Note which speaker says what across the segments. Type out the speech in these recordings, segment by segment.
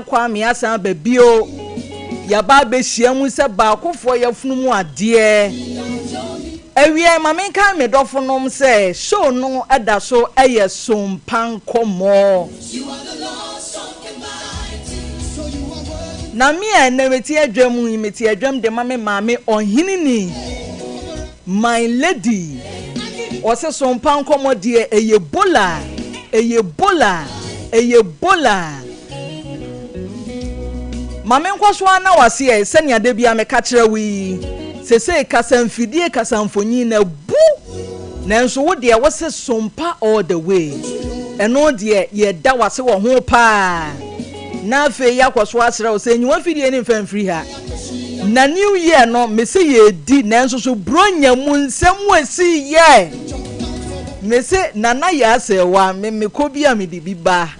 Speaker 1: Kwame asan aba bio. Yɛaba abɛhyia mu sɛ baakofoɔ yafunu mu adeɛ. Awiei, ma menkae me dɔfonom sɛ show no da so yɛ Sompa Nkɔmmɔ. Na me a ɛnnɛ mete adwam yi, mete adwam de ma me maame Ɔheneni, my lady. Ɔse Sompa Nkɔmmɔ deɛ ɛyɛ bola, ɛyɛ bola, ɛyɛ bola. Ma menkɔ so ara nna wo ase ɛ, sɛnea da biara meka kyerɛ wo yi. Seesei kasamfidie, kasamfonin no abu, nanso wo deɛ wose sompa all the way. Ɛno deɛ yɛda wo ase wɔ ho paa. Na afei yɛakɔ so asrɛ wo sɛ nyi w'afidie no mfa mfiri ha. Na new year no, mese yɛredi, nanso so Buronya mu nsɛm a ɛsiiɛ? Mese Nana Yaa Serwaa, me mekɔ bi a mede bi ba.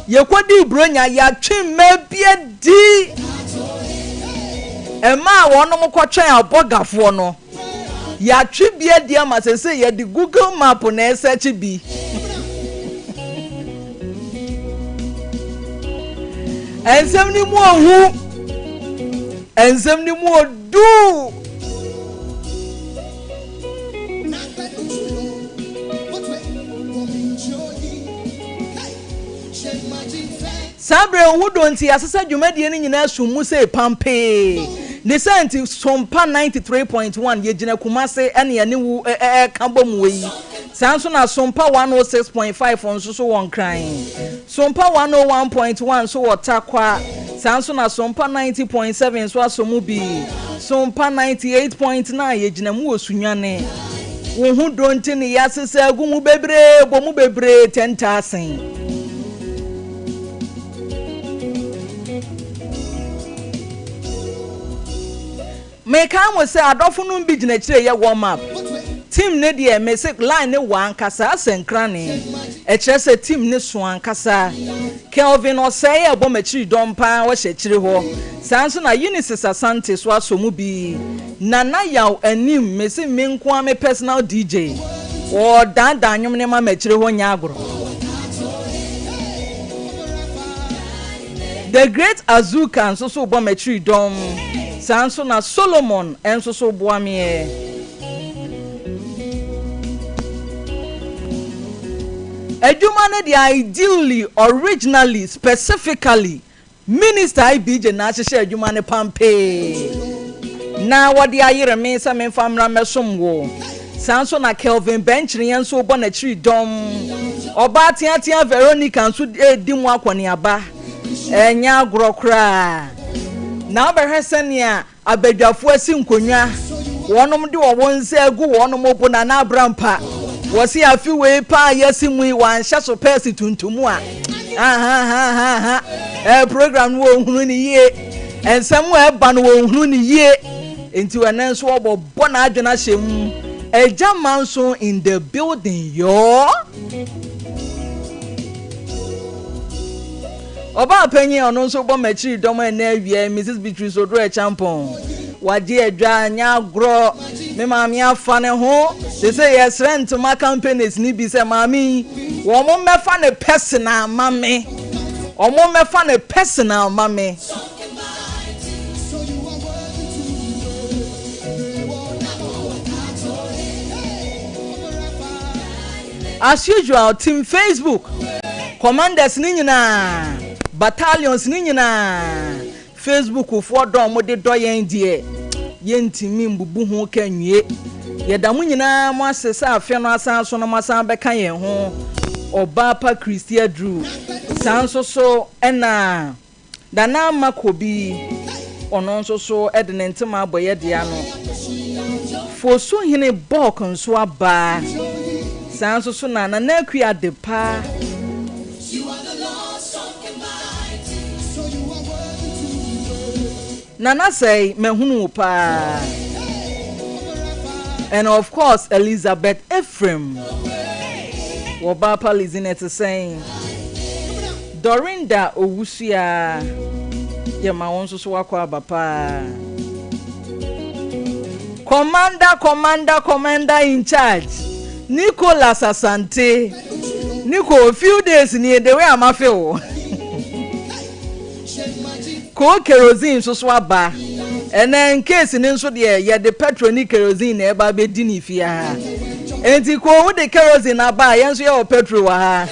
Speaker 1: Yɛkɔdii Buronya, yɛatwe mmaa bi adi. Mmaa a wɔnom kɔtwɛn abɔgafoɔ no, yɛatwe bi adi ama seesei yɛde Google Map na ɛsɛkye bi. Nsɛm no mu ohu, nsɛm no mu odu. Saa berɛ yi, owu dɔ nti, yɛasesa dwumadie no nyinaa sum mu sei pampee. Ne saa nti, Sompa 93.1, yɛgyina Kumase ɛne yɛne wo ɛreka bɔ mu wɔ yi. Saa nso na Sompa 106.5 nso so wɔ Nkran. Sompa 101.1 nso wɔ Tarkwa. Saa nso na Sompa 90.7 nso asɔ mu bi. Sompa 98.9, yɛgyina mu wɔ Sunyani. Wo ho dɔ nti ne yɛasesa agu mu bebree, bɔ mu bebree 10,000. Mekae mo sɛ adɔfo nom bi gyina akyire yɛ warm up. Team no deɛ mese line no wɔ ankasa asɛ nkrane. Ɛkyerɛ sɛ team no so ankasa. Kelvin Osei ɛbɔ m'akyiri dɔm paa ɔhyɛ akyire hɔ. Saa nso na Eunices Asante so asɔ mu bi. Nana Yaw Anim mese me nkoa me personal DJ. Ɔɔdaadaa nwom no ma m'akyire hɔ nyɛ agorɔ. The Great Azuka nso so bɔ m'akyiri dɔm. Saa nso na Solomon nso so boa meɛ. Adwuma no deɛ ideally, originally, specifically, Minister IBJ na ahyehyɛ adwuma no pampee na wɔde ayere me sɛ memfa mmra mmɛsom wo. Saa nso na Kelvin Bɛnkyereɛ nso rebɔ n'akyiri dɔm. Ɔbaa teatea Veronica nso redi mu akɔneaba. Ɛnyɛ agorɔ koraa. Na wobɛhwɛ sɛnea Abadwafo asi nkonnwa, wɔnom de wɔn nsa agu wɔnom bo Nana Abrampa. Wɔse afe wei paa a yɛasi mu yi wɔanhyɛ so pɛɛse tuntum a, ahahahaha, ɛɛ program no wɔnhunu no yie, nsɛm a ɛba no wɔnhunu no yie, nti ɛnɛ nso wɔbɔbɔ n'adwene ahyɛ mu. Agya Manso in the building yoo. Ɔbaa panyin a ɔno nso bɔ m'akyiri dɔm ɛnnɛ awia yi, Mrs. Beatrice Oduro Acheampong. Wagye adwa, nyɛ agorɔ. Me maame afa ne ho. Seesei yɛsrɛ ntoma companies no bi sɛ maame yi, wɔn mmɛfa no personal ma me. Wɔn mmɛfa no personal ma me. As usual team Facebook commanders no nyinaa, battalions no nyinaa, Facebook foɔ dɔ a wɔde dɔ yɛn deɛ yɛntumi mbubu ho ka nwie. Yɛda mo nyinaa mo ase sɛ afe no asan so na moasan abɛka yɛn ho. Ɔbaa pa Christy Aduru saa nso so ɛna. Nana Ama Kobi, ɔno nso so de ne ntoma abɔ yɛ dea no. Fosuhene Bulk nso aba. Saa nso so na Nana Akua Adepa. Nana sɛe, mahunu wo paa. And of course Elizabeth Ephraim. Wɔbaa pa Lizzy no ɛte sɛn? Dorinda Owusu-aa, yɛma wo nso so wakɔ aba paa. Commander, commander, commander in charge, Nicholas Asante. Nico, few days nie, the way a mafe wo. Coal kerosene nso so aba. Ɛnɛ nkeesi no nso deɛ yɛde petrol ne kerosene na ɛba abɛdi ne fie ha. Enti ko wode kerosene aba a yɛn nso yɛwɔ petrol wɔ ha.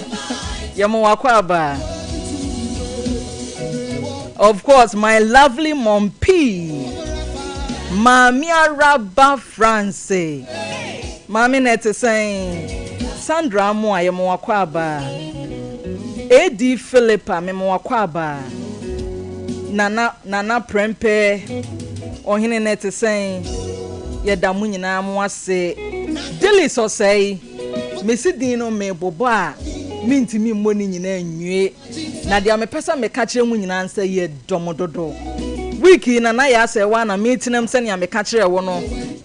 Speaker 1: Yɛma wakɔ aba. Of course, my lovely mom P. Maame Araba France. Maame na ɛte sɛn? Sandra Amoah yɛma wakɔ aba. AD Philippa mema wakɔ aba. Nana Nana Prempeh Ɔhene na ɛte sɛn? Yɛda mo nyinaa mo ase. Dillis Ɔsɛe, mesi din no mebobɔ a mentumi mmɔ ne nyinaa nwie. Na deɛ mepɛ sɛ meka kyerɛ mo nyinaa ne sɛ yɛdɔ mo dodo. Week yi Nana Yaa Sɛɛwaa na metenam sɛnea meka kyerɛɛ wo no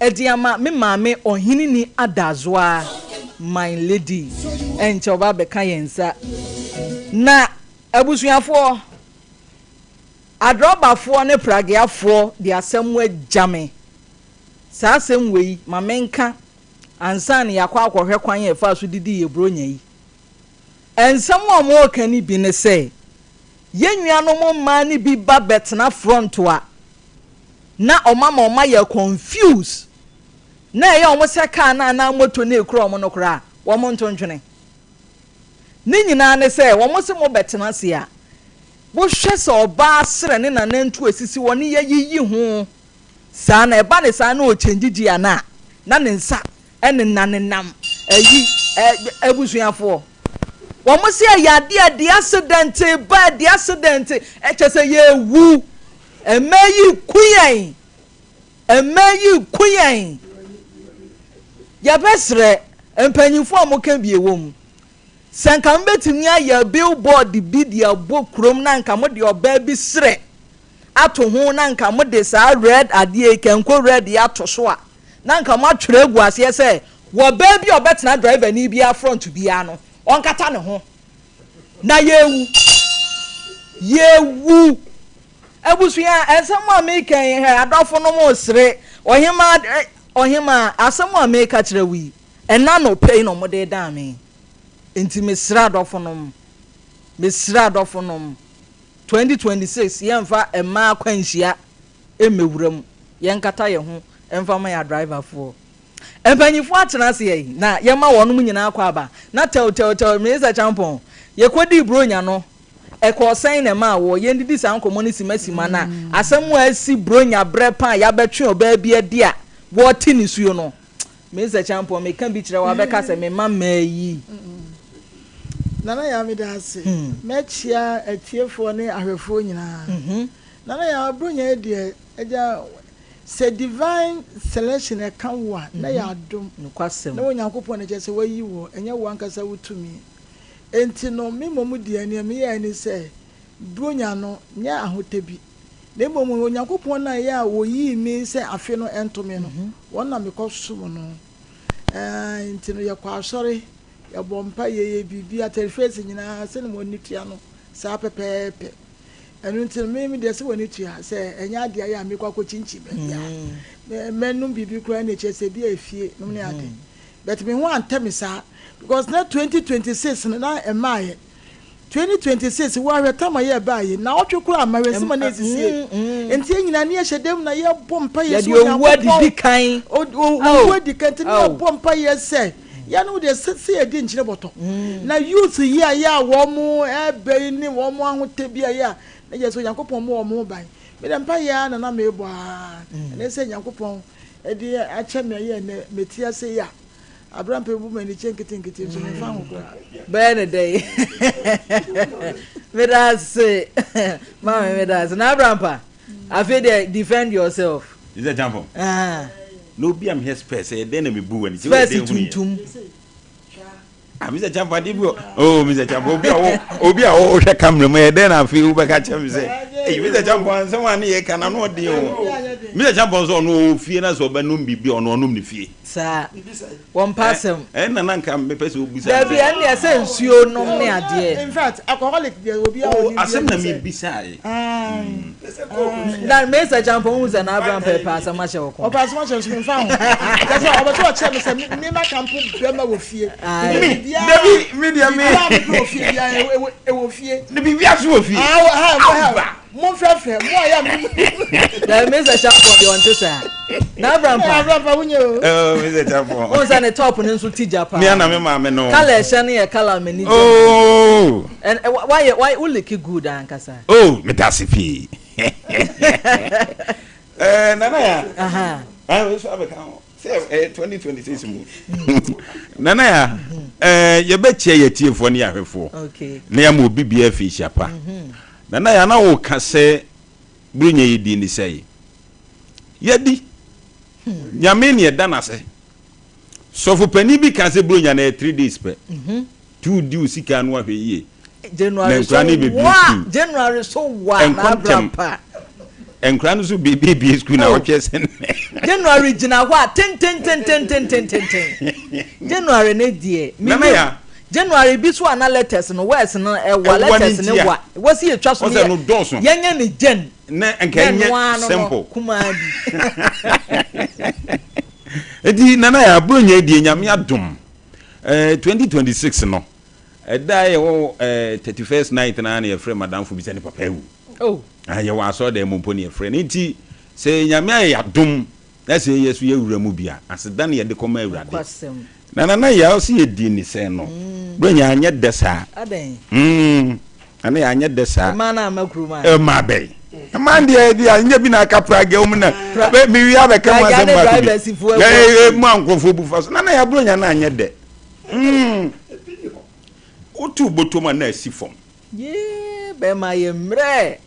Speaker 1: de ama me maame Ɔheneni Adazoa, my lady. Ɛnkyɛ ɔba abɛka yɛn nsa. Na abusuafoɔ, adrɔbafoɔ ne prageafoɔ de asɛm agya me. Saa asɛm wei, ma menka ansa na yɛakɔ akɔhwɛ kwan a yɛfaa so didii yɛn Buronya yi. Nsɛm a wɔreka no bi ne sɛ, yɛn nuanom mmaa no bi ba bɛtena front a, na wɔama wɔayɛ confuse, na ɛyɛ wɔn sɛ car no anaa moto no a ɛkura wɔn no koraa, wɔnto ntwene. Ne nyinaa ne sɛ, wɔse mobɛtena ase a, wohwɛ sɛ ɔbaa serɛ ne nanantu asisi hɔ ne yɛayiyi ho saa na ɛba ne saa na ɔkyɛngyi gear no a, na ne nsa nenanenam ayi abusuafoɔ. Wɔn se ɛyɛ adeɛ a ɛde accident ba, ɛde accident, kyɛ sɛ yɛwu. Mmaa yi ku yɛn, mmaa yi ku yɛn. Yɛbɛsrɛ mpanyinfoɔ a wɔka bi wɔ mu, sɛ nka mobɛtumi ayɛ billboard bi de abɔ kurom na nka mode ɔbaa bi serɛ ato ho na nka mode saa red adeɛ yi, kanko red yi ato so a, na anka wɔatwerɛ agu aseɛ sɛ wɔ baa bi a ɔbɛtena driver ni biara front biara no ɔnkata ne ho na yɛwu yɛwu abusua nsɛm a meka yi hɛ adɔfo no mo sere ɔhemaa ɔhemaa asɛm a meka kyerɛ wo yi ɛna no pɛ yi na wɔde dan me nti mesrɛ adɔfo nom mesrɛ adɔfo nom 2026 yɛmfa mmaa akwanhyia mmɛwura mu, yɛnkata yɛn ho mfa mma yɛn adriverfoɔ. Mpanyinfoɔ atena ase yi na yɛma wɔnom nyinaa kɔ aba na tɛwtɛwtɛw Minister Champon, yɛkɔdii Buronya no, ɛkɔɔ sɛn na ɛmaa wɔ yɛndidi saa nkɔmmɔ no sima sima na asɛm a asi Buronya berɛ pa a yɛabɛtwe ɔbaa bi adi a wɔte nisuo no, Minister Champon, meka bi kyerɛ wo a wobɛka sɛ mema mmaa yi.
Speaker 2: Nana Yaa meda ase. Mɛkyea atiefoɔ ne ahwɛfoɔ nyinaa. Nana Yaa Buronya yi deɛ agya sɛ divine selection ɛka wo a na yɛ adom.
Speaker 1: Nokwasɛm.
Speaker 2: Na Onyankopɔn na kyerɛ sɛ wayi wo ɛnyɛ wo ankasa wo tumi. Enti no me mmom deɛ nea meyɛɛ ne sɛ Buronya no nyɛ ahotɛ bi na mmom Onyankopɔn no a ɛyɛ a oyii me sɛ afe no ɛnto me no wɔn na mekɔ som no. Ɛɛ nti no yɛkɔ asɔre yɛbɔ mpaeɛ yɛyɛ biribi atɛrefeesi nyinaa sɛnea wɔn ani tua no saa pɛpɛɛpɛ. Ɛno nti no, me me deɛ sɛ w'ani tua sɛ ɛnyɛ adeɛ ayɛ a mekɔ akɔkyinkyin baabi a mɛnom biribi koraa na ɛkyerɛ sɛ ebi a efie nom ne ade. But me ho antɛ me saa because na 2026 no na ɛmmaeɛ. 2026 wo ahwɛ tam a yɛ ɛbaeɛ naawɔtwe koraa amma hwɛ nsɛm a na ɛsisie. Nti yɛn nyinaa ne yɛhyɛ dam na yɛbɔ mpaeɛ sɛ
Speaker 1: Yɛde owu adidi kan.
Speaker 2: Owu adi kan nti ne yɛbɔ mpaeɛ sɛ Yɛnom deɛ sɛ sɛ yɛdi nkyene bɔtɔ na youth yi a yɛ a wɔn ɛbɛ yi ne wɔn ahotɛ bi a yɛ a na yɛ sɛ Onyankopɔn mmɔ wɔn ho ban. Me deɛ mpaeɛ ara na na mebɔ ara ɛnɛ sɛ Nyankopɔn ɛde akyɛ me ɛyɛ ɛnɛ mete ase yi a abira mpɛ bu m'ani kyɛ nketenkete nso memfa ho koraa.
Speaker 1: Bɛyɛ ne dɛn? Meda ase maame meda ase na abrampa afei deɛ defend yourself.
Speaker 3: Is that Jamfo?
Speaker 1: Ah.
Speaker 3: Na obi a mehwɛ spɛs ɛyɛ dɛn na mebu w'ani sɛ
Speaker 1: spɛs tuntum.
Speaker 3: Ah, Mr. Champo adeɛ bi wɔ oh Mr. Champo obi a wo obi a wohwɛ camera mu ɛyɛ dɛn na afei wobɛka kyerɛ me sɛ eyi Mr. Champo ansɛm a ne yɛ ka na no ɔden o Mr. Champo nso ɔno ɔwɔ fie na sɛ ɔbɛnom biribi a ɔno ɔnom ne fie.
Speaker 1: Saa wɔn pa asɛm.
Speaker 3: Ɛna na nka mepɛ sɛ obusa.
Speaker 1: Dabi ɛne ɛsɛ nsuo nom ne adeɛ.
Speaker 2: In fact alcoholic deɛ obi a onim
Speaker 3: bi. Asɛm na mebisa yi.
Speaker 1: Na Mesa Champon hu sɛ n'abran pɛpɛ asɛm ahyɛ wɔ kɔn.
Speaker 2: Ɔpɛ asɛm ahyɛ nso memfa ho. Kyɛ sɛ ɔbɛ sɛ ɔkyerɛ me sɛ me ma kampo bɛma wɔ fie.
Speaker 3: Me dabi me deɛ me.
Speaker 2: Biribiara mepɛ wɔ fie biara ɛwɔ fie.
Speaker 3: Ne biribiara so wɔ fie.
Speaker 2: Ah, ha. ahwɛ mo a yɛ mo.
Speaker 1: Dabi Mr. Champon deɛ ɔnte saa. Na Abrampa.
Speaker 2: Abrampa wonyɛ o.
Speaker 3: Oh Mr. Champon.
Speaker 1: Wɔn sɛ ne top ne nso ti gya paa.
Speaker 3: Mi ana mi maame no.
Speaker 1: Kala ɛhyɛ no yɛ kala mɛ ni gya.
Speaker 3: Oh.
Speaker 1: And wayɛ wayɛ wo look good ankasa.
Speaker 3: Oh medase pii. Eh Nana ya.
Speaker 1: Aha.
Speaker 3: Ah we so abɛka ho. Sɛ eh 2026 mu. Nana ya. Eh yɛbɛkyɛ yɛ tiefoɔ ne yɛahwɛfoɔ.
Speaker 1: Okay.
Speaker 3: Na yɛama obi biara fi hyia pa. Nana ya na wo ka sɛ Buronya yi din ne sɛe. Yɛdi. Nyame ne ɛda n'ase. Sɔfo panin bi ka sɛ Buronya na yɛ 3 days pɛ. Tu di wo sika no ahwɛ yie.
Speaker 1: January so wa January so wa na abira pa.
Speaker 3: Nkura no so bebie sukuu na wɔtwɛ sɛ.
Speaker 1: January gyina hɔ a tententententententen. January ne deɛ.
Speaker 3: Nana ya.
Speaker 1: January bi so a na letters no words no ɛwa letters no wa wɔsi etwa so
Speaker 3: ne yɛ
Speaker 1: yɛnyɛ ne gen.
Speaker 3: Ne nka nyɛ simple.
Speaker 1: Kumaa bi.
Speaker 3: Eti nana ya aburo nyɛ deɛ nyame adom. Eh, 2026 no, ɛda a yɛwɔ eh, 31st night na na yɛfrɛ madamfo bi sɛ ne papa awu.
Speaker 1: Oh.
Speaker 3: Ah, yɛwɔ asɔredan mu mpo ne yɛfrɛ no. Nti, sɛ Nyame ayɛ yɛadom na sɛ yɛ so yɛwura mu bi a, aseda na yɛde kɔma Awurade.
Speaker 1: Nokwasɛm.
Speaker 3: Na Nana Yaw sɛ yɛdii ne sɛn no, berɛ nya anyɛ dɛ saa.
Speaker 1: Adɛn?
Speaker 3: Mm, Nana Yaw anyɛ dɛ saa.
Speaker 1: Mmaa no amma kurom a?
Speaker 3: Mmaa bɛn? Mmaa deɛ deɛ anyɛ bi na aka pragya mu na mewie abɛka mu asɛm baako bi. Mu a nkurɔfoɔ bu fa so. Nana Yaw berɛ nya no anyɛ dɛ. Mm, wotu bɔtɔm a na asi fam.
Speaker 1: Yee, bɛrima yɛ mmerɛ.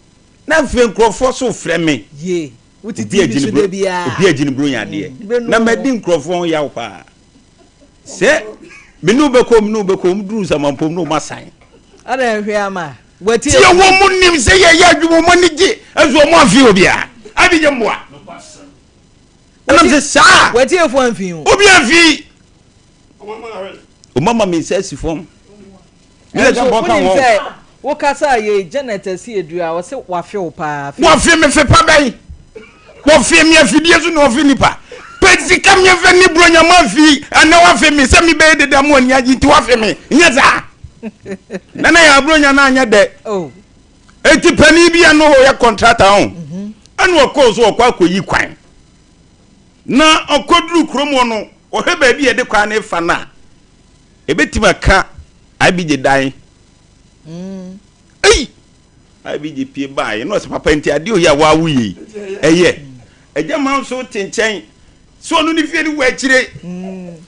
Speaker 3: Na afei nkurɔfoɔ so frɛ me.
Speaker 1: Yee, wote TV so da biara.
Speaker 3: Obi agye ne buronya adeɛ. Na madi nkurɔfoɔ ho yaw paa. Sɛ me ne wo bɛkɔ me ne wo bɛkɔ wɔn duru nsamampom na wɔn asan.
Speaker 1: Ada nhwɛ ama. Wɔtie.
Speaker 3: Tie wɔn mu nim sɛ yɛyɛ adwuma wɔn ani gye nso wɔn amfi obiara. Abi nyɛ mmoa. Ɛnam sɛ saa.
Speaker 1: Wɔtiefoɔ amfi o.
Speaker 3: Obi amfi. Wɔn ama me nsa asi fam.
Speaker 1: Nanso wonim sɛ wokasaa yei Janet Asiedu a ɔse wafe wo paa.
Speaker 3: Wɔfe me fe pa bɛn? Wɔfe me afidie so na ɔfe nipa. Pɛ sika me fɛ ne buronya ma fi ɛnɛ wafe me sɛ mebɛyɛ deda mu ani agye nti wafe me nyɛ saa. Nana yɛ aburonya no anyɛ dɛ.
Speaker 1: Oh.
Speaker 3: Eti panin bi a no ɔyɛ kɔntrata ho ɛna ɔkɔɔ so ɔkɔ akɔyi kwan. Na ɔkɔduru kurom hɔ no ɔhwɛ baabi a yɛde kwan no fa no a Ebetumi aka IBJ dan. Mm. Ei! IBJ pie baeɛ na ɔsɛ papa nti adeɛ oyi a wawo yei ɛyɛ. Agya ma nso te nkyɛn sɛ ɔno ne fie no wɔ akyire.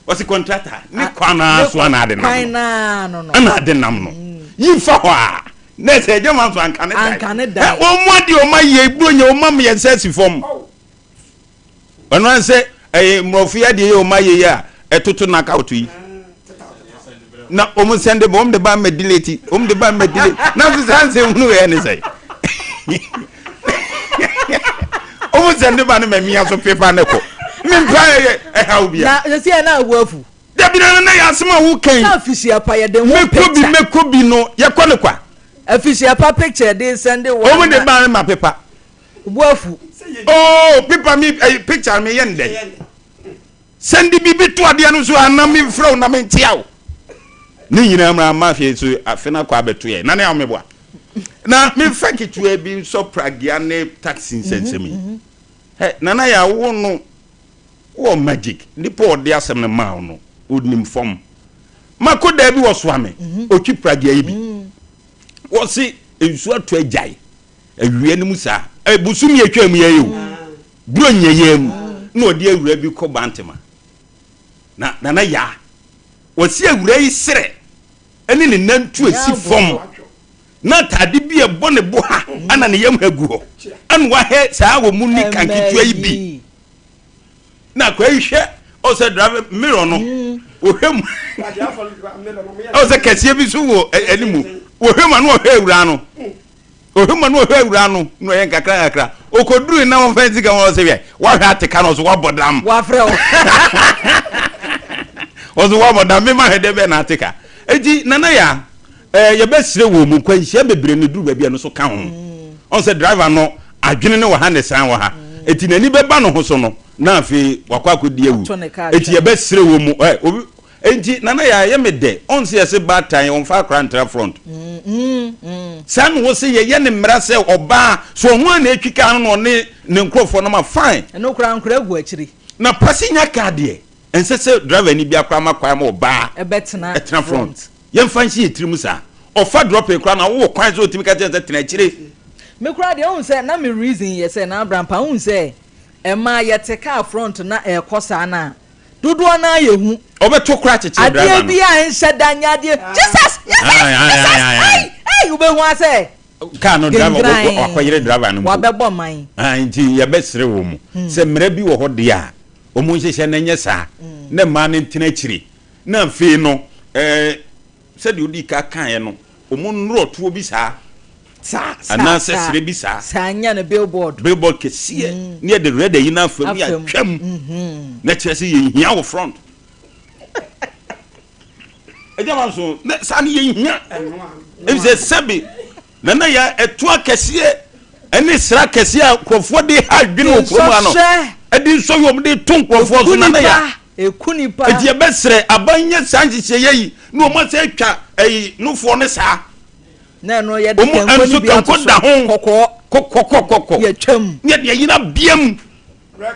Speaker 3: Ɔsɛ kɔntrata ne kwan naa so ana ade nam no. Ana ade nam no. Yi fa hɔ a na ɛsɛ agya ma nso anka ne dan. Wɔn mu adeɛ wɔn ayɛ eburo nyɛ wɔn ma mmiɛnsa asi fam. Ɔno ara sɛ ɛyɛ mmorɔfo yi adeɛ yɛ wɔn ayɛ yi a ɛtoto knockout yi na wɔn sɛnde ba wɔn de ba mɛ delete wɔn de ba mɛ delete na nso saa nsɛm hunu yɛ ne sɛ wɔn sɛnde ba ne mɛ mia so pepa ne kɔ me mpa yɛ ɛha obi a.
Speaker 1: Na sisi yɛ na abu afu.
Speaker 3: Dabi na na yɛ asɛm a wokan.
Speaker 1: Na afisia pa yɛ de ho
Speaker 3: picture. Mɛkɔ bi mɛkɔ bi no yɛkɔ ne kwa.
Speaker 1: Afisia pa picture de sɛnde wɔn.
Speaker 3: Wɔn de ba ne ma pepa.
Speaker 1: Wo bo afu.
Speaker 3: Oh, pepa mi eh, picture mi yɛ ndɛ. Sɛnde biribi to adeɛ no so a na memfrɛ wo na menkyea wo. Ne nyinaa mu ama afei so afe no akɔ abɛto yɛ. Na ne ahomeboa. Na memfa ketewa bi nsɔ pragea ne taxi nsɛnsɛm yi. Mhm, mhm. Hɛ, nana yɛ awo no wɔ magic. Nipa ɔde asɛm no maa wo no, onim fam. Mako daa bi wɔ soa me, mhm. otwi pragea yi bi. Wɔse nsuo ato agyae. Awia no mu saa, ɛ bosome atwa mu yɛ o, Buronya yɛ mu na ɔde awura bi kɔ Bantama. Na Nana Yaa, ɔsi awura yi serɛ ɛne ne nantu esi fam na ataade bi a ɛbɔ ne bo ha ana ne yam ha gu hɔ ɛna wahɛ saa wɔ mu ne kanketewa yi bi. Na akwa yi hwɛ ɔsɛ driver mirror no wɔhwɛ mu ɔsɛ kɛseɛ bi so wɔ animu wɔhwɛ mu ano ɔhwɛ awura no. Ohwɛ mu na ɔhwɛ awuraa no na ɔyɛ nkakra nkakra. Okodurui na wɔmfa nsi ka ho ɔsɛ hwɛ wahwɛ ateka no ɔso wabɔ dam.
Speaker 1: Wafrɛ wo.
Speaker 3: Ɔso wabɔ dam mema hwɛ dɛ bɛn na ateka. Eti Nana ya eh, yɛbɛsrɛ wɔ mu nkwanhyia bebree no duru baabi a ɛno so ka ho. Ɔn sɛ driver no adwene no wɔ ha ne san wɔ ha. Eti n'ani bɛba ne ho so no na afei wakɔ akɔdi awu. Eti yɛbɛsrɛ wɔ mu eh, obi. Enti Nana Yaa ɛyɛ me dɛ, ɔn sɛ yɛse baatan ɔnfa akora ntra front. Saa na wɔse yɛyɛ ne mmara sɛ ɔbaa sɛ ɔno ara na ɛtwi kaa no na ɔne ne nkorɔfoɔ nam a fine.
Speaker 1: Ɛno koraa nkora gu akyiri.
Speaker 3: Na passenger car deɛ ɛnsɛ sɛ driver ni bia koraa ma kwan ma ɔbaa
Speaker 1: ɛbɛtena
Speaker 3: ɛtena front. Yɛmfa nhyɛ yɛ tirim saa. Ɔfa dropping koraa na wowɔ kwan sɛ ɔtumi ka kyerɛ no sɛ tena akyire.
Speaker 1: Me koraa deɛ wohu sɛ na me reason yɛ sɛ na Abrampa wohu sɛ ɛmaa yɛte car front na ɛrekɔ saa no a Dodoɔ no ara yɛ hu.
Speaker 3: Ɔbɛto koraa kyekyere driver no.
Speaker 1: Adeɛ bi a nhyɛ da nyɛ adeɛ Jesus Jesus Jesus ei ei wobɛhu ara sɛ.
Speaker 3: Car no driver wakɔyere driver no mpo.
Speaker 1: Wabɛbɔ man.
Speaker 3: Nti yɛbɛsrɛ wɔn mu sɛ mmara bi wɔ hɔ deɛ a wɔn nhyehyɛ na ɛnyɛ saa na mmaa no ntena akyire na afei no ɛɛ. Sɛdeɛ wodii ka kaeɛ no, wɔn nnorɔtoɔ bi saa,
Speaker 1: Saa, saa,
Speaker 3: anaasɛ
Speaker 1: saa.
Speaker 3: serɛ bi saa.
Speaker 1: Saa, nyɛ no billboard.
Speaker 3: Billboard kɛseɛ, ne yɛde red ayi no afa mu, ne
Speaker 1: Afa mu.
Speaker 3: yɛatwa mu, na kyerɛ sɛ yɛnhia wo front. Agya ma nso, na saa no yɛnhia. Ɛfiri sɛ sɛbe, na na yɛ ɛto akɛseɛ ɛne sra kɛseɛ a nkurɔfoɔ de ha adwene wɔ kurom ha no,
Speaker 1: Nsɔhwɛ.
Speaker 3: ɛde nsɔhwɛ wɔn de to nkurɔfoɔ so,
Speaker 1: Ɛku
Speaker 3: na na yɛ.
Speaker 1: nipa. Ɛku nipa.
Speaker 3: Enti yɛbɛsrɛ aban nyɛ saa nhyehyɛeɛ yi na wɔn asɛ atwa ɛyi nofoɔ no saa.
Speaker 1: Na ɛno yɛde
Speaker 3: Wɔn
Speaker 1: kanko no
Speaker 3: nso
Speaker 1: bi ato
Speaker 3: kanko
Speaker 1: so
Speaker 3: da ho
Speaker 1: kɔkɔɔ.
Speaker 3: Kɔkɔkɔkɔkɔ.
Speaker 1: Yɛtwam.
Speaker 3: Ne yɛde ayina biam.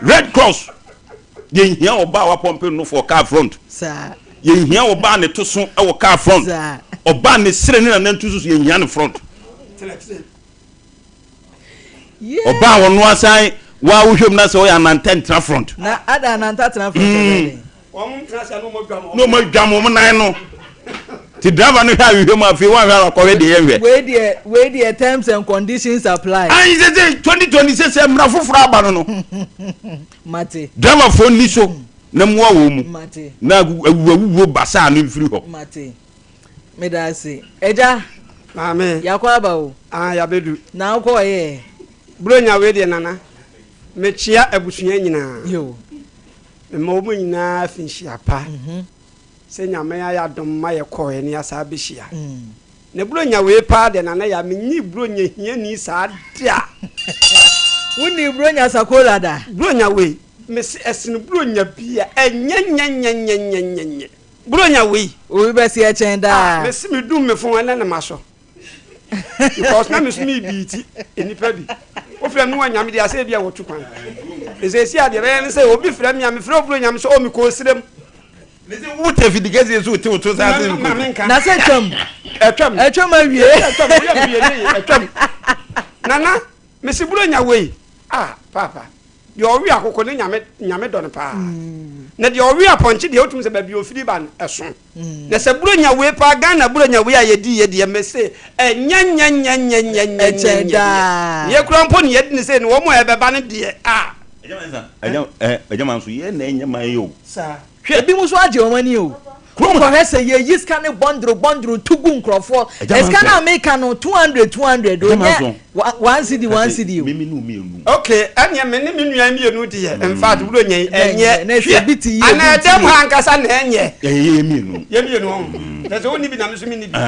Speaker 3: Red cross. Yɛnhia ɔbaa a wapɔmpe nofoɔ car front.
Speaker 1: Saa.
Speaker 3: Yɛnhia ɔbaa ne to so wɔ car front.
Speaker 1: Saa.
Speaker 3: Ɔbaa ne srɛ ne nanantu so so yɛnhia ne front. Ɔbaa a ɔno asan waa wohwɛ mu na sɛ ɔyɛ ananta ntena front.
Speaker 1: Na ada ananta tena front ɛbɛyɛ dɛn?
Speaker 3: Na wɔn adwam wɔn nan no. Ti driver no hwɛ ahwehwɛ mu afei wɔn ahwɛ akɔhwɛ deɛ yɛnhwɛ.
Speaker 1: Wei deɛ wei deɛ terms and conditions apply.
Speaker 3: Ayi sɛ sɛ 2026 sɛ mmara foforɔ aba no no.
Speaker 1: Mate.
Speaker 3: Driver foɔ ni so na mmoa wɔn mu.
Speaker 1: Mate.
Speaker 3: Na awuwawuo basaa no mfiri hɔ.
Speaker 1: Mate. Meda ase. Agya.
Speaker 4: Maame.
Speaker 1: Yakɔ aba o.
Speaker 4: Ah, yabedu.
Speaker 1: Na wokɔ ɔyɛ.
Speaker 4: Buronya wei deɛ nana. Mekyea abusua nyinaa.
Speaker 1: Yo.
Speaker 4: Mema wɔn nyinaa fi nhyia pa. Mhm. Sɛ Nyame ayɛ adom ma yɛkɔɛ ne yɛasa abɛhyia. Mm. Na buronya wei paa deɛ nana ya menyi buronya hiani saa da.
Speaker 1: Wonni buronya sakola da.
Speaker 4: Buronya wei mese ɛsene buronya bia ɛnyɛ nyɛ nyɛ nyɛ nyɛ nyɛ nyɛ. Buronya wei.
Speaker 1: Obi bɛ se ɛkyɛn daa.
Speaker 4: Ah mese me dum me fon ɛnɛ na ma sɔ. Because na me so me beat nipa bi. Wo frɛ me wa nyame de asɛ bi a wɔtu kwan. Ɛsɛ si adeɛ bɛyɛ ne sɛ obi frɛ me a me frɛ oburonya me sɛ oh me kɔ osirem.
Speaker 3: Ne sɛ wo te afidi kɛseɛ so te wo to saa se
Speaker 4: nko.
Speaker 1: Na sɛ twam.
Speaker 4: Ɛtwam.
Speaker 1: Ɛtwam awie.
Speaker 4: Ɛtwam woyɛ me yɛ ne ɛtwam. Nana mese buronya wei ah papa. Deɛ ɔwe akoko no nyame nyame dɔ no paa. Na deɛ ɔwe apɔnkye deɛ wotumi sɛ baabi ofiri ba no ɛso. Na sɛ buronya wei paa Ghana buronya wei a yɛdi yɛ deɛ mese ɛnyɛ nyɛ nyɛ nyɛ nyɛ nyɛ nyɛ nyɛ. Yɛ kura mpo ne yɛdi ne sɛ ne wɔn a ɛbɛba no deɛ a.
Speaker 3: Agya manso yɛ na ɛnyɛ man yi o.
Speaker 4: Saa.
Speaker 3: Hwɛ.
Speaker 1: Ebinom nso agye wɔn ani o.
Speaker 3: Kurom ha.
Speaker 1: Wokɔhwɛ sɛ yɛyi sika ne bɔndoro bɔndoro tu gu nkurɔfoɔ. Sika no a meka no 200 200 o nyɛ one cedi one cedi o.
Speaker 3: Mimi ne wo mmienu.
Speaker 4: Okay ɛneɛ me ne me nua mmienu deɛ in fact wuro nyɛ yi ɛnyɛ
Speaker 1: Na ɛsɛ ebi te yie ebi
Speaker 4: anaa
Speaker 1: nte
Speaker 4: ɛdɛm
Speaker 1: yie.
Speaker 4: ha ankasa na ɛnyɛ.
Speaker 3: Ɛyɛ yɛ mmienu.
Speaker 4: Yɛ mmienu ɔho na sɛ wonni bi na me nso menni bi.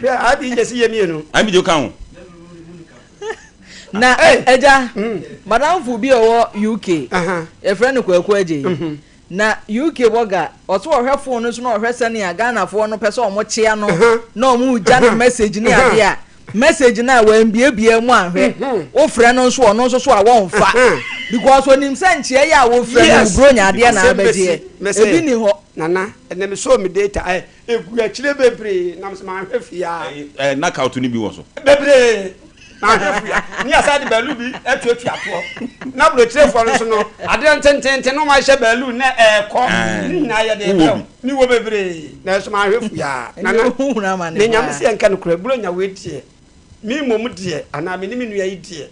Speaker 4: Hwɛ abi yɛsi yɛ mmienu.
Speaker 3: Abi deɛ woka ho.
Speaker 1: Na agya madamfo bi a ɔwɔ UK yɛfrɛ no Kwaku Agyei. Na UK bɔga, ɔse ɔhwɛ phone no so na ɔhwɛ sɛnea Ghanafoɔ no pɛ sɛ ɔmo kyea no na ɔmo gya no message ne adeɛ a, message no a wambiebie mu anhwɛ, wofrɛ no nso ɔno nso so a wɔnfa because onim sɛ nkyea yi a wofrɛ no wo bronya adeɛ na abɛgyeɛ, ebi nni hɔ.
Speaker 4: Nana, ɛnɛ me sɔɔ me data ɛ, egu akyire bebree na mesɛ manhwɛ fie aa.
Speaker 3: Ɛ knockout no bi wɔ so.
Speaker 4: Bebree. Manhwɛ fie a. Ne yɛsan de baalu bi atuatua toɔ. Na aburokyirefoɔ no nso no, adeɛ ntententen na wɔahyehyɛ baalu na ɛrekɔ. Ne nyinaa yɛde rebrɛ wo. Mewɔ bebree, nanso manhwɛ fie a. Nana, me Nyame se yɛnka nokorɛ, Buronya wei deɛ, me mmom deɛ, anaa me ne me nua yi deɛ,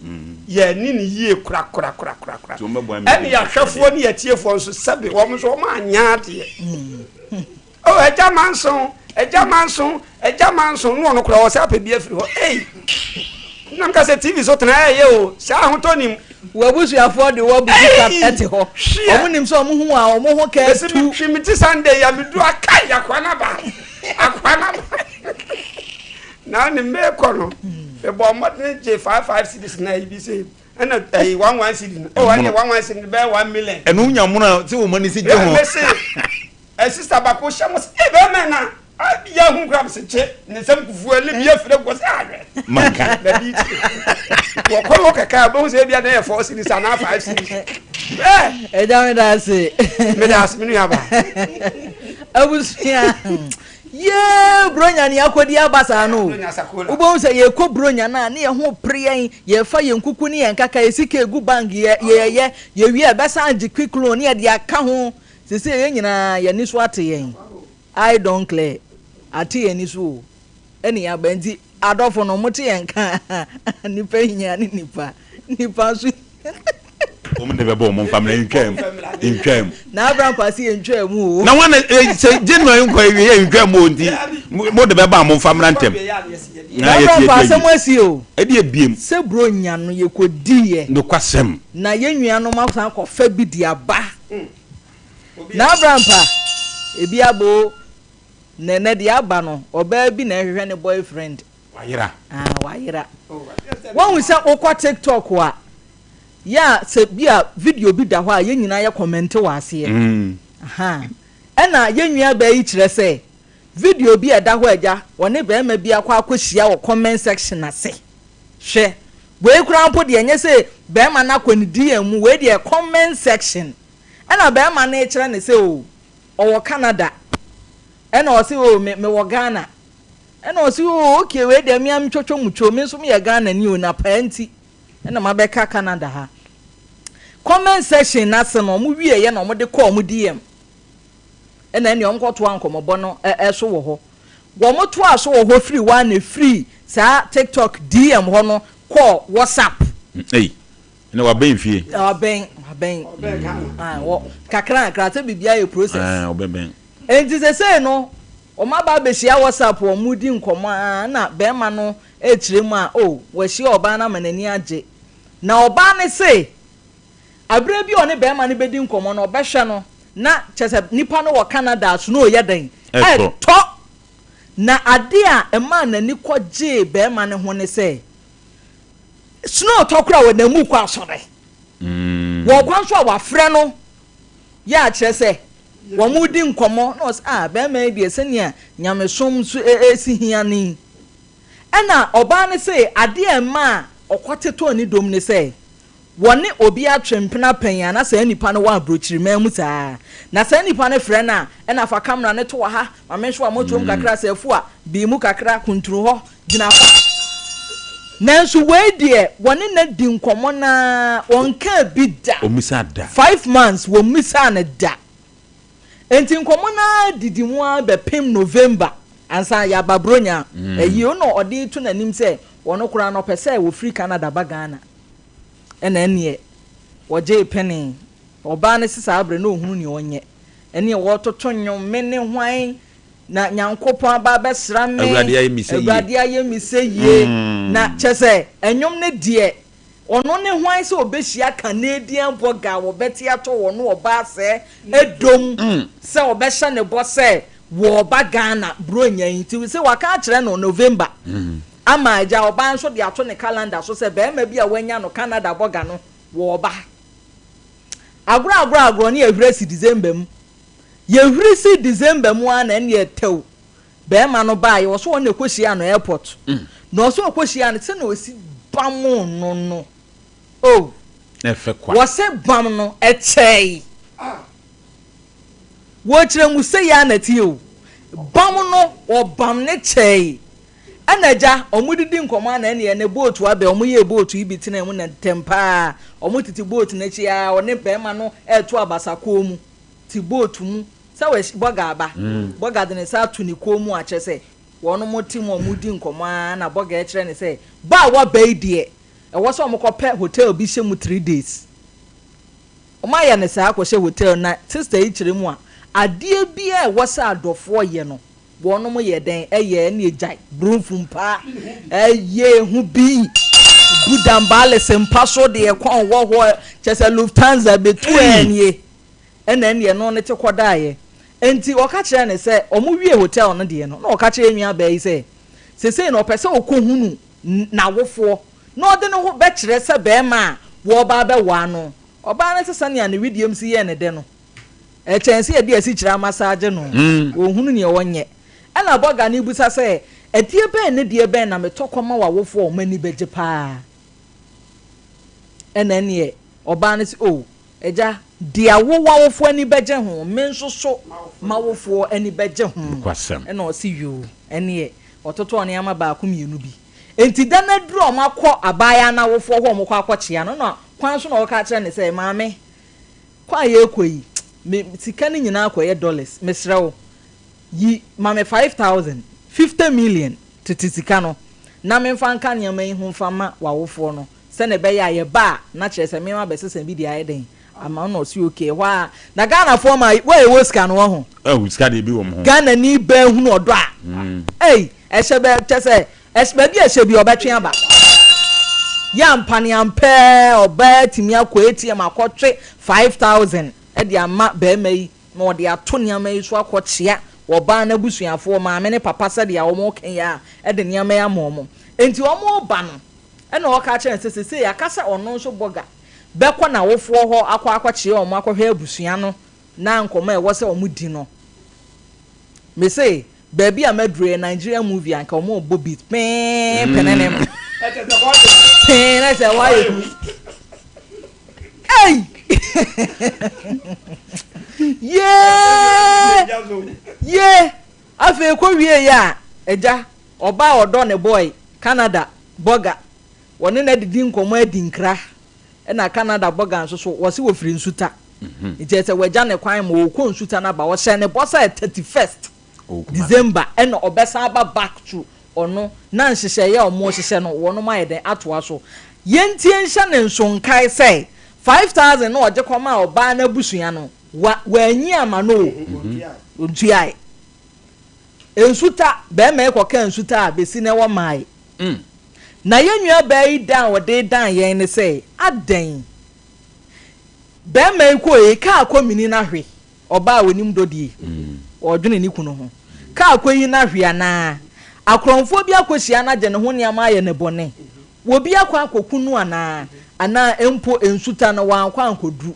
Speaker 4: yɛanni no yie korakorakorakorakora. Ɛne yɛahwɛfoɔ ne yɛatiefoɔ nso, sɛbe wɔn nso wɔanyɛ adeɛ. Oh agya manson, agya manson, agya manson, no ɔno koraa ɔsɛ apɛ bi afiri hɔ. Ei! Nam ka sɛ TV so tena ɛyɛ o, saa ahotɔ nim.
Speaker 1: W'abusuafoɔ de wɔ bubu cap ɛte hɔ.
Speaker 4: Hweɛ.
Speaker 1: Ɔmo nim sɛ ɔmo hu a ɔmo ho kɛ
Speaker 4: Mesi
Speaker 1: tu.
Speaker 4: me twi me ti Sunday ya me du akai akoa no aba. Akoa no aba. Na ne mekɔ no, mebɔ mmɔden gye 55 cedis na ayi bi sei. Ɛna ɛyi 11 cedi no. Oh ɛne 11 cedi no bɛyɛ 1 million.
Speaker 3: Ɛno nya mono a sɛ wɔn ani si gye ho.
Speaker 4: Mese. Sister baako hyɛ mo sɛ ee bɛrima na yɛ hu kura sɛ kye ne nsɛm kufuo ne bi afiri gu sɛ ahwɛ.
Speaker 3: Manka.
Speaker 4: Dabi ti. Wɔkɔ no kɛkɛ a bɛhu sɛ ebia na yɛ four series anaa five series. Ɛ.
Speaker 1: Ɛgya me da ase.
Speaker 4: Me da ase me nua ba.
Speaker 1: Abusua. Yee bronya ne akɔdi aba saa no. Wobɛhu sɛ yɛkɔ bronya no a ne yɛn ho pere yɛn yɛfa yɛn kuku ne yɛn kaka yɛ sika egu bank yɛ yɛyɛ yɛwie a ɛbɛsan agye quick loan ne yɛde aka ho. Seesei yɛn nyinaa yɛn ani so ate yɛn. I don't clear. Ate yɛn ani so o. Ɛne yɛn aba nti adɔfo no mote yɛn nka a nipa hia ne nipa. Nipa nso
Speaker 3: Wɔn de bɛbɔ wɔn mfa mmerɛ ntwam ntwam.
Speaker 1: Na Abraham pa se yɛn ntwam o.
Speaker 3: Na wɔn eh, sɛ January nkɔ awie yɛ ntwam o nti mo de bɛba a mo mfa mmra ntɛm.
Speaker 1: Na Abraham pa asɛm asi o.
Speaker 3: Ɛde ebiem.
Speaker 1: Sɛ buro nya no yɛkɔ di yɛ.
Speaker 3: Nokwasɛm.
Speaker 1: Na yɛn nuanom asan akɔ fa bi de aba. Na Abraham pa ebi aba o. Na ɛnɛ deɛ aba no ɔbaa bi na ɛhwehwɛ ne boyfriend.
Speaker 3: Wayera.
Speaker 1: Ah wayera. Wahu sɛ wokɔ TikTok a, yɛ a sɛ bi a video bi da hɔ a yɛn nyinaa yɛ kɔmɛnte wɔ aseɛ. Aha. Ɛna yɛn nua baa yi kyerɛ sɛ video bi a ɛda hɔ agya wɔne barima bi akɔ akɔhyia wɔ comment section ase. Hwɛ, wei koraa mpo deɛ ɛnyɛ sɛ barima no akɔ ne DM mu, wei deɛ comment section. Ɛna barima no rekyerɛ no sɛ o, ɔwɔ Canada. Ɛna ɔse o, me mewɔ Ghana. Ɛna ɔse oo okay wei deɛ mea metwotwo mutwo me nso meyɛ Ghana ni o na paa nti ɛna mabɛka Canada ha. Comment section no ase no ɔmo wieɛ na ɔmo de kɔɔ ɔmo DM ɛna ɛneɛ ɔmo kɔtoa nkɔmɔbɔ no ɛso wɔ hɔ. Wɔn toaa so wɔ hɔ firi hɔ a na ɛfiri saa TikTok DM hɔ no kɔɔ WhatsApp.
Speaker 3: Ei ɛnɛ wabɛn fie.
Speaker 1: Wabɛn wabɛn.
Speaker 4: Ɔbɛn Ghana.
Speaker 1: Ah wɔ kakra kakra sɛ biribiara yɛ process.
Speaker 3: Ah ɔbɛbɛn.
Speaker 1: Enti sesei no Wɔaba abɛhyia WhatsApp wɔredi nkɔmmɔ ara na barima no rekyerɛ mu a oh wahyia ɔbaa no ama n'ani agye. Na ɔbaa no se aberɛ bi a ɔne barima no bɛdi nkɔmmɔ no ɔbɛhwɛ no na kyerɛ sɛ nipa no wɔ Canada a snow yɛ dɛn?
Speaker 3: Ɛtɔ.
Speaker 1: Ɛtɔ! Na adeɛ a ɛmaa n'ani kɔgyee barima no ho ne sɛ snow tɔ koraa a ɔnam mu kɔ asɔre. Wɔ ɔkwan so a wafrɛ no yɛ a kyerɛ sɛ Wɔredi nkɔmmɔ na ɔse ah bɛrima yi deɛ sɛnea nyamesom nso si hia no yi. Ɛna ɔbaa no se adeɛ a ɛmaa ɔkɔtetɔɔ ne dom ne sɛ wɔne obi atwe mpena pɛn a na saa nipa no wɔ aburokyiriman mu saa. Na saa nipa no frɛ no a ɛna fa camera no to wɔ ha ma me nso wɔ kakra sɛ afu a bii mu kakra kuntunu hɔ gyina hɔ. Nanso wei deɛ wɔne no adi nkɔmmɔ no ara ɔnkaa bi da.
Speaker 3: Ɔmmisaa da.
Speaker 1: Five months wɔmmisaa no da. Enti nkɔmmɔ no ara didi mu ara bɛpem November ansa yɛaba Buronya ayi o na ɔde reto n'anim sɛ ɔno koraa no ɔpɛ sɛ ɔfiri Canada ba Ghana. Ɛna ɛnneɛ wɔgyee penee. Ɔbaa no se saa berɛ no ɔhunu nea ɔnyɛ. Ɛnneɛ wɔretoto nnwom, me ne hwan Na Nyankopɔn aba abɛsra me.
Speaker 3: Awurade ayɛ me sɛ yie.
Speaker 1: Awurade ayɛ me sɛ yie. Na kyerɛ sɛ, ɛnwom no deɛ, ɔno ne hwan sɛ ɔbɛhyia Canadian bɔga a wɔbɛte ato wɔ no ɔbaa sɛ Edom sɛ ɔbɛhyɛ ne bɔ sɛ wɔreba Ghana Buronya yi nti sɛ waka akyerɛ no November ama agya ɔbaa nso de ato ne calendar so sɛ barima bi a wanya no Canada bɔga no wɔreba. Agorɔ agorɔ agorɔ ne ahuri asi December mu. Yɛhuri sii December mu ara na ɛnneɛ tɛw barima no baeɛ, ɔse ɔno na ɛkɔhyiaa no airport, na ɔse ɔkɔhyiaa no sɛdeɛ ɔsi bamoo no no, oh,
Speaker 3: Na ɛfɛ kwa.
Speaker 1: wɔse bam no ɛkyɛe, wɔkyerɛ mu sei ara na ɛteɛ o, bam no ɔbam no kyɛe, ɛna agya wɔdidi nkɔmmɔ ara na ɛnneɛ ne boat abɛ, wɔyɛɛ boat yi bi tenaa mu na ntɛm pa ara wɔtete boat no akyi ara ɔne barima no reto abasakɔn mu. te boat mu sɛ wɔ bɔga aba bɔga de ne nsa ato ne kɔn mu a kyerɛ sɛ wɔn te mu a wɔredi nkɔmmɔ ara na bɔga rekyerɛ no sɛ ba a waba yi deɛ ɛwɔ sɛ wɔkɔpɛ hotel bi hyɛ mu 3 days. Wɔayɛ no saa akɔhyɛ hotel na sister yi kyerɛ mu a adeɛ biara a ɛwɔ sɛ adɔfoɔ yɛ no wɔnom yɛ dɛn ɛyɛ ɛne agyae bromfu mpa ɛyɛ ehu bi budambales mpa so deɛ kɔn wɔ hɔ kyerɛ sɛ Lufthansa bɛtu ɛnie Ɛna ɛnneɛ no ne te kɔdaeɛ. Enti ɔka kyerɛɛ no sɛ, wɔwiee hotel no deɛ no, na ɔka kyerɛɛ yɛn nuabaa yi sɛ, seesei no ɔpɛ sɛ ɔkɔhunu n'awofoɔ na ɔde ne ho bɛkyerɛ sɛ barima a wɔreba abɛwaa no. Ɔbaa no se sɛnea ne wedeɛm si yɛɛ no dɛ no, Ɛkyɛn sɛ yɛde asikyire amasaagye no. Ɔnhunu neɛ ɔnyɛ. Ɛna bɔga no bisa sɛ, Ɛdeɛ bɛn ne deɛ bɛn na metɔ kɔma w'awofoɔ a wɔn ani bɛgye pa ara? Ɛna ɛneɛ ɔbaa no se, Oh, agya, deɛ wo w'awofoɔ ani bɛgye ho, me nso so m'awofoɔ ani bɛgye ho.
Speaker 3: Nokwasɛm.
Speaker 1: Ɛna ɔse, Yoo, ɛneɛ ɔtotɔɔ nneɛma baako mmienu bi. Enti da no aduru a wɔakɔ abaayaa no awofoɔ hɔ a wɔkɔ akɔkyea no, ɛna kwan so na ɔreka akyerɛ no sɛ, Maame, kɔ a yɛrekɔ yi, me sika no nyinaa akɔyɛ dollars, mesrɛ wo, yi ma me 5,000, 50 million, tete sika no, na memfa nka nneɛma yi ho mfa mma w'awofoɔ no, sɛdeɛ ɛbɛyɛ a yɛba a, na kyerɛ sɛ me mabɛsesa bi de ayɛ dɛn ama wo, na ɔse okay, ɛhɔ ara na Ghanafoɔ ma wo a ɛwɔ sika no, wahu.
Speaker 3: Oh, sika deɛ ebi wɔ mo ho.
Speaker 1: Ghanani baa hunu ɔdɔ a, ei, ɛhyɛ bɛ, kyerɛ sɛ, ɛhyɛ, baabi a ɛhyɛ bi ɔbɛtwe aba. Yɛ ampa ne ampɛɛ, ɔbaa atumi akɔ ATM akɔtwe 5,000 de ama barima yi na ɔde ato nneɛma yi so akɔkyea ɔbaa no abusuafoɔ, maame ne papa sɛdeɛ wɔreka yi ara, de nneɛma yi ama wɔn. Enti wɔreba no, ɛna ɔreka akyerɛ no sɛ seesei aka sɛ ɔno nso Bɔga bɛkɔ n'awofoɔ hɔ akɔ akɔkyea wɔn akɔhwɛ abusua no na nkɔmmɔ a ɛwɔ sɛ wɔdi no. Mese baabi a maduru yɛ Nigerian movie a nka wɔrebɔ beat pee penenem pee na sɛ wɔayɛ hu. Ei! Yee! Yee! Afei kɔ wie yɛ a, agya, ɔbaa a ɔdɔ ne boy, Canada, bɔga, wɔne no adidi nkɔmmɔ adi nkra, ɛna Canada bɔga nso so, wɔse wɔfiri Nsuta. Nti ɛsɛ wɔagya ne kwan ma ɔkɔ Nsuta no aba. Ɔhyɛɛ ne bɔ sɛ 31st December ɛna ɔbɛsan aba back to ɔno na nhyehyɛeɛ a wɔrehyehyɛ no wɔnom ayɛ dɛn atoa so. Yɛntie nhyɛ no nso nkae sɛ 5000 na ɔgye kɔmaa ɔbaa no abusua no wa wanyi ama no o, ɔntuae. Nsuta, barima yi kɔkaa nsuta a bɛsi nɛ wɔmaae. Na yɛn nua baa yi dan a ɔde dan yɛn ne sɛ adɛn? Barima yi kɔɔ yi kaa kɔ mini no ahwe. Ɔbaa a ɔnim dɔ die, ɔredwene ne kunu ho. Kaa kɔyi no ahwe anaa? Akorɔmfoɔ bi akɔhyia no agye ne ho nneɛma ayɛ no bɔne? Obi akɔ akɔku no anaa? Anaa mpo nsuta no wankɔ ankɔduru?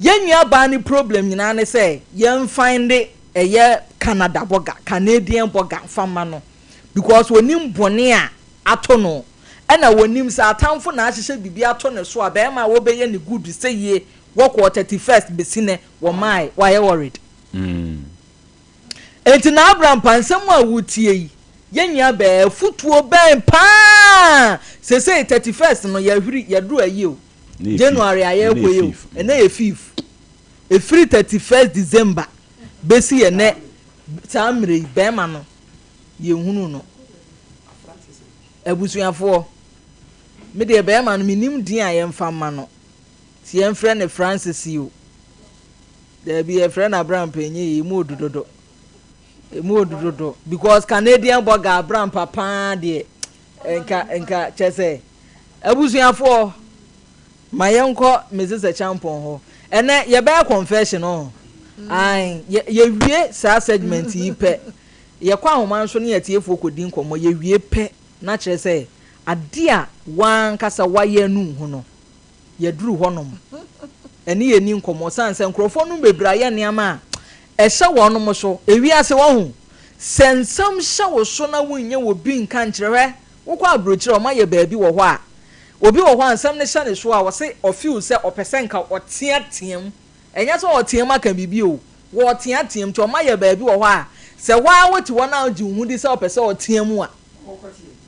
Speaker 1: Yɛn nuabaa no problem nyinaa ne sɛ yɛn finde ɛyɛ Canada bɔga, Canadian bɔga mfa mma no because ɔnim bɔne a ato no ɛna ɔnim sɛ atamfo na ahyehyɛ biribi ato ne so a bɛrima a wɔbɛyɛ ne good sɛ yie Wɔkɔɔ 31st besi nɛ wɔmae wayɛ worried. Enti na Abraham pa nsɛm a wotie yi yɛ nua bɛɛ afutuo bɛn paa sesei 31st no yɛahwiri yɛduru ayi o January a yɛrekɔ yi o ɛnɛ yɛ fifth ɛfiri 31st December besi ɛnɛ saa mmerɛ yi bɛɛma no yɛnhunu no abusuafoɔ me deɛ bɛɛma no menim din a yɛmfa mma no Nti yɛmfrɛ no Francis yi o. Daabi yɛfrɛ no Abrampa ɛnyɛ yie, emu odu dodo. Emu odu dodo because Canadian burger Abrampa paa deɛ nka nka kyɛ sɛ abusuafoɔ ma yɛnkɔ Mrs. Acheampong hɔ. Ɛnɛ yɛbɛyɛ confession ɔ. Ae yɛwie saa segment yi pɛ yɛkɔ ahoma nso ne atiefoɔ kɔdi nkɔmmɔ yɛwie pɛ na kyerɛ sɛ adeɛ a w'ankasa wayɛ no nhu no yɛduru hɔnom ɛne yɛn nni nkɔmmɔ sane sɛ nkurɔfoɔ nom bebree ayɛ nneɛma a ɛhyɛ wɔnom so. Ewiase wahu, sɛ nsɛm hyɛ wo so na wonnya obi nka nkyerɛ, hwɛ, wokɔ aburokyire a wɔayɛ baabi wɔ hɔ a, obi wɔ hɔ a nsɛm no hyɛ ne so a ɔse ɔfeel sɛ ɔpɛ sɛ nka ɔteateam, ɛnyɛ sɛ ɔteam aka biribi o, wɔteateam nti wɔayɛ baabi wɔ hɔ a sɛ woaa wote hɔ na wogye wo ho di sɛ ɔpɛ sɛ ɔteam a,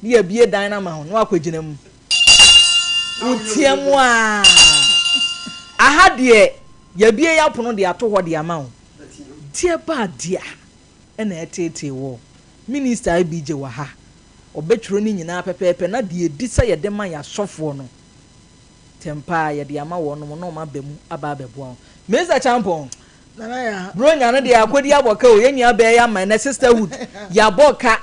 Speaker 1: ne yɛabue dan no ama wo na woakɔgyina mu. Wotea mu aa. Aha deɛ yɛabue y'apono de ato hɔ de ama wo. Deɛ ba adeɛ a ɛna ɛteetee woɔ. Minister IBJ wɔ ha. Ɔbɛtwerɛ ne nyinaa pɛpɛɛpɛ na deɛ ɛdi sɛ yɛde ma y'asɔfoɔ no tɛm paa yɛde ama wɔnom na wɔn aba mu aba abɛboa wo. Minister Champon. Bronya no deɛ akɔdi abɔ ka o, yɛn nua bɛɛ yɛ ama ɛnɛ sisterhood yɛabɔ ka.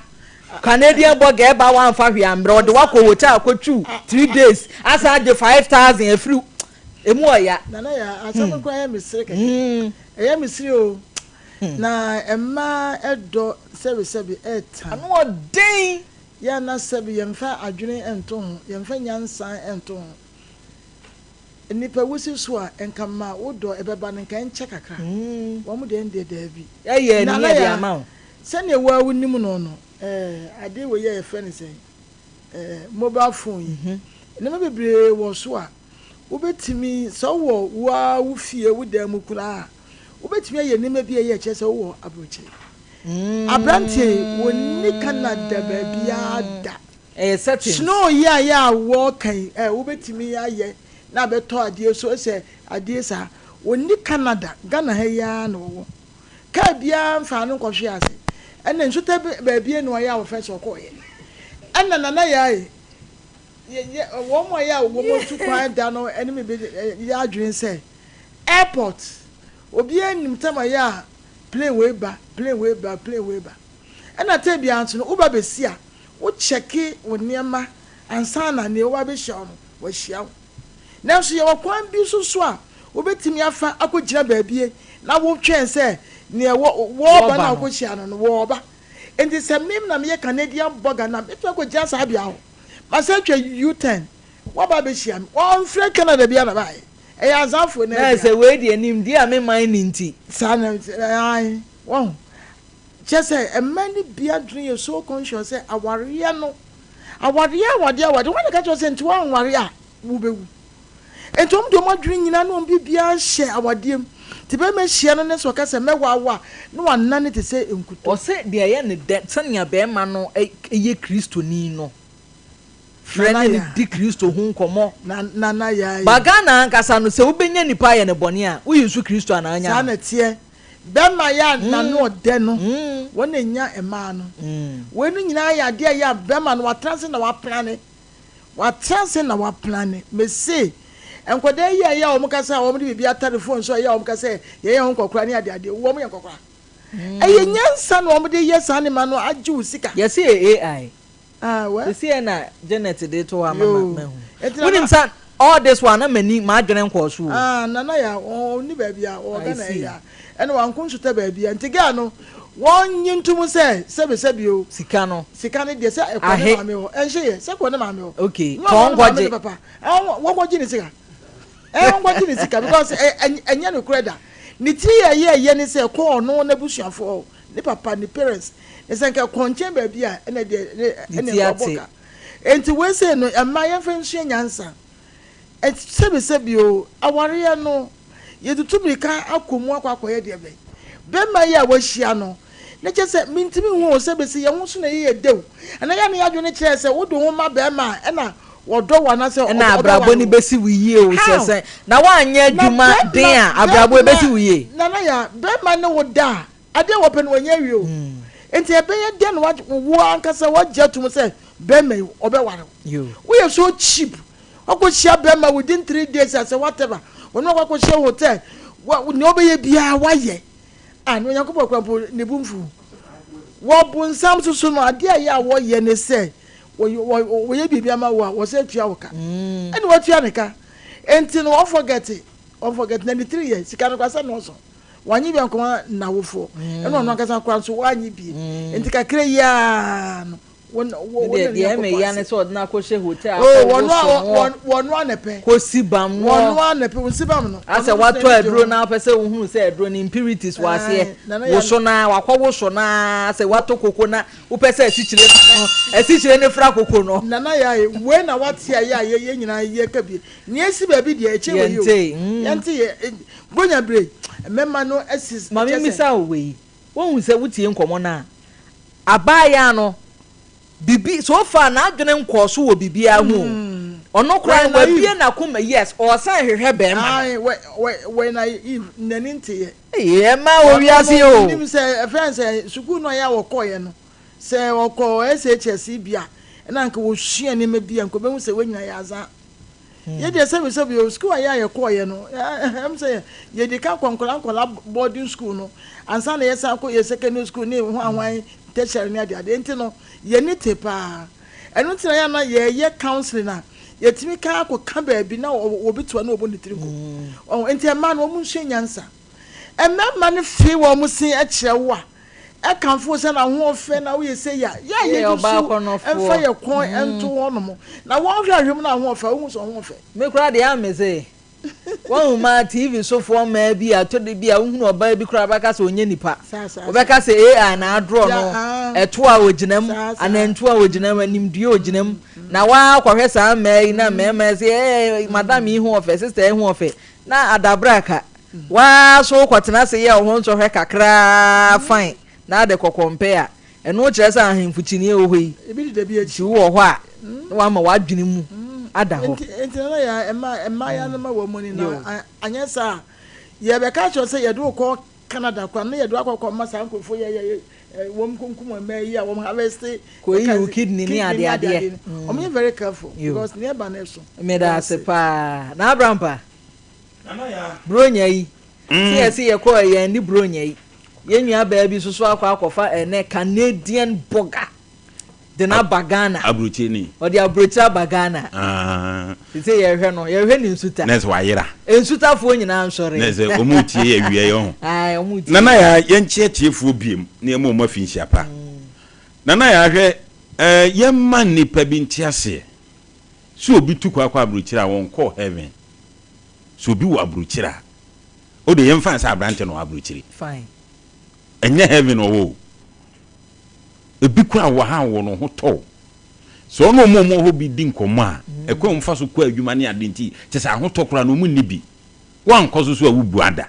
Speaker 1: Canadian bɔga ɛba wamfa hwee ambrɛ ɔde wakɔ hotel akɔtwiw 3 days asan agye 5000 afiri emu ɔya.
Speaker 2: Nana ya asɛm no koraa yɛ me sere kɛkɛ. Ɛyɛ me sere o. Na mmaa ɛdɔ sɛbesɛbe ɛɛtan.
Speaker 1: Ano ɔden.
Speaker 2: Yɛ a na sɛbe yɛmfa adwene nto ho, yɛmfa nyansa nto ho. Nnipa wusi so a, nka ma wo dɔ ɛbɛba no nka ɛnkyɛ kakra. Wɔn deɛ ɛndeɛ daabi.
Speaker 1: Ɛyɛ
Speaker 2: Nana
Speaker 1: ani yɛ de
Speaker 2: Yaa,
Speaker 1: ama wo.
Speaker 2: sɛdeɛ wo ara wonim no no, ɛɛ adeɛ wei a yɛfrɛ no sɛn, ɛɛ mobile phone yi, nneɛma bebree wɔ so a wobɛtumi, sɛ wowɔ wo ara wo fie, wo dan mu koraa a, wobɛtumi ayɛ nneɛma bi a ɛyɛ kyerɛ sɛ wowɔ aburokyire. Aberanteɛ yi, wɔnni Canada baabiara da.
Speaker 1: Ɛyɛ settings.
Speaker 2: Snow yi a yɛ a wɔka yi ɛ wobɛtumi ayɛ na abɛtɔ adeɛ so sɛ adeɛ saa. Wɔnni Canada, Ghana ha yi ara na wɔwɔ. Kaa biara mfaa no nkɔhwee ase. Ɛna nsutɛ baabi na ɔyɛ a wɔfrɛ sɛ ɔkɔɔeɛ. Ɛna Nana Yaa yi, yɛ yɛ wɔn a yɛ a wɔn atu kwan da no ɛne me bɛ yɛ adwene sɛ airport obiara nim tam a yɛ a plane wei ba, plane wei ba, plane wei ba. Ɛna tɛ biara nso no woba bɛsi a Wo kyɛke wo nneɛma ansa na nea ɔba abɛhyia wo no wahyia wo. Nanso yɛwɔ kwan bi nso so a wobɛtumi afa akɔgyina baabi na wotwɛn sɛ nea wɔreba no a wokɔhyia no no wɔreba. Enti sɛ me na meyɛ Canadian burger no a, mɛtumi akɔgyina saa bea hɔ. Masan atwa U-turn, woaba abɛhyia me. Wɔmfrɛ Canada biara na baeɛ. Ɛyɛ Azanfoɔ no
Speaker 1: Na
Speaker 2: adua.
Speaker 1: sɛ wei deɛ nimdeɛ a me man nni nti.
Speaker 2: Saa na, ae, wahu. Kyerɛ sɛ mmaa no bi adwene yɛ so conscious sɛ awareɛ no, awareɛ awadeɛ awadeɛ, wɔn na ɛka kyerɛ sɛ nti woanware a wobɛwu. Nti wɔn de wɔn adwene nyinaa ne wɔn biribiara hyɛ awadeɛ mu. Nti bɛrima hyia no ne sɛ ɔka sɛ mɛwaa wo a, na wanane te sɛ nkuto.
Speaker 1: Ɔse deɛ ɛyɛ no dɛ sɛnea bɛrima no yɛ Kristoni no, frɛ ne no di Kristo ho nkɔmmɔ.
Speaker 2: Nana Yaa.
Speaker 1: But Ghana ankasa no sɛ wobɛnya nipa ayɛ no bɔne a, woyi nso Kristo anaa wonya no?
Speaker 2: Saa na ɛteɛ. Bɛrima yɛ a n'ano ɔdɛ no, wɔn na enya mmaa no. Wei no nyinaa yɛ adeɛ a ɛyɛ a bɛrima no watena ase na waplane. Watena ase na waplane. Mese, nkwadaa yi a ɛyɛ a wɔn ka sɛ wɔn de biribi atare phone so a ɛyɛ a wɔn ka sɛ yɛyɛ ho nkɔkora ne adeadeɛ, wɔn yɛ nkɔkora. Ɛyɛ nyansa na wɔn de yɛ saa nneɛma no agye wo sika.
Speaker 1: Yɛse yɛ AI.
Speaker 2: Ah well.
Speaker 1: Sesei na Janet de to hɔ ama ma
Speaker 2: Yoo.
Speaker 1: mahu.
Speaker 2: Enti
Speaker 1: Wonim
Speaker 2: nana.
Speaker 1: sa all this while na m'ani m'adwene nkɔɔ so o.
Speaker 2: Ah nana ya ɔnni baabi a ɔwɔ
Speaker 1: I
Speaker 2: Ghana
Speaker 1: see.
Speaker 2: yi a ɛna wanko nsotɛ baabi a nti girl no wɔnye ntom sɛ sɛbi sɛbi o.
Speaker 1: Sika no.
Speaker 2: Sika no deɛ sɛ ɛkɔ ne
Speaker 1: Ahe.
Speaker 2: maame hɔ ɛnhye yɛ sɛ kɔ ne maame hɔ.
Speaker 1: Okay
Speaker 2: Nyɛ
Speaker 1: kɔ
Speaker 2: ɔno ne maame
Speaker 1: nkɔgye.
Speaker 2: ne papa ah wɔnkɔgye ne sika eh wɔnkɔgye ne sika because ɛnyɛ nokorɛ da ne tiri yɛ yɛ yɛ ne sɛ ɛkɔ ɔno n'abusuafoɔ hɔ. Ne papa, ne parents, ne sɛ nka ɛkɔ nkyɛn baabi a ɛna deɛ ne
Speaker 1: Ne
Speaker 2: ɛna
Speaker 1: ti
Speaker 2: nka ɔbɔ
Speaker 1: ate.
Speaker 2: ka. Enti wei sei no mmaa yɛmfa nsua nyansa. Sɛbi sɛbi o, awareɛ no yɛtutu mirika akɔ mu akɔ akɔyɛ deɛ bɛn. Bɛrima yi a wahyia no, na kyerɛ sɛ mentumi nhu o, sɛbi sɛ yɛn ho so na ɛyɛ yɛ dɛ o. Anaa yɛ a na yɛn adwene kyerɛ sɛ wode wo ho ma bɛrima a ɛna wɔdɔ wo anaasɛ
Speaker 1: Ɛna
Speaker 2: ɔbɛware
Speaker 1: abrabɔ no
Speaker 2: wo.
Speaker 1: bɛsi wo yie o, sɛ
Speaker 2: How?
Speaker 1: sɛ na woanyɛ
Speaker 2: Na
Speaker 1: adwuma den
Speaker 2: bɛrima
Speaker 1: a, abrabɔ ɛbɛsi
Speaker 2: bɛrima
Speaker 1: wo yie.
Speaker 2: Nana Yaa, bɛrima ne wo da a, Adeɛ a wɔpɛ no wɔanya awie o. Nti ɛbɛyɛ dɛn na wo ankasa woagye atom sɛ bɛrima yi ɔbɛware wo? Woyɛ so cheap. Woakɔhyia bɛrima within 3 days asɛ whatever. Wɔne wo akɔ akɔhyia hotel. Nea ɔbɛyɛ biara woayɛ. Ah, na Onyankopɔn kora mpo ne bo mfu. Wɔ bonsam so so no, adeɛ a ɛyɛ a wɔyɛ ne sɛ wɔyɛ biribi ama wo a wɔsɛ tua wo ka. Ɛna watua ne ka. Nti no wɔnforget, wɔnforget na ne tiri yɛ sika no koraa sɛ nnɔɔso. Wannye bi ankɔma n'awofoɔ, ɛna ɔno ankasa koraa nso wannye bi. Nti kakra yi ara no, wɔn
Speaker 1: Ne
Speaker 2: wɔn
Speaker 1: deɛ
Speaker 2: na
Speaker 1: deɛ
Speaker 2: Nyankopɔn
Speaker 1: ɛmɛ ya ne
Speaker 2: ase.
Speaker 1: sɛ ɔde no akɔhyɛ hotel
Speaker 2: Oh,
Speaker 1: akɔ
Speaker 2: wɔn a
Speaker 1: woso
Speaker 2: wɔn
Speaker 1: noɔ
Speaker 2: wɔn a na pɛ.
Speaker 1: kɔsi bam
Speaker 2: Wɔn
Speaker 1: noɔ
Speaker 2: a na pɛ, wɔn si bam no.
Speaker 1: asɛ
Speaker 2: Ɔno nso
Speaker 1: watɔ
Speaker 2: n'ani gye
Speaker 1: aduro
Speaker 2: ho.
Speaker 1: na wopɛ sɛ wohunu sɛ aduro no impurities wɔ aseɛ
Speaker 2: Ae, Nana ya
Speaker 1: woso no ara wakɔ woso no ara sɛ watɔ koko na wopɛ sɛ asikyire no asikyire no fra koko no.
Speaker 2: Nana ya e, wei na wate a yɛ a yɛ yɛn nyinaa yɛka bi. Nea esi baabi deɛ ɛkyɛn wei o.
Speaker 1: Yɛntee, mm.
Speaker 2: Yɛnte yɛ, eh, Buronya bere yi, mmarima no asi,
Speaker 1: Ma
Speaker 2: kyerɛ sɛ.
Speaker 1: mimmisa wo wei, Woahu sɛ wotie nkɔmmɔ no a, abaayaa no, biribi, so far n'adwene nkɔɔ so wɔ biribiara ho o. Ɔno koraa
Speaker 2: Wɔyɛ
Speaker 1: no,
Speaker 2: naive.
Speaker 1: wabue n'akoma, yes, ɔresan hwehwɛ barima no.
Speaker 2: Ae, wɔ, wɔ, wɔyɛ naive, n'ani nteeɛ.
Speaker 1: Ei, ɛmmaa wɔ
Speaker 2: Ɔno
Speaker 1: wiase yi
Speaker 2: no,
Speaker 1: o.
Speaker 2: menim sɛ, ɛfrɛ no sɛ, sukuu no a ɛyɛ a wɔkɔeɛ no, sɛ ɔkɔɔ SHS bi a, ɛna anka wɔsua nneɛma bi a, anka ɔbɛhu sɛ wei nyinaa yɛ azaa. Yɛ deɛ sɛbi sɛbi o, sukuu a yɛ a yɛkɔɔyɛ no, ɛm sɛ yɛdi kan kɔ nkɔla nkɔla boarding school no, ansa na yɛsan kɔ yɛ secondary school ne hwan hwan tertiary ne adeade, nti no yɛni te paa. Ɛno nti na yɛ a na yɛyɛ counseling a, yɛtumi ka akɔka baabi na obi to a na ɔbɔ ne tiri nko. Ɔho, nti mmaa no wɔn nsua nyansa. Mmarima no fee wɔn se kyerɛ wo a, ɛkamfo wo sɛ na ho ɔfɛ na woyɛ sei a, yɛ a
Speaker 1: Yɛ
Speaker 2: yɛn
Speaker 1: ɔbaa
Speaker 2: nso
Speaker 1: kɔnɔfoɔ.
Speaker 2: mfa yɛ kɔn nto hɔ nom. Na wɔn hwɛ ahwɛ mu na ho ɔfɛ a, wohu sɛ ɔho ɔfɛ.
Speaker 1: Me koraa deɛ a me se. Wahu mmaa, TV sofoɔ mmaa bi a, ɛtɔ da bi a wohunu ɔbaa bi koraa bɛka sɛ ɔnyɛ nipa. Wobɛka sɛ AI na adrɔ no, ɛto a ɔgyina mu, anantu a ɔgyina mu, animdua a ɔgyina mu. Na woakɔhwɛ saa mmaa yi na mmarima yi sɛ, ɛɛ, madam yi ho ɔfɛ, sister yi ho ɔfɛ, na adabraka. Woa so wokɔtena ase yɛ wo ho nsɔhwɛ kakraa fine na ade kɔkɔmpɛ a, Ɛno kyerɛ sɛ ahemfo kyiniiɛ wɔ hɔ yi, nti wowɔ hɔ a na wama w'adwene mu ada hɔ.
Speaker 2: Nti na na yɛ mmaayewa no ma wɔn ani na anyɛ saa a yɛbɛka akyerɛ sɛ yɛde wo kɔ Canada koraa na yɛde wo akɔ akɔma saa nkurɔfoɔ yi a wɔn kunkum mmaa yi a wɔn harvest
Speaker 1: Kɔyi wo kidney ne adeadeɛ.
Speaker 2: Wɔn yɛ very careful because nea ɛba no ɛso.
Speaker 1: Meda ase paa. Na Abrampa, Buronya yi, Sɛ yɛse yɛkɔɔ yɛn ne Buronya yi, yɛn nua baa bi nso so akɔ akɔfa ɛnɛ Canadian burger de no aba Ghana.
Speaker 3: Aburokyire ni.
Speaker 1: Ɔde aburokyire aba Ghana.
Speaker 3: Ah.
Speaker 1: Sese yɛhwɛ no, yɛhwɛ ne nsuta.
Speaker 3: Nɛsɛ wayera.
Speaker 1: Nsutafoɔ nyinaa nsɔre.
Speaker 3: Nɛsɛ wɔn retie yɛ awia yi ɔho.
Speaker 1: Ae, wɔn retie.
Speaker 3: Nana yaa yɛnkyea tiefoɔ biem na yɛma wɔn afi nhyia pa. Nana yaa hwɛ eh, yɛmma nnipa bi nte aseɛ sɛ obi tu kwan kɔ aburokyire a wɔnkɔɔ heaven. Sɛ obi wɔ aburokyire a, o deɛ yɛmfa no sɛ aberante na ɔwɔ aburokyire.
Speaker 1: Fine.
Speaker 3: Ɛnyɛ heaven ɔwɔ o. Ebi koraa wɔ ha a wɔ no ho tɔ o. Sɛ ɔne wɔn a wɔwɔ hɔ bi di nkɔmmɔ a, ɛkwan a wɔfa so kɔ adwuma ne ade nti, kyerɛ sɛ ahotɔ koraa no wɔn nni bi. Woankɔ so so a wobu ada.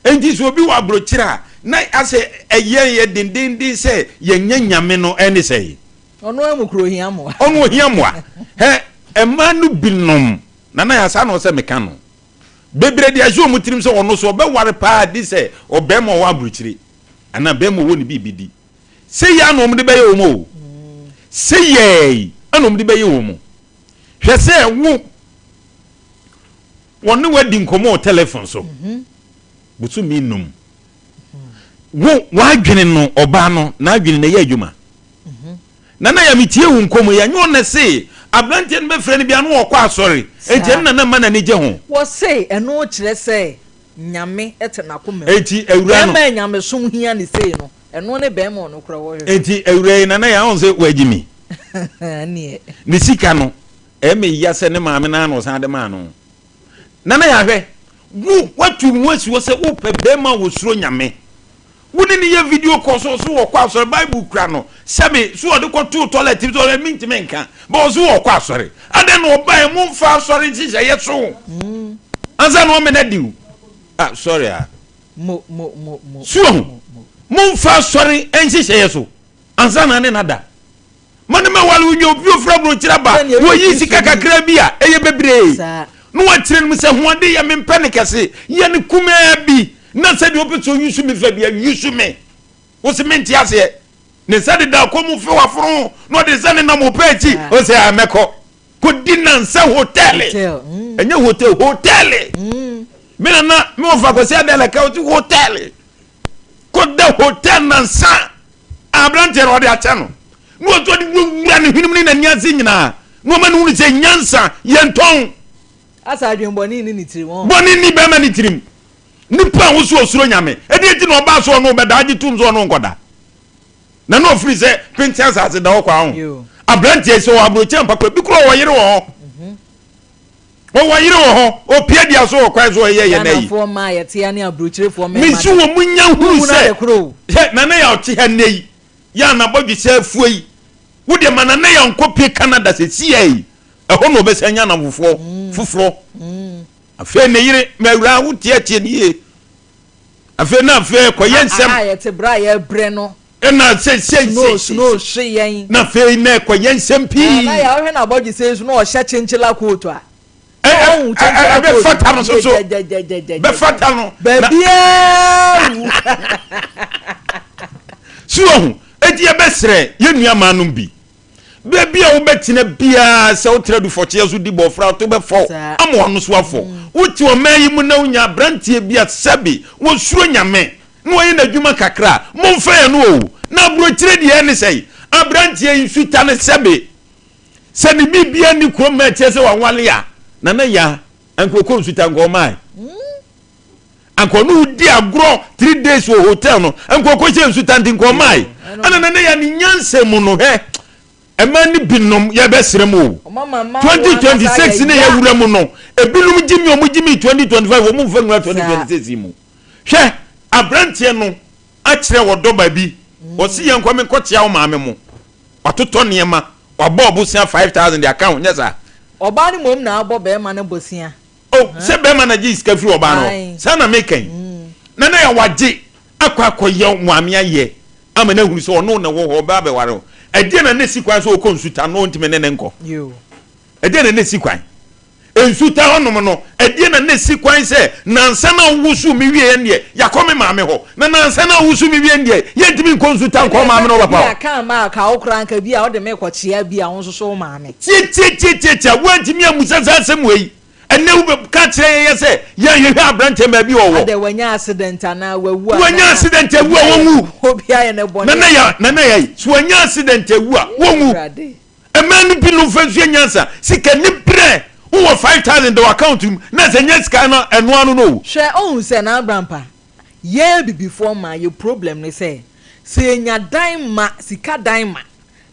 Speaker 3: Enti sɛ obi wɔ aburokyire a, na asɛ ɛyɛ yɛ dendenden sɛ yɛnyɛ nyame no ɛne sɛn?
Speaker 1: Ɔno ara mu kura ohia mmoa.
Speaker 3: Ɔno ohia mmoa. Hɛ, mmaa no binom Nana Yaa, saa na ɔsɛ meka no. Bebree de ahyɛ wɔn tirim sɛ ɔno so ɔbɛware paa di sɛ ɔbarima a ɔwɔ aburokyire anaa barima a ɔwɔ ne biribi di. Sei ara na wɔde bɛyɛ wɔn o. Sei ara na wɔde bɛyɛ wɔn. Hwɛ sɛ wo wɔne wo adi nkɔmmɔ wɔ telefon so bosome nnum. Wo w'adwene no ɔbaa no n'adwene na ɛyɛ adwuma. Nana ya metie wo nkɔmmɔ yi, ɛnyɛ wo na se abranteɛ no bɛfrɛ no bia na ɔkɔ asɔre, enti ɛno na na ɛma n'ani gye ho.
Speaker 1: Wɔse ɛno kyerɛ sɛ Nyame te n'akoma mu.
Speaker 3: Enti awura no.
Speaker 1: Bɛɛma a nyamesom hia no sei no, ɛno ne bɛɛma a ɔno koraa wɔhwehwɛ.
Speaker 3: Enti awura yi Nana ya wohu sɛ wagyi me.
Speaker 1: Ɛneɛ.
Speaker 3: Ne sika no, ɛyɛ me ya sɛ ne maame no ara na ɔsan de maa no. Nana ya hwɛ, wo woatu wo ho asi hɔ sɛ wopɛ bɛɛma a ɔsuro Nyame. Wo ne no yɛ video call so ɔso ɔkɔ asɔre bible kura no sɛbe so ɔde kɔ too toilet so ɔyɛ mintimi nka but ɔso ɔkɔ asɔre adɛn na ɔbaɛ mo nfa asɔre nhyehyɛeɛ so ansa na ɔmena diw ah sorry ah so ɔho mo nfa asɔre nhyehyɛeɛ so ansa na ne nada Ma no mɛware wo nya obi ofiri aburokyire aba wɔyi sika kakra bi a ɛyɛ bebree na wakyerɛ no mu sɛ hoɔden yɛ mempɛ no kɛse yɛ no kumaa bi na sɛdeɛ wopɛ sɛ ɔyusu me fa bi a yusu me wo se mente aseɛ ne nsa deda kɔ mu fe wafono na ɔde nsa nenam wo pɛ akyi ɔ sɛ a mɛkɔ kɔdi nansa hotɛle ɛnyɛ hotel hotɛle me nana me wɔfa kwasi adɛlɛ ka wote hotɛle kɔda hotel nansa Aberanteɛ no ɔde akyɛ no na ɔtɔ de wurawura ne hwenem ne n'ani ase nyinaa na ɔma no hunu sɛ nyansa yɛntɔn.
Speaker 1: Asa adwenbɔne nni ne tirim.
Speaker 3: Bɔne nni bɛrima ne tirim. Nipa a woso osuro Nyame. Ɛdeɛ nti na ɔbaa so ɔno bɛda agye tom sɛ ɔno nkɔda. Na na ɔfiri sɛ pente asase da hɔ kwa ho. Aberanteɛ yi sɛ ɔwɔ aburokyire ampa kwa bi kura ɔwɔ yere wɔ hɔ. Ɔwɔ yere wɔ hɔ, ɔpia di aso wɔ kwan so ɔyɛ yɛn ayi.
Speaker 1: Ghanafoɔ mmaa yɛte ha ne aburokyirefoɔ mmarima
Speaker 3: Mesi wɔn mu nya hunu sɛ, hwɛ Nana Yaw te ha nnɛ yi, yɛ a n'abɔdwesɛ afua yi, wo deɛ ma Nana Yaw nkɔpie Canada seesei yi, ɛhɔ na ɔbɛsan anya nnamfofoɔ foforɔ. Afei ne yere, m'awuraa, wo teɛteɛ no yie. Afei na afei ɛkɔyɛ nsɛm.
Speaker 1: Aha yɛte berɛ a yɛrebrɛ no.
Speaker 3: Ɛna sɛ sɛ
Speaker 1: snow snow hwe yɛn.
Speaker 3: Na afei na ɛkɔyɛ nsɛm pii.
Speaker 1: Na yɛ ɔhwɛ na abɔdwesɛ yi so na ɔhyɛ kyenkyela kootu a.
Speaker 3: Ɛbɛfata no so so. Bɛfata no.
Speaker 1: Baabiara wu.
Speaker 3: So wahu? Eti yɛbɛsrɛ yɛn nua maa nom bi. Baabi a wobɛtena biara, sɛ wotra dufɔkyeɛ so di bɔfra, to bɛfɔ ama w'ano so afɔ. Wote ɔman yi mu na wonya aberanteɛ bi a sɛbe wɔsuro Nyame na ɔyɛ n'adwuma kakra a, momfa yɛn no o. Na aburokyire deɛ ɛne sɛn? Aberanteɛ yi nsuta no sɛbe sɛ ne biribiara nni kurom ma ɛkyerɛ sɛ wanwale a, Nana Yaa, anka ɔkɔ nsuta anka ɔmaae. Anka ɔne wo di agorɔ 3 days wɔ hotel no, anka ɔkɔhyɛ nsuta nti nka ɔmaae. Ɛna Nana Yaa ne nyansa mu no, hwɛ. Mmaa no binom yɛbɛsrɛ mo o.
Speaker 1: Ɔma ma mmaa wɔn ankasa
Speaker 3: 2026
Speaker 1: ayɛ
Speaker 3: ne
Speaker 1: ya.
Speaker 3: yɛwura mu no, ebinom gyimi ɔmo gyimi 2025 ɔmo nfa nwura
Speaker 1: Saa.
Speaker 3: 2026 yi mu. Hwɛ, aberanteɛ no akyerɛ ɔdɔ baabi, ɔsi yɛn nkɔ me nkɔkyea wo maame mo. Watotɔ nneɛma, wabɔ ɔbosea 5000 de aka ho, nyɛ saa?
Speaker 1: Ɔbaa no mmom na abɔ bɛrima no bosea.
Speaker 3: Oh, sɛ bɛrima na gye sika firi ɔbaa no hɔ.
Speaker 1: Ae.
Speaker 3: Saa na meka yi. Na na yɛ wagye akɔ akɔyɛ maame ayɛ ama no ahunu sɛ ɔno na ɛwɔ hɔ, ɔbɛ abɛware wo. Ɛdeɛn na na ɛsi kwan sɛ ɔkɔ nsuta no ɔntumi ne ne nkɔ?
Speaker 1: Yo.
Speaker 3: Ɛdeɛn na na ɛsi kwan? Nsuta hɔnom no, ɛdeɛn na na ɛsi kwan sɛ nansa na wowoso me wieɛ no deɛ, yɛakɔ me maame hɔ, na nansa na wowoso me wieɛ no deɛ, yɛntumi nkɔ nsuta nkɔ maame no
Speaker 1: Ɛdeɛ
Speaker 3: papa
Speaker 1: bi
Speaker 3: hɔ?
Speaker 1: a kaa maa ka wo koraa nka bi a wode me kɔkyea bi a wo nso so wo maame.
Speaker 3: Tiatiatiatiatia, woantumi ammusa saa asɛm wei. Ɛnnɛ wobɛka akyerɛ yɛn sɛ yɛnhwehwɛ aberanteɛ baabi a ɔwɔ.
Speaker 1: Adɛ wanya accident anaa wawu anaa.
Speaker 3: Wanya accident awu a wɔnwu.
Speaker 1: Obi ayɛ ne bɔne.
Speaker 3: Nana ya nana ya yi, so wanya accident awu a wɔnwu.
Speaker 1: Awurade.
Speaker 3: Mmaa no binom fa sua nyansa, sika ni brɛ, wowɔ 5000 da w'account mu na sɛ nya sika no ɛno ano no o.
Speaker 1: Hwɛ ohu sɛ na Abrampa, yɛn abibifoɔ mmaa yɛ problem ne sɛ, sɛ yɛnya dan ma, sika dan ma,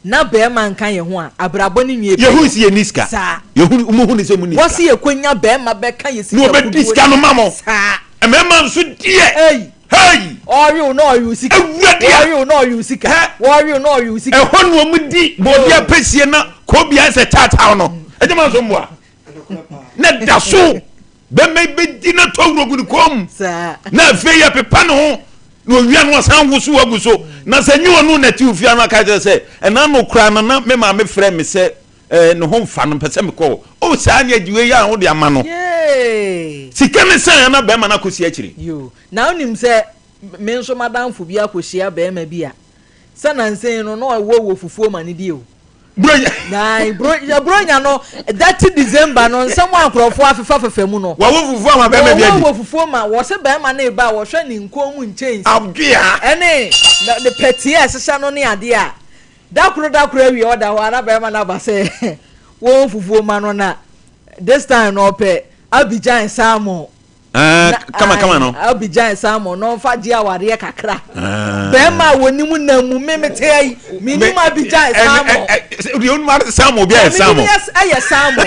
Speaker 1: na bɛɛma nka yɛn ho a, abrabɔ no nwie pɛyɛ.
Speaker 3: Yɛhu sɛ yɛnni sika.
Speaker 1: Saa.
Speaker 3: Yɛhu, mo hu ne sɛ mo nni sika.
Speaker 1: Wɔse yɛkɔnya bɛɛma bɛka yɛ sika
Speaker 3: Na wɔbɛdi
Speaker 1: kuduo
Speaker 3: sika no ma mo.
Speaker 1: Saa.
Speaker 3: Mmarima nso deɛ.
Speaker 1: Ei.
Speaker 3: Hei!
Speaker 1: Ɔrewe wo na ɔrewe wo sika.
Speaker 3: Awurade a.
Speaker 1: Wɔrewe wo na ɔrewe wo sika.
Speaker 3: Hɛ!
Speaker 1: Wɔrewe wo na ɔrewe wo sika.
Speaker 3: Ɛhɔ na wɔn di bɔɔdeɛ apɛsie na kɔɔbi ayɛ sɛ kyaakyaa no. Ɛgyama nso mmoa. Na da so bɛma yi bɛdi na tɔ wuro gu ne kɔn mu.
Speaker 1: Saa.
Speaker 3: Na afei yɛpepa ne ho na owia no ɔsan woso agu so. Na sɛ nye ɔno na ɛte ofie ano aka kyerɛ sɛ ɛna no koraa no na me maame frɛ me sɛ ɛɛ ne ho mfa no mpɛ sɛ mekɔ hɔ. O saa ne agye wei a wode ama no.
Speaker 1: Yay!
Speaker 3: Sika ne sɛn ana bɛrima no akɔsi akyire.
Speaker 1: Yoo. Na wonim sɛ me nso m'adamfo bi akɔhyia barima bi a, sɛ nansa yi no na ɔwɔ wɔ fufuo ma no die o.
Speaker 3: Buronya.
Speaker 1: Na bro, buronya no, 30 December no, nsɛm a nkurɔfoɔ afefafefa mu no.
Speaker 3: Wɔwɔ fufuo ama bɛrima bi adi.
Speaker 1: Wɔwɔ fufuo ma, wɔsɛ bɛrima no reba a, wɔhwɛ ne nkɔn mu nkyɛnse.
Speaker 3: Adwea.
Speaker 1: Ɛne ne pɛteɛ a ɛhyehyɛ no ne adeɛ a, da koro da koro awie ɔda hɔ a na bɛrima no aba sɛ wɔwɔ fufuo ma no na this time no ɔpɛ Abidjan salmon.
Speaker 3: Ah, kama kama no.
Speaker 1: Abidjan salmon na ɔmfa gye awareɛ kakra. Ah. Bɛrima a wɔnim nam mu me mete ayi menim Abidjan salmon.
Speaker 3: Deɛ onim salmon bi ayɛ salmon.
Speaker 1: Menim ɛyɛ salmon.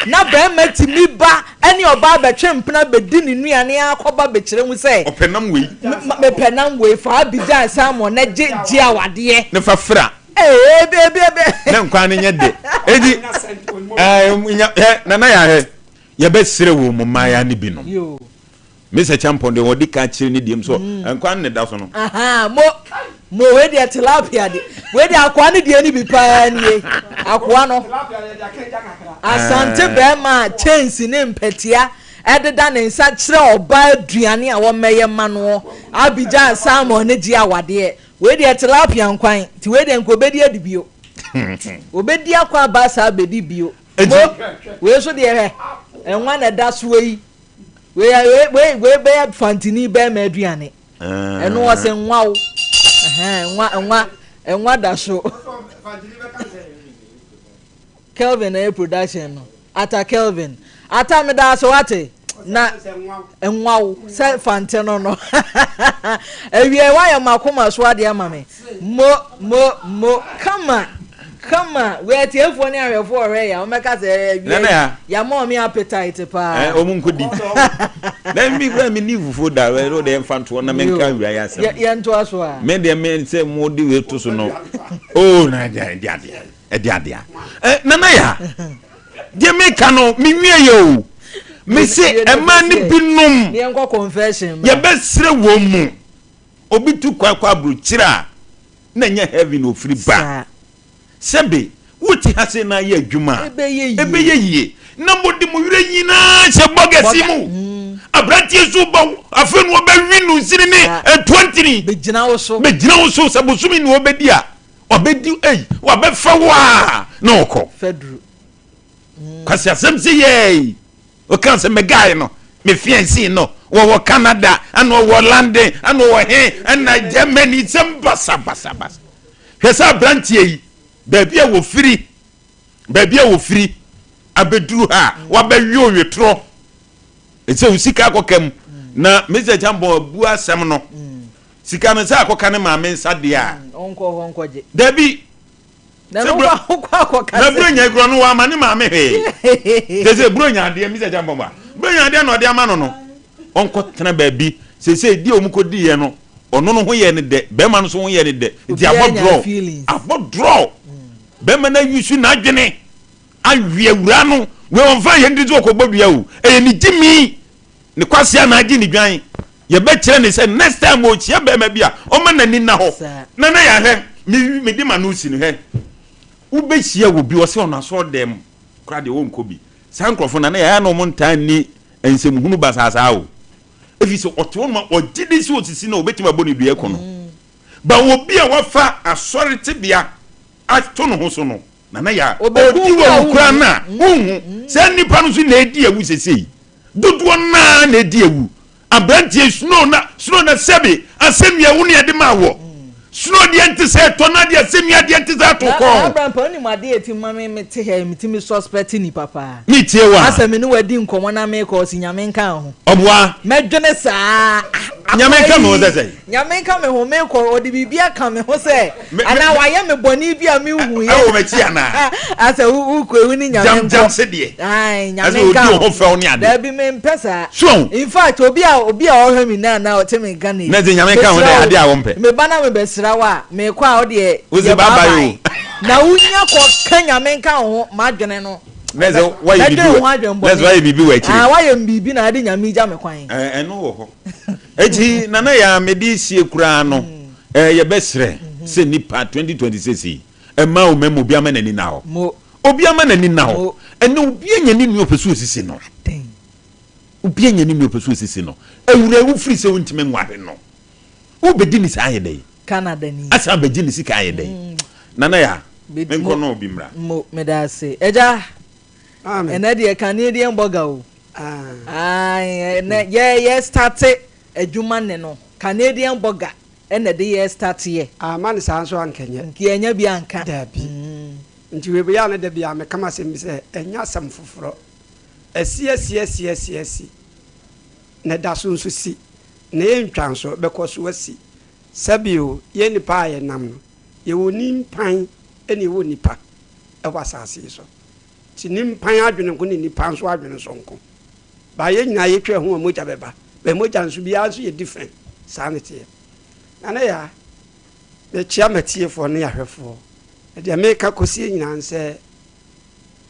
Speaker 1: Na bɛrima tumi ba ɛne ɔbaa bɛtwe mpena bɛdi ne nnuane akɔba bɛkyerɛ mu sɛ.
Speaker 3: Ɔpɛ nam wei.
Speaker 1: Mepɛ nam wei fa Abidjan salmon na gye gye awadeɛ.
Speaker 3: Ne fa fra.
Speaker 1: Ee ebe ebe ebe.
Speaker 3: Ne nkwan no nyɛ de. Edi ɛɛ nana yɛ ahɛ. Yɛbɛsrɛ wɔ mu mmaeɛ no binom. Mr. Champon deɛ wɔde ka kyerɛ ne deɛm so mm. nkwan ne da so no.
Speaker 1: Mo mo wei deɛ tilapia de wei deɛ akoa no deɛ no bi paa nie akoa no asante bɛrima a kyɛnse ne mpɛtea ɛdeda ne nsa kyerɛ ɔbaa aduane a wɔmmɛyɛ ma noɔ Abidjan salmon ne gye awadeɛ wei deɛ tilapia nkwan ti wei deɛ nka obɛdi adi bio obɛdi akɔ aba saa bɛdi bio. Mo, wei nso deɛ hwɛ, nwa na ɛda soɔ yi. Wei wei wei wei bɛyɛ fantini bɛrima aduane. Ɛno ɔsɛ nwa o. Ɛhɛn nwa nwa nwa da so. Kelvin na ɛyɛ production no. Ata Kelvin. Ata meda ase wate. Na nwa wo sɛ fante no no. Awie wayɛ makoma so adeɛ ama me. Mo mo mo kama kama wei atiefoɔ ne ahwɛfoɔ ɔhwɛ yɛ wɔn bɛka sɛ ɛɛ
Speaker 3: Nana ya.
Speaker 1: yamma wɔn appetite paa.
Speaker 3: Ɛ wɔn nko di. Na mi kura mi ni fufuo da wɛ o de nfa ntoɔ na mi nka wia yɛ asɛm.
Speaker 1: Yɛ yɛ ntoa so a.
Speaker 3: Me deɛ me sɛ mo de wei to so no oo na ɛde ɛde adeɛ ɛde adeɛ ɛ nana ya deɛ mi ka no mi nwie yɛ o mi se ɛmaa ne bi nom
Speaker 1: Ne yɛn kɔ confession.
Speaker 3: yɛ bɛ srɛ wɔn mu. Obi tu kwan kɔ abrokyire a na ɛnyɛ heaven na ofiri ba. Sɛbe wote ha sei na ayɛ adwuma a, ɛbɛyɛ yie. Na mode mo werɛ nyinaa hyɛ bɔgɛse mu. Aberanteɛ nso ba afei na ɔbɛwe no nsini ne ntoa ntini.
Speaker 1: Bɛgyina wo so.
Speaker 3: Bɛgyina wo so sɛ bosome na ɔbɛdi a, ɔbɛdi ei, wabɛfa wo a na ɔkɔ.
Speaker 1: Faduru.
Speaker 3: Kwasi asɛm sɛ yɛi. Ɔkaa sɛ, Me guy no, me fiancé no, wɔwɔ Canada, ɛna ɔwɔ London, ɛna ɔwɔ he, ɛna Germany, nsɛm basabasabasa. Hwɛ sɛ aberanteɛ yi, baabi a wɔfiri, baabi a wɔfiri abɛduru ha a, wabɛwe owetorɔ. Ɛsɛ wo sika akɔka mu. Na Mr. Champon abu asɛm no. Sika no sɛ akɔka ne maame nsa deɛ a.
Speaker 1: Ɔnkɔ hɔ nkɔgye.
Speaker 3: Dabi.
Speaker 1: Na no wokɔ akɔka
Speaker 3: Na Buronya kura no wama ne maame hwee. Sɛ sɛ Buronya adeɛ Mr. Champɔn ba. Buronya adeɛ na ɔde ama no no. Ɔnkɔ tena baabi. Sɛ sɛ di a wɔn kɔ di yɛ no ɔno no ho yɛ ne dɛ bɛrima no nso ho yɛ ne dɛ. Nti abɔ draw. Abɔ draw. Bɛrima no ayi su n'adwene. Awe awura no. Wei ɔnfa yɛn ti sɛ ɔkɔbɔ dua o. Ɛyɛ ne gyimi. Ne kwasea na agye ne dwan. Yɛbɛkyerɛ ne sɛ next time ɔhyia bɛrima bi a ɔma n'ani nna hɔ. Na na yɛahwɛ me mede m'ano si no hwɛ. Wobɛhyia wɔ bi ɔsɛ ɔno asɔre dɛm koraa deɛ ɔnkɔ bi. Saa nkurɔfoɔ na na yɛayɛ na wɔn ntaa nni nsɛmhunu basaa saa o. Ɛfiri sɛ ɔte hɔ nom a ɔgye di sɛ ɔsisi no a ɔbɛtumi abɔ ne dua aku no. Ba obi a wafa asɔre tebea ato ne ho so no Nana Yaa, ɔdi wawu koraa no a, wonhu. Saa nnipa no nso na ɛredi awu sesei. Dodoɔ no ara na ɛredi awu. Aberanteɛ snow na snow na sɛbe asɛnnua wo ne ɛde maa wɔ. Snow deɛ nte sɛ ɛtɔ na deɛ asɛnnua deɛ nte sɛ ato
Speaker 1: Na
Speaker 3: kɔn.
Speaker 1: Abraham pa wonim adeɛ a ɛtumi ma me mete ha yi metumi suspect nipa paa.
Speaker 3: Me tie wo a.
Speaker 1: Asɛ me ne wo adi nkɔmmɔ na mekɔ ɔse Nyame nka wo ho.
Speaker 3: Ɔboa.
Speaker 1: Mɛdwene saa ah
Speaker 3: Nyame
Speaker 1: akoa
Speaker 3: nka me ho
Speaker 1: yi
Speaker 3: sɛ sɛn?
Speaker 1: Nyame nka me ho mekɔ ɔde biribi aka me ho sɛ
Speaker 3: Me me
Speaker 1: anaa
Speaker 3: me
Speaker 1: wayɛ me bɔne bi a menhuiɛ
Speaker 3: ɛwɔ m'akyi anaa?
Speaker 1: Asɛ wo wokɔ ewu ne Nyame
Speaker 3: Jam jam
Speaker 1: nkɔ
Speaker 3: se deɛ.
Speaker 1: Ae
Speaker 3: Ɛsɛ
Speaker 1: Nyame
Speaker 3: ɔdi
Speaker 1: nka
Speaker 3: wo
Speaker 1: ho
Speaker 3: ho fɛw ne ade.
Speaker 1: Daabi mempɛ saa.
Speaker 3: So ahu?
Speaker 1: In fact obi a obi a ɔhwɛ me nnɛ anaa ɔte me nka nnɛ yi
Speaker 3: Na sɛ Nyame nka ho
Speaker 1: mesrɛ
Speaker 3: dɛ
Speaker 1: wo
Speaker 3: adeɛ a wompɛ.
Speaker 1: meba na mebɛsra wo a mekɔ a wodeɛ
Speaker 3: Wose
Speaker 1: yɛ
Speaker 3: bye
Speaker 1: bye
Speaker 3: bye
Speaker 1: bye
Speaker 3: o.
Speaker 1: na wonya kɔ ka Nyame nka wo ho m'adwene no
Speaker 3: Na sɛ woayɛ biribi
Speaker 1: mɛdwene
Speaker 3: wɔ
Speaker 1: ho adwene
Speaker 3: na sɛ
Speaker 1: bɔne
Speaker 3: woayɛ biribi wɔ akyire.
Speaker 1: Ah woayɛ me biribi na ade Nyame gya me kwan.
Speaker 3: Ɛɛ ɛno wɔ hɔ. Eti Nana Yaa mede sie koraa no ɛɛ yɛbɛsrɛ sɛ nipa 2026 yi ɛma o mɛma obi ama n'ani nna hɔ.
Speaker 1: Mo.
Speaker 3: Obi ama n'ani nna hɔ.
Speaker 1: Mo.
Speaker 3: Ɛnɛ obi anya ne nua ɔpɛ sɛ osisi no.
Speaker 1: Adɛn?
Speaker 3: Obi anya ne nua ɔpɛ sɛ osisi no. Awura wofiri sɛ wontumi nware no. Wobɛdi ne saa ayɛ dɛn?
Speaker 1: Canada ni.
Speaker 3: Asan abɛgye ne sika ayɛ dɛn? Nana Yaa,
Speaker 1: Bɛdi
Speaker 3: menkɔ
Speaker 1: mo.
Speaker 3: na obi mmra.
Speaker 1: Mo, meda ase. Agya,
Speaker 4: Amen.
Speaker 1: ɛnɛ deɛ kane deɛ mbɔ ga o.
Speaker 4: Ah.
Speaker 1: Ae, ɛnɛ yɛ yɛ starte adwuma ne no. Canadian burger ɛna ɛde yɛ starte yɛ.
Speaker 4: Amma no saa nso anka nyɛ.
Speaker 1: Nka yɛanya bi anka.
Speaker 4: Dabi. Nti wei bɛyɛ a na da biara meka m'asɛm bi sɛ, ɛnyɛ asɛm foforɔ. Asi asi asi asi asi, na ɛda so nso si, na ɛntwa nso, ɛbɛkɔ so asi. Sɛbi o, yɛn nnipa a yɛnam no, yɛwɔ nimpan ɛna yɛwɔ nnipa ɛwɔ asase yi so. Nti nimpan adwene nko ne nnipa nso adwene nso nko. Ba yɛn nyinaa yɛtwa ho a mogya bɛba. But mogya nso biara nso yɛ different. Saa na ɛteɛ. Nana Yaa, mekyea m'atiefoɔ ne ahwɛfoɔ. Na deɛ meka kɔsie nyinaa ne sɛ,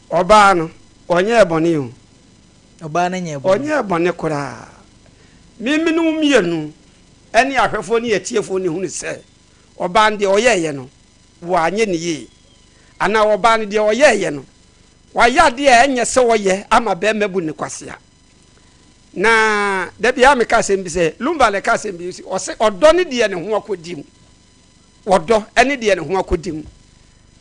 Speaker 4: ɔbaa no, ɔnyɛɛ bɔne o.
Speaker 1: Ɔbaa no nyɛɛ bɔne.
Speaker 4: Ɔnyɛɛ bɔne koraa. Me me ne wo mmienu ne ahwɛfoɔ ne atiefoɔ no hunu sɛ, ɔbaa no deɛ ɔyɛeɛ no, wanyɛ no yie. Anaa ɔbaa no deɛ ɔyɛeɛ no, wayɛ adeɛ a ɛnyɛ sɛ ɔyɛ ama barima bu no kwasea. Na da biara meka asɛm bi sɛ, Lumba na ɛka asɛm bi, ɔse ɔdɔ ne deɛ ne ho akɔdi mu. Ɔdɔ ne deɛ ne ho akɔdi mu.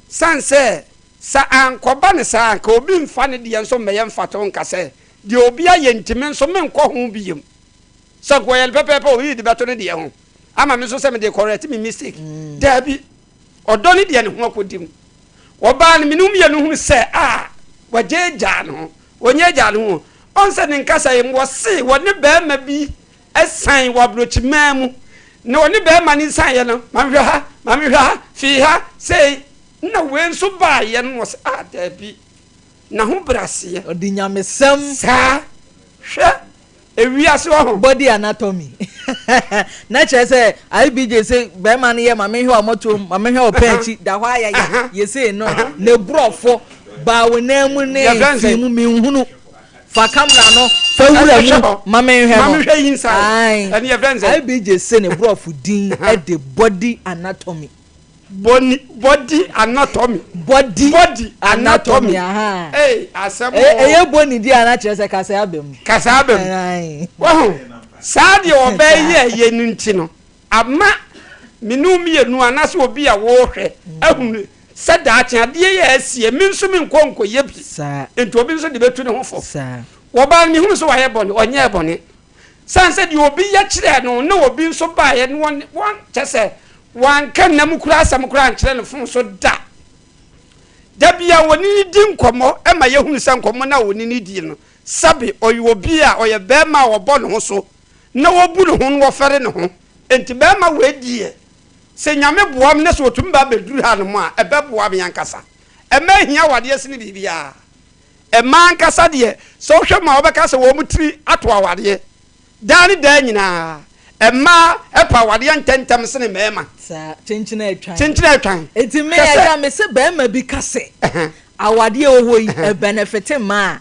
Speaker 4: Sane sɛ, sɛ ankɔba no saa a, anka obi mfa ne deɛ nso mmɛyɛ mfatoho nka sɛ, deɛ obi ayɛ nti me nso menkɔ ho biom. Sɛ anka ɔyɛ no pɛpɛɛpɛ a, obi de bɛto ne deɛ ho ama me nso sɛ mede correct me mistake. Daabi. Ɔdɔ ne deɛ ne ho akɔdi mu. Ɔbaa no, me ne wo mmienu hunu sɛ a wagyaagyaa ne ho. Ɔnyaagyaa ne ho o. Ɔn sɛ ne nkasa yi mu, ɔse wɔne barima bi san wɔ aburokyiman mu. Na ɔne barima no saneɛ no, ma mehwɛ ha, ma mehwɛ ha, fii ha, sei. Nna wei nso baeɛ no, ɔse ah daabi, n'ahobraseɛ.
Speaker 1: Ɔde nyamesɛm.
Speaker 4: Saa. Hwɛ. Ewiase wɔ ho.
Speaker 1: Body anatomy na kyerɛ sɛ IBJ se bɛrima no yɛ ma menhwɛ w'amɔtoam ma menhwɛ wo pɛn akyi da hɔ ayaya yɛsei no ne borɔfo baa wo nan mu ne fii mu menhunu fa camera no fa wura mu ma menhwɛ no ae IBJ se ne borɔfo din de body anatomy.
Speaker 4: Body body anatomy.
Speaker 1: Body
Speaker 4: body anatomy.
Speaker 1: Aha.
Speaker 4: Ee asɛm o.
Speaker 1: Ɛyɛ bɔ ne di a na kyerɛ sɛ kasa aba mu.
Speaker 4: Kasa aba mu. Wahu saa deɛ ɔbaa yi a ɛyɛ no nti no ama me ne wo mmienu anaasɛ obi a wɔrehwɛ ahunu sɛ daakye adeɛ yi a asie me nso menkɔ nkɔyɛ bi.
Speaker 1: Saa.
Speaker 4: Nti obi nso de bɛtu ne ho fo.
Speaker 1: Saa.
Speaker 4: Wɔbaa no mehunu sɛ wayɛ bɔne ɔnyɛɛ bɔne. Sane sɛ deɛ obi yɛ kyerɛɛ no ne obi nso baeɛ no wɔn, wɔn, kyerɛ sɛ, wɔanka nna mu koraa asɛm koraa ankyerɛ no fon so da. Da biara wɔne no di nkɔmmɔ ma yɛhunu sɛ nkɔmmɔ no a wɔne no die no, sɛbe ɔyɛ obi a ɔyɛ barima a ɔbɔ ne ho so na ɔbu ne ho na ɔfɛre ne ho. Enti barima wei deɛ, Sɛ Nyame boa me na sɛ ɔtumi ba bɛduru hanom a, ɛbɛboa me ankasa. Mmaa hia awadeɛ sene biribiara. Mmaa ankasa deɛ, sɛ wohwɛ mu a, wobɛka sɛ wɔn tiri ato awadeɛ. Daa ne daa nyinaa, mmaa pɛ awadeɛ ntɛmntɛm sene mmarima.
Speaker 1: Saa, kyenkyene atwan.
Speaker 4: Kyenkyene atwan.
Speaker 1: Enti me
Speaker 4: Hwɛ sɛ.
Speaker 1: agya, mese barima bi ka sɛ, awadeɛ wɔ hɔ yi, ɛbɛnɛfete mmaa a,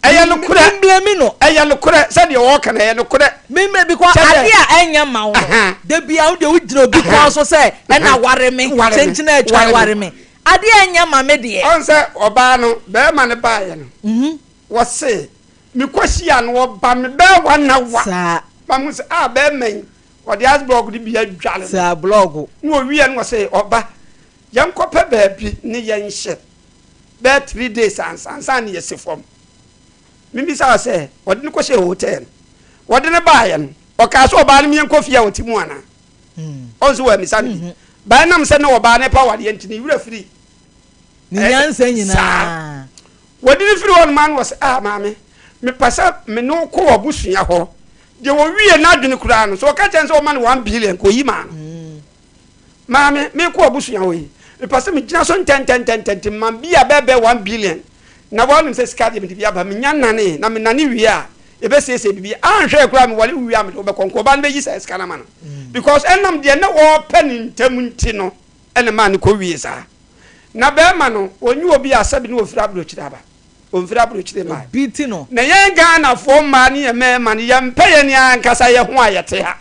Speaker 4: Ɛyɛ nokorɛ.
Speaker 1: Memblame no.
Speaker 4: Ɛyɛ nokorɛ sɛdeɛ ɔɔka no ɛyɛ nokorɛ.
Speaker 1: Memblame because
Speaker 4: Kyɛ dɛ.
Speaker 1: adeɛ a ɛnyɛ mma wo no da biara wo deɛ wo gyina obi kɔn so sɛ ɛna ware me
Speaker 4: Ware me.
Speaker 1: kyenkyene atwan
Speaker 4: Ware me.
Speaker 1: ware me adeɛ a ɛnyɛ ma me deɛ.
Speaker 4: Ɔn sɛ ɔbaa no bɛɛma no baeɛ no wɔse mekɔ hyia no ɔba me bɛɛ one hour
Speaker 1: Saa.
Speaker 4: ma mehu sɛ ah bɛɛma yi ɔde ice block no bi adware me.
Speaker 1: Saa blɔɔgo.
Speaker 4: Na ɔwieɛ no ɔse ɔba yɛnkɔpɛ baabi ne yɛnhyɛ. bɛyɛ 3 days ansa ansa na yɛsi fam. Mebisa wo sɛ, wɔde no kɔhyɛɛ hotel no, wɔde no baeɛ no, ɔkaa sɛ ɔbaa no meɛnkɔ fie a ɔte mu anaa? Ɔn sɛ wɔammisa no bi. Bae nam sɛ na ɔbaa no pa awadeɛ nti ne werɛ firi
Speaker 1: Ne nyansa nyinaa.
Speaker 4: Saa. Wɔde no firi hɔ nom ano wɔ sɛ, ah maame, mepɛ sɛ me ne wo kɔ w'abusua hɔ. Deɛ wɔwie n'adwene koraa no, sɛ ɔka kyerɛ no sɛ ɔma no 1 billion, kɔyi maa no. Maame, merekɔ w'abusua hɔ yi, mepɛ sɛ megyina so ntɛntɛntɛntɛm nti ma bi a bɛɛbɛɛ 1 billion. Na woanim sɛ sika deɛ mede bi aba, menya nanee, na menane wie a, yɛbɛsiesie biribi. Anhwɛ koraa mewale wo wie a mede wo bɛkɔ, nka ɔbaa no bɛyi saa sika no ama no. Because ɛnam deɛ na ɔrepɛ no ntɛm nti no ɛna ɛmaa no kɔwie saa. Na bɛɛma no, ɔnyɛ obi a sɛbi na ɔfiri aburokyire aba. Ɔmfiri aburokyire mmaeɛ.
Speaker 1: Obi ti no.
Speaker 4: Na yɛn Ghanafoɔ mmaa ne yɛn mmarima no, yɛmpɛ yɛn ankasa yɛn ho a yɛte ha.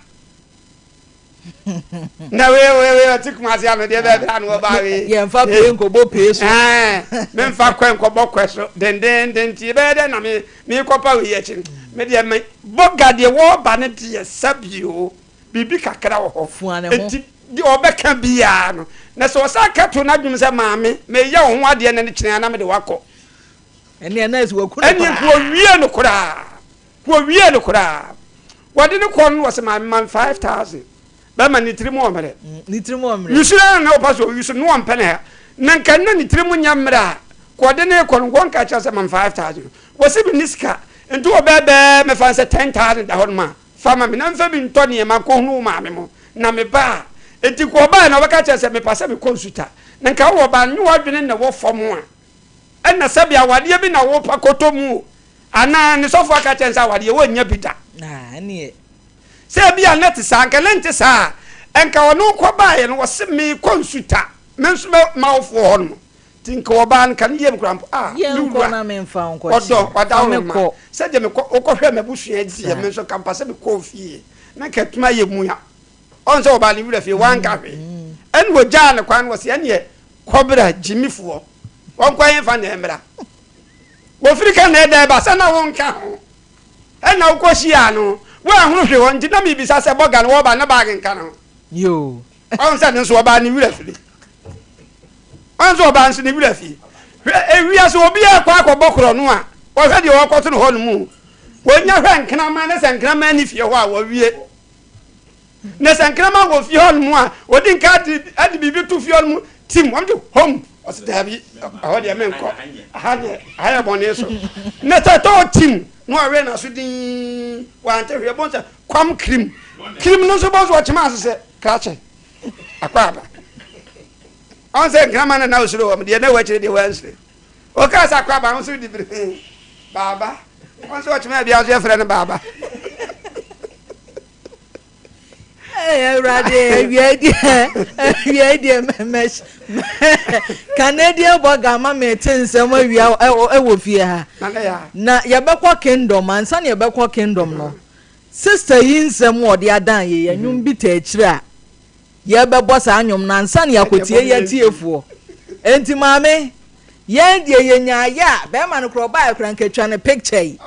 Speaker 4: Na wei wei wei ɔte Kumasi ano deɛ bɛɛ bɛɛ ano ɔbaa wei.
Speaker 1: Yɛnfa pee nkɔbɔ pee so.
Speaker 4: Ɛɛ menfa kɔ nkɔbɔ kɔ so dendenden nti ebɛyɛ dɛ na me mekɔpa wei akyi no me deɛ me bɔga deɛ wɔɔba no deɛ sɛbi o biribi kakra wɔ hɔ.
Speaker 1: Fua ne ho.
Speaker 4: Nti deɛ ɔbɛka biara no na sɛ ɔsan ka to n'adwene sɛ maame meyɛ wo ho adeɛ na ne kyerɛ na mede wakɔ.
Speaker 1: Ɛnneɛ nɛɛse waku no
Speaker 4: Ɛnneɛ
Speaker 1: koraa.
Speaker 4: nka owie no koraa. Wɔwiee no koraa. Wɔde no kɔɔ no na wɔse maame ma me 5,000. Bɛrima no ne tirim wɔ mmerɛ.
Speaker 1: Ne tirim wɔ mmerɛ.
Speaker 4: Yusu no na ɔpa so ɔyusu no ɔmpɛ ne ha. Na nka na ne tirim nyɛ mmerɛ a, ka ɔde no rekɔ no nka ɔnka kyerɛ sɛ ma me 5,000. Wɔse menni sika. Nti wɔbɛɛbɛɛ mɛfa no sɛ 10,000 da hɔ nom a, fa ma me na mfa bi ntɔ nneɛma nkɔhunu wo maame mo. Na meba a. Nti nka ɔbaeɛ na ɔbɛka kyerɛ sɛ mepa sɛ mekɔ Nsuta. Na nka wowɔ ba no nyɛ w'adwene na ɛwɔ fam a. Ɛna sɛbi awadeɛ bi na wopa kɔtɔ mu o. Anaa ne sɔfo aka kyerɛ no sɛ awadeɛ wɔnnya bi da. Sɛ ebia na ɛte saa, anka na ɛnte saa a, nka ɔno kɔbaeɛ no ɔse meekɔ nsuta, me nso mɛ m'awofoɔ hɔ nom. Nti nka ɔbaa no, nka ne yam koraa mpo, ah, me wura, ɔdɔ, ɔdaworo ma, sɛdeɛ mekɔ, wokɔhwɛɛ m'abusua deɛ, me nso nka mpa sɛ mekɔɔ fie, na nka atumi ayɛ mua. Ɔhu sɛ ɔbaa ne wura fie, wanka hwee. Ɛna ɔgyaa no kwan no, ɔse ɛneɛ kɔbra gyimifoɔ, ɔnkɔ hefa na ɛmmra. Wɔfiri ka na ɛda ɛba sɛ na wonka ho ɛna wokɔ hyiaa no woanhunu hwee hɔ nti na mebisa sɛ bɔga no wɔba na baage nka ne ho.
Speaker 1: Yoo.
Speaker 4: Ɔhu sɛ ne nso ɔbaa ne werɛ firi. Ɔhu sɛ ɔbaa nso ne werɛ firi. Hwɛ ewiase obiara kɔ akɔbɔ korɔ no a wɔhwɛ deɛ wɔkɔto no hɔ no mu. Wɔnya hwɛ nkraman ne sɛ nkraman ni fie hɔ a wɔwie. Na sɛ nkraman wɔ fie hɔ nom a, ɔdi nka de de biribi to fie hɔ nom tim, wɔn de hom, ɔsɛ daabi, ɛhɔ deɛ menkɔ, aha deɛ, aha yɛ bɔne so. Na sɛ ɛtɔ tim, na ɔwe n'aso dinn, wante hwee, ɛbɔ sɛ kwam kirim, kirim no nso bɔ so ɔkyema ase sɛ krakye, akɔ aba. Ɔn sɛ nkraman na na osuro wɔn deɛ, na ɛwɔ akyire deɛ wɔansuro. Ɔkaa sɛ akɔ aba, nso di bere, baaba, wɔn nso ɔkyema bia nso yɛfrɛ no baaba.
Speaker 1: Awurade awia deɛ awia deɛ mɛmɛ Canadian bɔga ama me te nsɛm awia ɛwɔ fie ha na yɛbɛkɔ kingdom ansa na yɛbɛkɔ kingdom no sister yi nsɛm ɔde adan yɛ yɛ nnwom bi ta akyire a yɛbɛbɔ saa nnwom no ansa na yɛakɔtie yɛatiefoɔ enti maame yɛn deɛ yɛnya ayɛ a bɛrima no korɔ ɔbaa kora nkatwa ne picture yi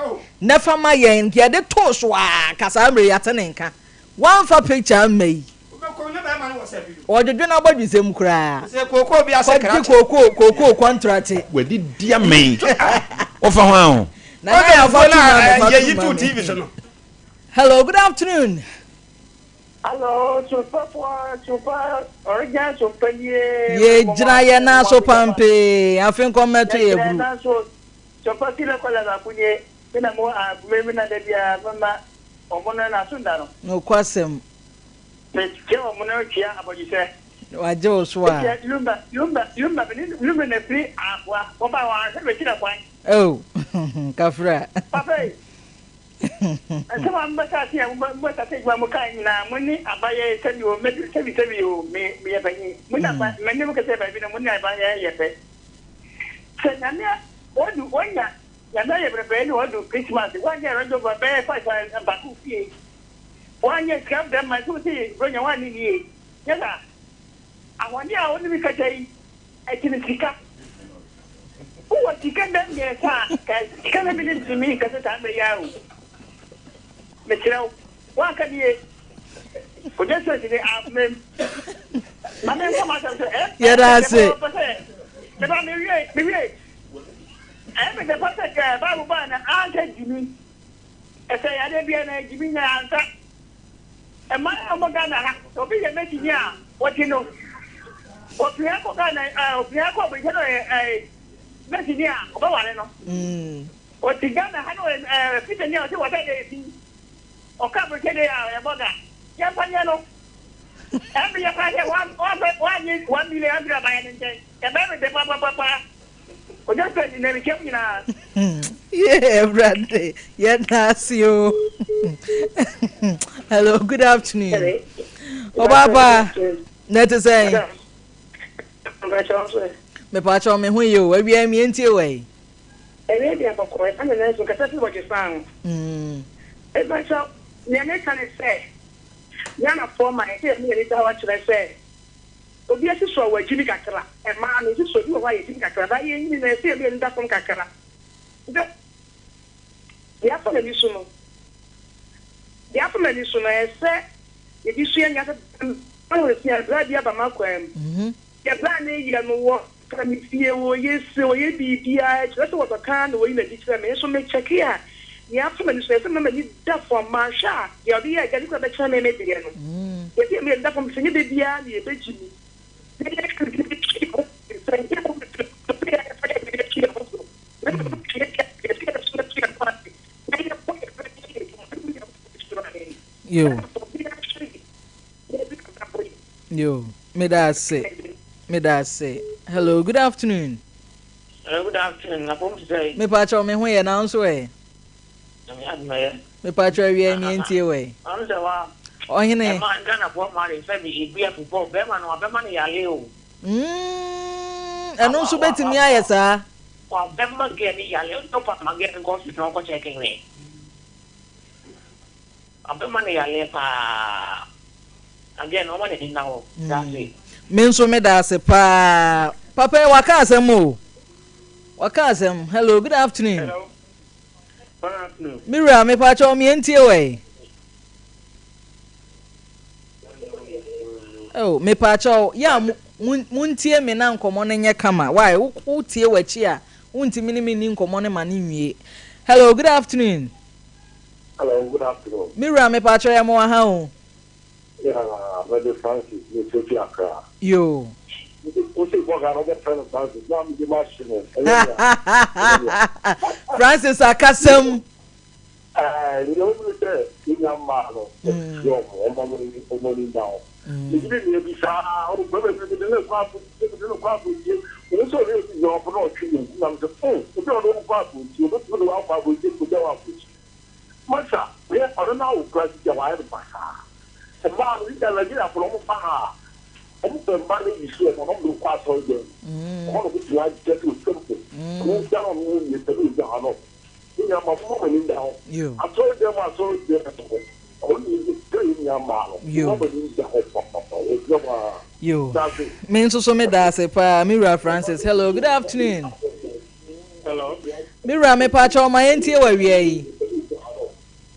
Speaker 1: na fa ma yɛn nka yɛde too so a ka saa mmerɛ yɛate ne nka wamfa picture amma yi ɔdwodwo no abɔdwesɛm koraa kɔgye kookoo kookoo kɔntrate
Speaker 3: wadidi amɛn wɔfa ho aho
Speaker 1: na na yɛafa tu ma me fa tu ma me hello, good afternoon.
Speaker 5: Hello, Sopafoɔ, Sopa, original Sopa nie.
Speaker 1: Yɛgyina yɛn nan so pampee, afe nkɔmmɛto yɛ
Speaker 5: Yɛgyina
Speaker 1: buru.
Speaker 5: nan so. Sopa si lɛkɔla baako nie. Me na mo a me na da biara mema ɔmo no n'aso nda no.
Speaker 1: Nokwasɛm.
Speaker 5: Mekyia ɔmo no kyia abɔgyesɛ.
Speaker 1: Wagye wo so a.
Speaker 5: Etia Lumba, Lumba, Lumba, me ne Lumba na firi Ahoa. Wɔba a wɔanhwɛ m'akyi kwan.
Speaker 1: Oh, kafra.
Speaker 5: Papa yi, nsɛm a mobɛhyɛ ase a mobɛhyɛ ase adwuma mo kae nyinaa, mo ne abayɛ sɛbi o, mɛdu sɛbi sɛbi o, me meyɛ panyin. Mo ne aba, me ne mo kɛsɛ baabi no, mo ne abayɛ yɛ pɛ. Sɛ Nyame a, wɔdu, wɔnya, Nyame ayɛ brɛbrɛ ne wɔdu Christmas, wɔanyɛ Range Rover bɛyɛ 5 baako fie. Wɔanyɛ sika dɛm ma, nso sɛ Bronya wɔanyɛ ne yie. Nyɛ saa. Ahoɔden a wode me kasa yi, ɛkyene sika. Wowɔ sika dɛ mmiɛnsa a, ka sika no bi ne ntumi nkasa saa mmerɛ yi ara o. Mesrɛ wo, woanka ne yie. Ogya sɛ ne afomam. Ma me nka m'asɛm sɛ, ɛ
Speaker 1: Yɛda ase.
Speaker 5: Pɛ sɛ, meba mewie, mewie. Ɛyɛ me dɛ pa sɛ kɛ Bible baa na anka gyimi. Ɛsɛ yadeɛ biara na gyimi na ansa. Mmaa a wɔwɔ Ghana ha, sɛ obi yɛ mɛtini a, wɔgye no. Opia kɔ Ghana, ɛɛ opia kɔ aburokyire na ɔyɛ ɛɛ mɛtini a, ɔbɛware no. Ɔte Ghana ha na ɔyɛ ɛɛ fitani a, ɔte wɔda deɛ yɛ fi. Ɔkɔ aburokyire deɛ a, ɔyɛ bɔga. Yɛmfa nyɛ no. Ɛmbi yɛ koraa sɛ wɔn wɔn wɔanye 1 million amfiri abayɛ no nkyɛn. Ɛbɛyɛ me dɛ papapapa. Ogya sɛ na mekyɛm nyinaa.
Speaker 1: Yeah, Awurade, yɛda ase o. Hello, good afternoon. Ɔbaapa, na ɛte sɛn? Mepaakyɛw me ho yie o, awia mi entie wɔ yi.
Speaker 5: Ɛwia deɛ bɔkɔɔ, ɛfa ne nan so, nkasa fi wɔgye saa ho. Mepaakyɛw, nea meka ne sɛ, Ghanafoɔ ma ɛsɛ yɛn yɛn da hɔ kyerɛ sɛ, obi asi so a wagyimi kakra, mmaa no nsi so, obi wɔ hɔ a yɛgyimi kakra, baa yɛn nyini no ɛsɛ yɛn yɛn da fam kakra. Sɛ deɛ afa m'ani so no, deɛ afa m'ani so no, ɛsɛ yɛde sua nyansa sɛ bra bi aba m'akwan mu. Deɛ bra no yɛ no wɔ ka me fie, wɔyɛ se, wɔyɛ biribiara, kyerɛ sɛ wɔdɔ kaa na wɔyi n'adi kyerɛ me. Nso mekyɛke a, nea afa m'ani so no, ɛsɛ mema m'ani da fam. Manhwɛ a, deɛ ɔde yɛ agya no kura bɛkyerɛ me me deɛ no. Deɛ ɛsɛ yɛma yɛn da fam sɛ nyɛ da biara na yɛbɛgye mu. Na yɛka no yɛbɛtwe yɛn ho sɛ nyɛ ho bebree sɛ yɛfa yɛn yɛtwe yɛn ho so. Na mmom yɛtwe yɛn yɛsɛ yɛso yɛto yɛn ho ase na yɛbɔ yɛn bra yɛ yɛn adwuma na yɛn ho bɛhyira yɛn.
Speaker 1: Yo.
Speaker 5: Na obiara hwɛ yɛn na yɛde abrabɔ yɛ.
Speaker 1: Yo, meda ase, meda ase. Hello, good afternoon.
Speaker 6: Hello, good afternoon. Na fom sɛ.
Speaker 1: Mepakyɛw me ho yɛ na nso ɛ.
Speaker 6: Nyame adom ɛyɛ.
Speaker 1: Mepakyɛw awia mi ntie wɔ ɛ.
Speaker 6: Ɔno sɛ wa.
Speaker 1: Ɔhene.
Speaker 6: Ɛma Ghana fo ma de sɛ bi ebi afubɔ bɛrima no wabɛma no yale o.
Speaker 1: Ɛno nso bɛtumi ayɛ saa.
Speaker 6: Wabɛma gɛ ne yale ɔno pa ma gɛ no nkɔ hospital ɔnkɔ check nhwɛ. Wabɛma no yaleɛ paa. Again ɔma n'ani nna hɔ. That's it.
Speaker 1: Me nso meda ase paa. Papa yi waka asɛm o. Waka asɛm. Hello, good afternoon.
Speaker 7: Hello. Good afternoon.
Speaker 1: Me wura, me pa kyɛw me ntie wɔ yi. Oh, me pa kyɛw. Ya mo ntie me na nkɔmɔ no nyɛ kama. Why? Wo tie w'akyi a, wontumi ne me ni nkɔmɔ no ma ne nwie. Hello, good afternoon.
Speaker 7: Hello, good afternoon.
Speaker 1: Me wura, me pa kyɛw yɛ mo wɔ ha o.
Speaker 7: Yeah, mede Francis ne Sophie Accra.
Speaker 1: Yo.
Speaker 7: Wo se bɔga no wobɛfrɛ no Francis na mede ma hye no ɛyɛ nea.
Speaker 1: Francis akasam.
Speaker 7: Ɛɛ nea wɔn mu sɛ yɛnya mmaa no ɛsrɛ wɔn wɔn ani wɔn ani da hɔ. Mede bi nua bi saa o bɛrɛ bi mede ne kɔ aburokyire mede ne kɔ aburokyire wɔn sɛ ɔne obi gyina ɔpo na ɔtwe ne nku na mede o obi a ɔne wɔn kɔ aburokyire obetumi de wɔn akɔ aburokyire kɔgya wɔn aburokyire. Masa yɛ ɔno na awo kura sisi a wayɛ no basaa. Mmaa no sisi a Nigeriafo no wɔn ba ha a wɔn pɛ mmaa no yi so wɔn na wɔn de kɔ asɔre dan mu. Ɛhɔ na wɔbɛtumi agyɛ to simple. Wɔn gya na wɔn wɔ wie sɛ ne ogya ha no. Ne nua ma mo ma ani da hɔ. Asɔre dan mu asɔre dan mu hɔ. Ɔno na yɛ sɛ yɛ nua mmaa no. Mo ma ani da hɔ papapa. Wɔgyina mu a.
Speaker 1: Yo. Me nso so me da ase paa me wura Francis. Hello, good afternoon.
Speaker 7: Hello.
Speaker 1: Me wura me pa kyɛw ma yɛntie wɔ awia yi.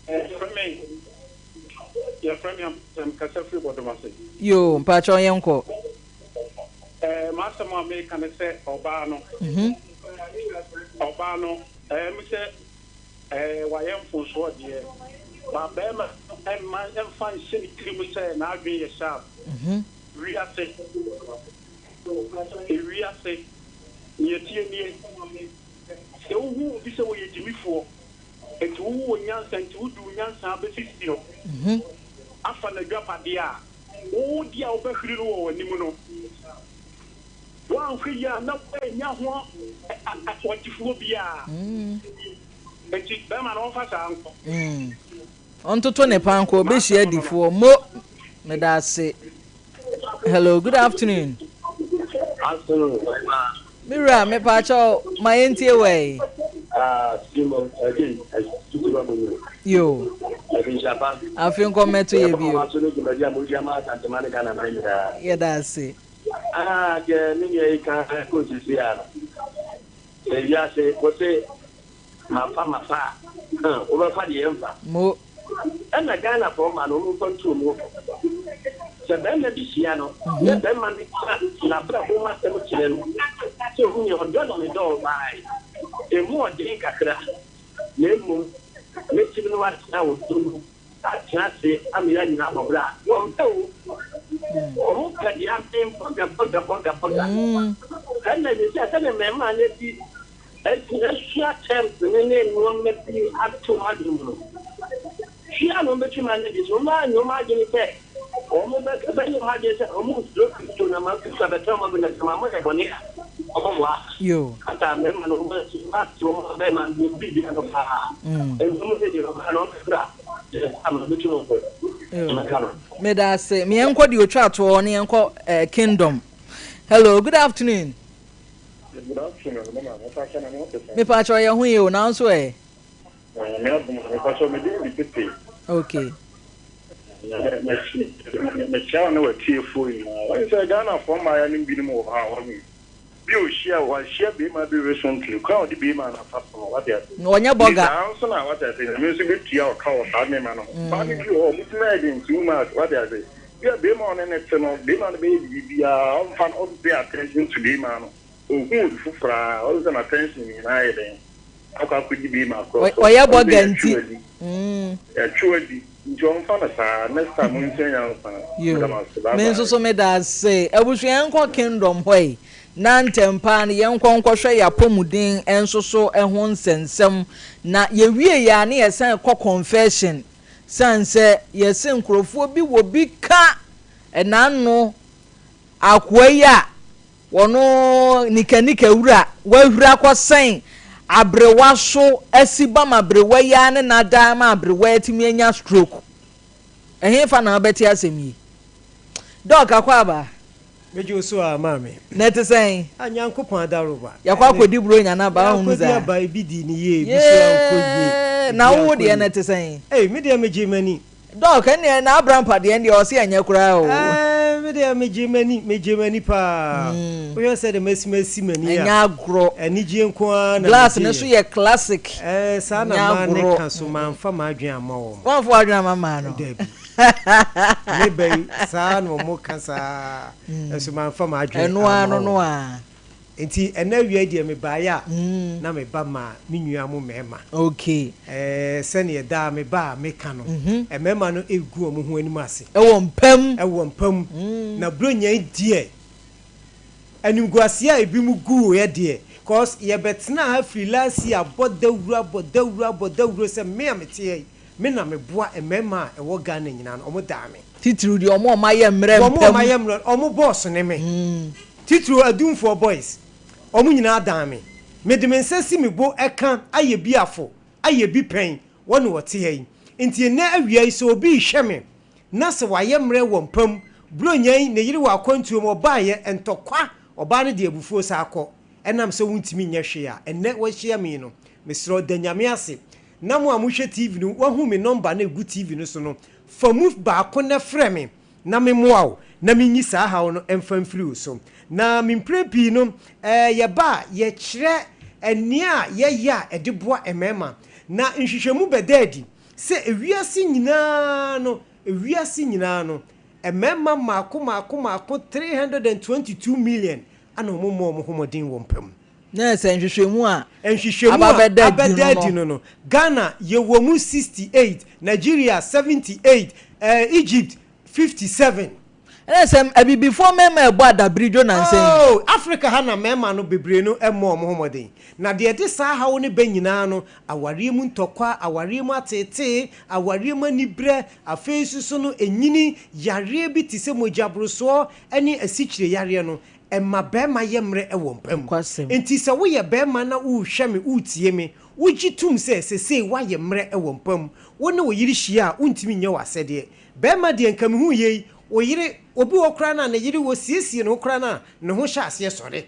Speaker 7: Yɛfrɛ me yɛfrɛ me Ampem kasa firi Bɔdɔmase.
Speaker 1: Yo, mpa kyɛw yɛnkɔ.
Speaker 7: Ɛɛ m'asɛm a meka ne sɛ ɔbaa no. Ɔbaa no ɛɛ mi sɛ ɛɛ wayɛ mfonsoɔ deɛ ba bɛrima ɛmma ɛmfa nhyɛ ne tirim sɛ n'adwene yɛ sharp. Wiase ewiase nea ɛteɛ nie sɛ wohu obi sɛ wɔyɛ gyimifoɔ nti wowu wɔ nyansa nti wodi wo nyansa bɛsisi no afa n'adwapadeɛ a. Wo deɛ a wobɛhwere no wɔ w'anim no, woanhwɛ yie a na woannya ho ɔgyefoɔ biara. Enti bɛrima no ɔmfa saa nkɔ.
Speaker 1: Ɔntoto ne paa nkɔ, ɔbɛhyia adifoɔ. Mo, meda ase. Hello, good afternoon.
Speaker 8: Afternoon.
Speaker 1: Me wura, mepaakyɛw, ma yɛntie wɔ yi.
Speaker 8: Ah, Simon, again, tutu ba mu ni.
Speaker 1: Yo.
Speaker 8: Afinhyapa.
Speaker 1: Afe nkɔ mmɛto yɛ bio.
Speaker 8: Yɛbɔ so ne dwumadi a modi ama Asantema ne Ghana man nyinaa.
Speaker 1: Yɛda ase.
Speaker 8: Ah, deɛ me nua yi ka kɔ sisi a no. Sɛ wiase, wo se mafa mafa a, huh, wobɛfa deɛ ɛmfa.
Speaker 1: Mo.
Speaker 8: Ɛna Ghanafoɔ mma no, wɔmfa ntu wɔn ho fo. Sɛ barima bi hyia no, na barima no ka n'abrabɔ mu asɛm kyerɛ no sɛ, Onua, ɔdɔ na medɔ wo paa yi, emu ɔden kakra, na mmom mɛtumi ne wo atena ɔdɔ mu, atena ase ama yɛanyina abɔ bra a, wɔmpɛ o. Wɔpɛ deɛ aben bɔga bɔga bɔga bɔga. Ɛna ɛsɛ sɛ sɛdeɛ mmarima no asi asua terms no ne nneɛma bi ato wɔn adwene mu no, hwɛ a na wɔbɛtumi anyɛ bi. So wɔanyɛ wɔn adwene sɛ wɔbɛyɛ wɔn adwene sɛ wɔnsuro Kristo na ma Kristo abɛtena wɔn adwene sɛ ma moyɛ bɔne a wɔmmoa. Kasa mmarima no wɔate wɔn abɛma no biribia no paa. Nti wɔn sɛ deɛ ɔbaa no ɔbɛfra ama bɛtu no fo. Mɛka no.
Speaker 1: Meda ase. Me yɛnkɔ deɛ otwa toɔ ne yɛnkɔ eh, kingdom. Hello, good afternoon.
Speaker 7: Good afternoon, mama. Mepa na mo te sɛn?
Speaker 1: Mepa kyɛw yɛ ho yie o, nanso ɛ.
Speaker 7: Nyame adom, mepa kyɛw me din de Tete.
Speaker 1: Okay.
Speaker 7: Mekyia wo ne w'atiefoɔ nyinaa. Wɔn sɛ Ghanafoɔ mmaayɛ no binom wɔ hɔ a wɔn bi ohyia wahyia beema bi recently kwan a ɔde beema no afa so no wate ase.
Speaker 1: Na ɔnyɛ bɔga.
Speaker 7: Saa nso na wate ase Nyame nso bɛtua ɔka wɔ saa nneɛma no ho. Mmaa no bi wɔ hɔ ɔmo tumi ayɛ den too much wate ase. Bi a beema a ɔne ne te no beema no bɛyɛ biribiara ɔmfa no ɔmpay attention to beema no. Ohu obi foforɔ a ɔhu sɛ n'attention nyinaa yɛ dɛn akɔ akɔdi beema korɔ so.
Speaker 1: Ɔyɛ bɔga nti.
Speaker 7: Yɛatwe wadi nti ɔmfa no saa next time monsua nyansa. Meda mo ase bye
Speaker 1: Me nso
Speaker 7: bye.
Speaker 1: so meda ase. Abusua yɛnkɔ kingdom hɔ yi na ntɛm paa no yɛnkɔ nkɔhwɛ yɛn apɔmuden nso so ho nsɛnsɛm na yɛwie yɛ a ne yɛsan kɔ confession sane sɛ yɛse nkurɔfoɔ bi wɔ bi ka ɛnaano akoa yi a Wɔno nika-nika wura wahuri akɔsɛn aberewa so asi bam aberewa yi ara ne no ada ma aberewa yi atumi anya stroke. Ɛhefa na wobɛte asɛm yi? Doc Akwaaba.
Speaker 9: Megye wo so aa maame.
Speaker 1: Na ɛte sɛn?
Speaker 9: Ah Nyankopɔn adaworoma.
Speaker 1: Yɛakɔ akɔdi Buronya no aba woahunu
Speaker 9: Yɛakɔdi
Speaker 1: saa?
Speaker 9: aba ebi dii no yie ebi nso ankɔ yie.
Speaker 1: Yee!
Speaker 9: Ebi
Speaker 1: Na wo
Speaker 9: ankɔ
Speaker 1: deɛ
Speaker 9: yie.
Speaker 1: no ɛte sɛn?
Speaker 9: Ei me deɛ megyee m'ani.
Speaker 1: Doc, ɛnneɛ na Abrampa deɛ ɛndeɛ ɔse ɛnyɛ koraa o.
Speaker 9: Ɛɛ me deɛ megye m'ani, megye m'ani paa. Wohwɛ sɛdeɛ masi masi m'ani a.
Speaker 1: Ɛnyɛ agorɔ.
Speaker 9: Anigyeɛ nko ara na
Speaker 1: Glass no
Speaker 9: megyeeɛ.
Speaker 1: so yɛ classic.
Speaker 9: Ɛɛ saa na
Speaker 1: Ɛnyɛ
Speaker 9: mmaa no
Speaker 1: agorɔ.
Speaker 9: ka so, mamfa m'adwene amma wɔn.
Speaker 1: Woamfa w'adwene amma mmaa no?
Speaker 9: Dabi. Me ba yi, saa na wɔka saa, nso mamfa m'adwene
Speaker 1: Ɛno ara
Speaker 9: amma
Speaker 1: no no
Speaker 9: wɔn.
Speaker 1: a.
Speaker 9: Nti ɛnɛ awia yi deɛ mebaeɛ a, na meba maa me nua mo mmarima.
Speaker 1: Okay.
Speaker 9: Ɛɛ sɛdeɛ daa meba a meka no, mmarima no regu wɔn ho anim ase.
Speaker 1: Ɛwɔ mpa mu.
Speaker 9: Ɛwɔ mpa mu. Na Buronya yi deɛ, animguaseɛ a ebinom guiɛ deɛ, cause yɛbɛtenaa ha firi last year abɔ dawuro abɔ dawuro abɔ dawuro sɛ me a mete ha yi, me na meboa mmarima a ɛwɔ Ghana nyinaa no, wɔdaa me.
Speaker 1: Titiriw deɛ wɔn a wɔayɛ mmerɛ
Speaker 9: Wɔn a
Speaker 1: mpa mu.
Speaker 9: wɔayɛ mmerɛ, wɔn boss ne me. Titiriw Adumfoɔ boys, wɔn nyinaa dan me. Mede me nsa si me bo ka ayɛ bi afo, ayɛ bi pɛn, wɔ ne wɔte ha yi. Nti nnɛ awia yi sɛ obi rehwɛ me na sɛ wayɛ mmerɛ wɔ mpa mu, Buronya yi ne yere wɔ akwantuo mu, ɔbaeɛ, ntɔkwa, ɔbaa no de abufuo saa kɔ, ɛnam sɛ wontumi nyɛ hwee a, ɛnnɛ wahyia me yi no, mesrɛ wo da Nyame ase. Na mo a mohwɛ TV no, woahu me nɔmba no a ɛgu TV no so no, fa mu baako na frɛ me. na memmoa wo na menyi saa haw no mfa mfiri wo so. Na me mprɛn pii no, yɛba a, yɛkyerɛ nea yɛyɛ a ɛde boa mmarima. Na nhwehwɛmu bɛda adi sɛ wiase nyinaa no, wiase nyinaa no, mmarima mmaako mmaako mmaako 322 million na wɔmmɔ wɔn ho mmɔden wɔ mpa mu.
Speaker 1: Na sɛ nhwehwɛmu a
Speaker 9: Nhwehwɛmu
Speaker 1: aba
Speaker 9: a
Speaker 1: abɛda adi
Speaker 9: abɛda
Speaker 1: no
Speaker 9: adi
Speaker 1: no.
Speaker 9: no no, Ghana yɛwɔ mu 68, Nigeria 78, eh, Egypt 57.
Speaker 1: Ɛna sɛ abibifoɔ mmarima ɛbɔ adabiridwo nansa yi.
Speaker 9: Oh, Africa ha na mmarima no bebree no mmɔ wɔn ho mmɔden. Na deɛ ɛde saa haw no ba nyinaa no, awareɛ mu ntɔkwa, awareɛ mu ateetee, awareɛ mu anibrɛ, afei nso so no ɛnyini, yareɛ bi te sɛ mogyaborosoɔ ne asikyire yareɛ no, ɛma barima yɛ mmerɛ wɔ mpa mu.
Speaker 1: Nokwasɛm.
Speaker 9: Enti sɛ woyɛ barima na worehwɛ me, woretie me, wogye tom sɛ sesei woayɛ mmerɛ wɔ mpa mu, wo ne wo yere hyia a wontumi nyɛ w'asɛdeɛ. Barima deɛ nka mehuu yei, wo yere, obi wɔ hɔ koraa no a ne yere ɔsiesie ne ho koraa no a ne ho hyɛ aseɛ sɔre.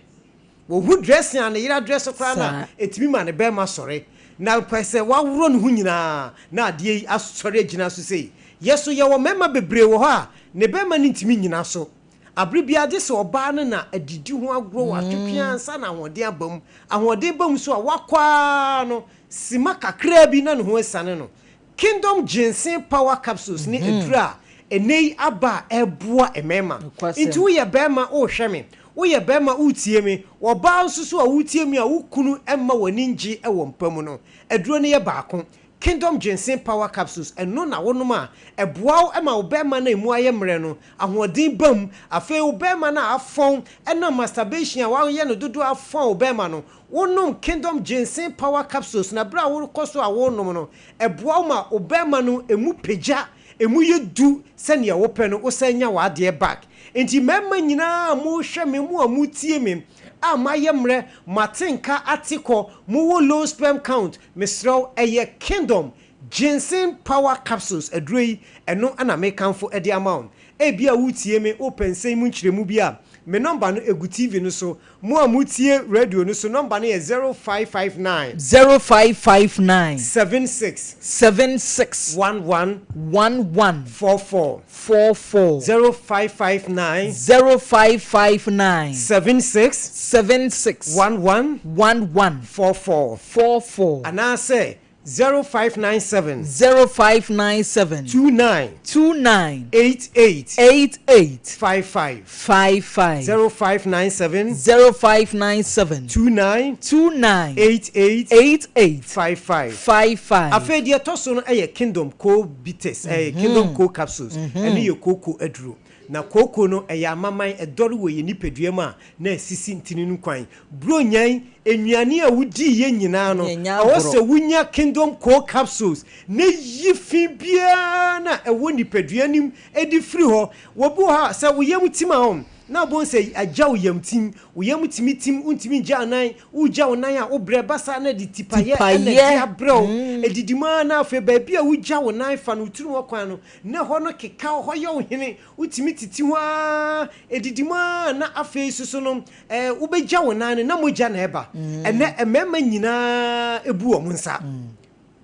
Speaker 9: Wɔhu dressing a ne yere adrɛse koraa no a, ɛtumi ma ne barima sɔre. Na pɛ sɛ waworɔ ne ho nyinaa na adeɛ yi asɔre agyina so sei. Yɛ so yɛwɔ mmarima bebree wɔ hɔ a ne barima no ntumi nnyina so. Abere biara gye sɛ ɔbaa no na adidi ho agorɔ wɔ atwetwe ansa na ahoɔden aba mu. Ahoɔden ba mu nso a, wakɔ ara no, sima kakraa bi na ne ho asiane no. Kingdom Ginseng Power Capsules ne aduru a ɛnnɛ yi aba a ɛreboa mmarima. Nti woyɛ barima worehwɛ me, woyɛ barima woretie me, ɔbaa nso so a woretie me a wo kunu mma w'ani ngye wɔ mpa mu no, aduro no yɛ baako. Kingdom Ginseng Power Capsules, ɛno na wonom a, ɛboa wo ma wo barima no a ɛmu ayɛ mmerɛ no, ahoɔden ba mu. Afei wo barima no a afɔn ɛnam masturbation a woayɛ no dodoɔ afɔn wo barima no, Wonom Kingdom Ginseng Power Capsules na bere a worekɔ so a worenom no, ɛboa wo ma wo barima no emu pagya, emu yɛ du sɛnea wopɛ no, wosan nya w'adeɛ back. Enti mmarima nyinaa a morehwɛ me, mo a moretie me, a moayɛ mmerɛ, moate nka ate kɔ, mowɔ low sperm count, mesrɛ wo, ɛyɛ Kingdom Ginseng Power Capsules aduro yi, ɛno na mekamfo de ama wo. Ebia woretie me, wopɛ nsɛm yi mu nkyerɛmu bi a, me nɔmba no, ɛgu TV no so. Mo a motie radio no so, nɔmba no yɛ 0559.
Speaker 1: 0559.
Speaker 9: 76.
Speaker 1: 76.
Speaker 9: 11.
Speaker 1: 11.
Speaker 9: 44.
Speaker 1: 44.
Speaker 9: 0559.
Speaker 1: 0559.
Speaker 9: 76.
Speaker 1: 76.
Speaker 9: 11.
Speaker 1: 11.
Speaker 9: 44.
Speaker 1: 44.
Speaker 9: Anaasɛ 0597.
Speaker 1: 0597.
Speaker 9: 29.
Speaker 1: 29.
Speaker 9: 88.
Speaker 1: 88.
Speaker 9: 55.
Speaker 1: 55.
Speaker 9: 0597.
Speaker 1: 0597.
Speaker 9: 29.
Speaker 1: 29.
Speaker 9: 88.
Speaker 1: 88.
Speaker 9: 55.
Speaker 1: 55.
Speaker 9: Afei deɛ ɛtɔ so no yɛ Kingdom Co Bitters, ɛyɛ Kingdom Co Capsules, ɛno yɛ kooko aduro. Na kooko no, ɛyɛ amaman, ɛdɔre wɔ yɛn nipadua mu a na asisi ntini no kwan. Buronya yi, nnuane a wodiiɛ nyinaa no, ɛwɔ sɛ wonya Kingdom Co Capsules na yi fi biara no a ɛwɔ nipadua no mu de firi hɔ. Obi wɔ hɔ a, sɛ wo yam tim a, ɔn, na wobɛhu sɛ agya wo yam tim. Wo yam tumi tim, wontumi ngya wo nan, wogya wo nan a, wobrɛ ba saa na ɛde tipayɛ na ɛde abrɛ wo. Ɛdidi mu ara na afei baabi a wogya wo nan fa no, wo tirim hɔ kwan no, na ɛhɔ no keka wo, hɔ yɛ wo hene, wotumi titi hɔ ara, ɛdidi mu ara na afei nso so no, eh, wobɛgya wo nan no na mogya na ɛba. Ɛnɛ mmarima nyinaa bu wɔn nsa.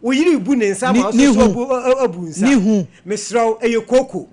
Speaker 9: Wo yere bu ne nsa ma wo nso so abu nsa. Mesrɛ wo, ɛyɛ kooko.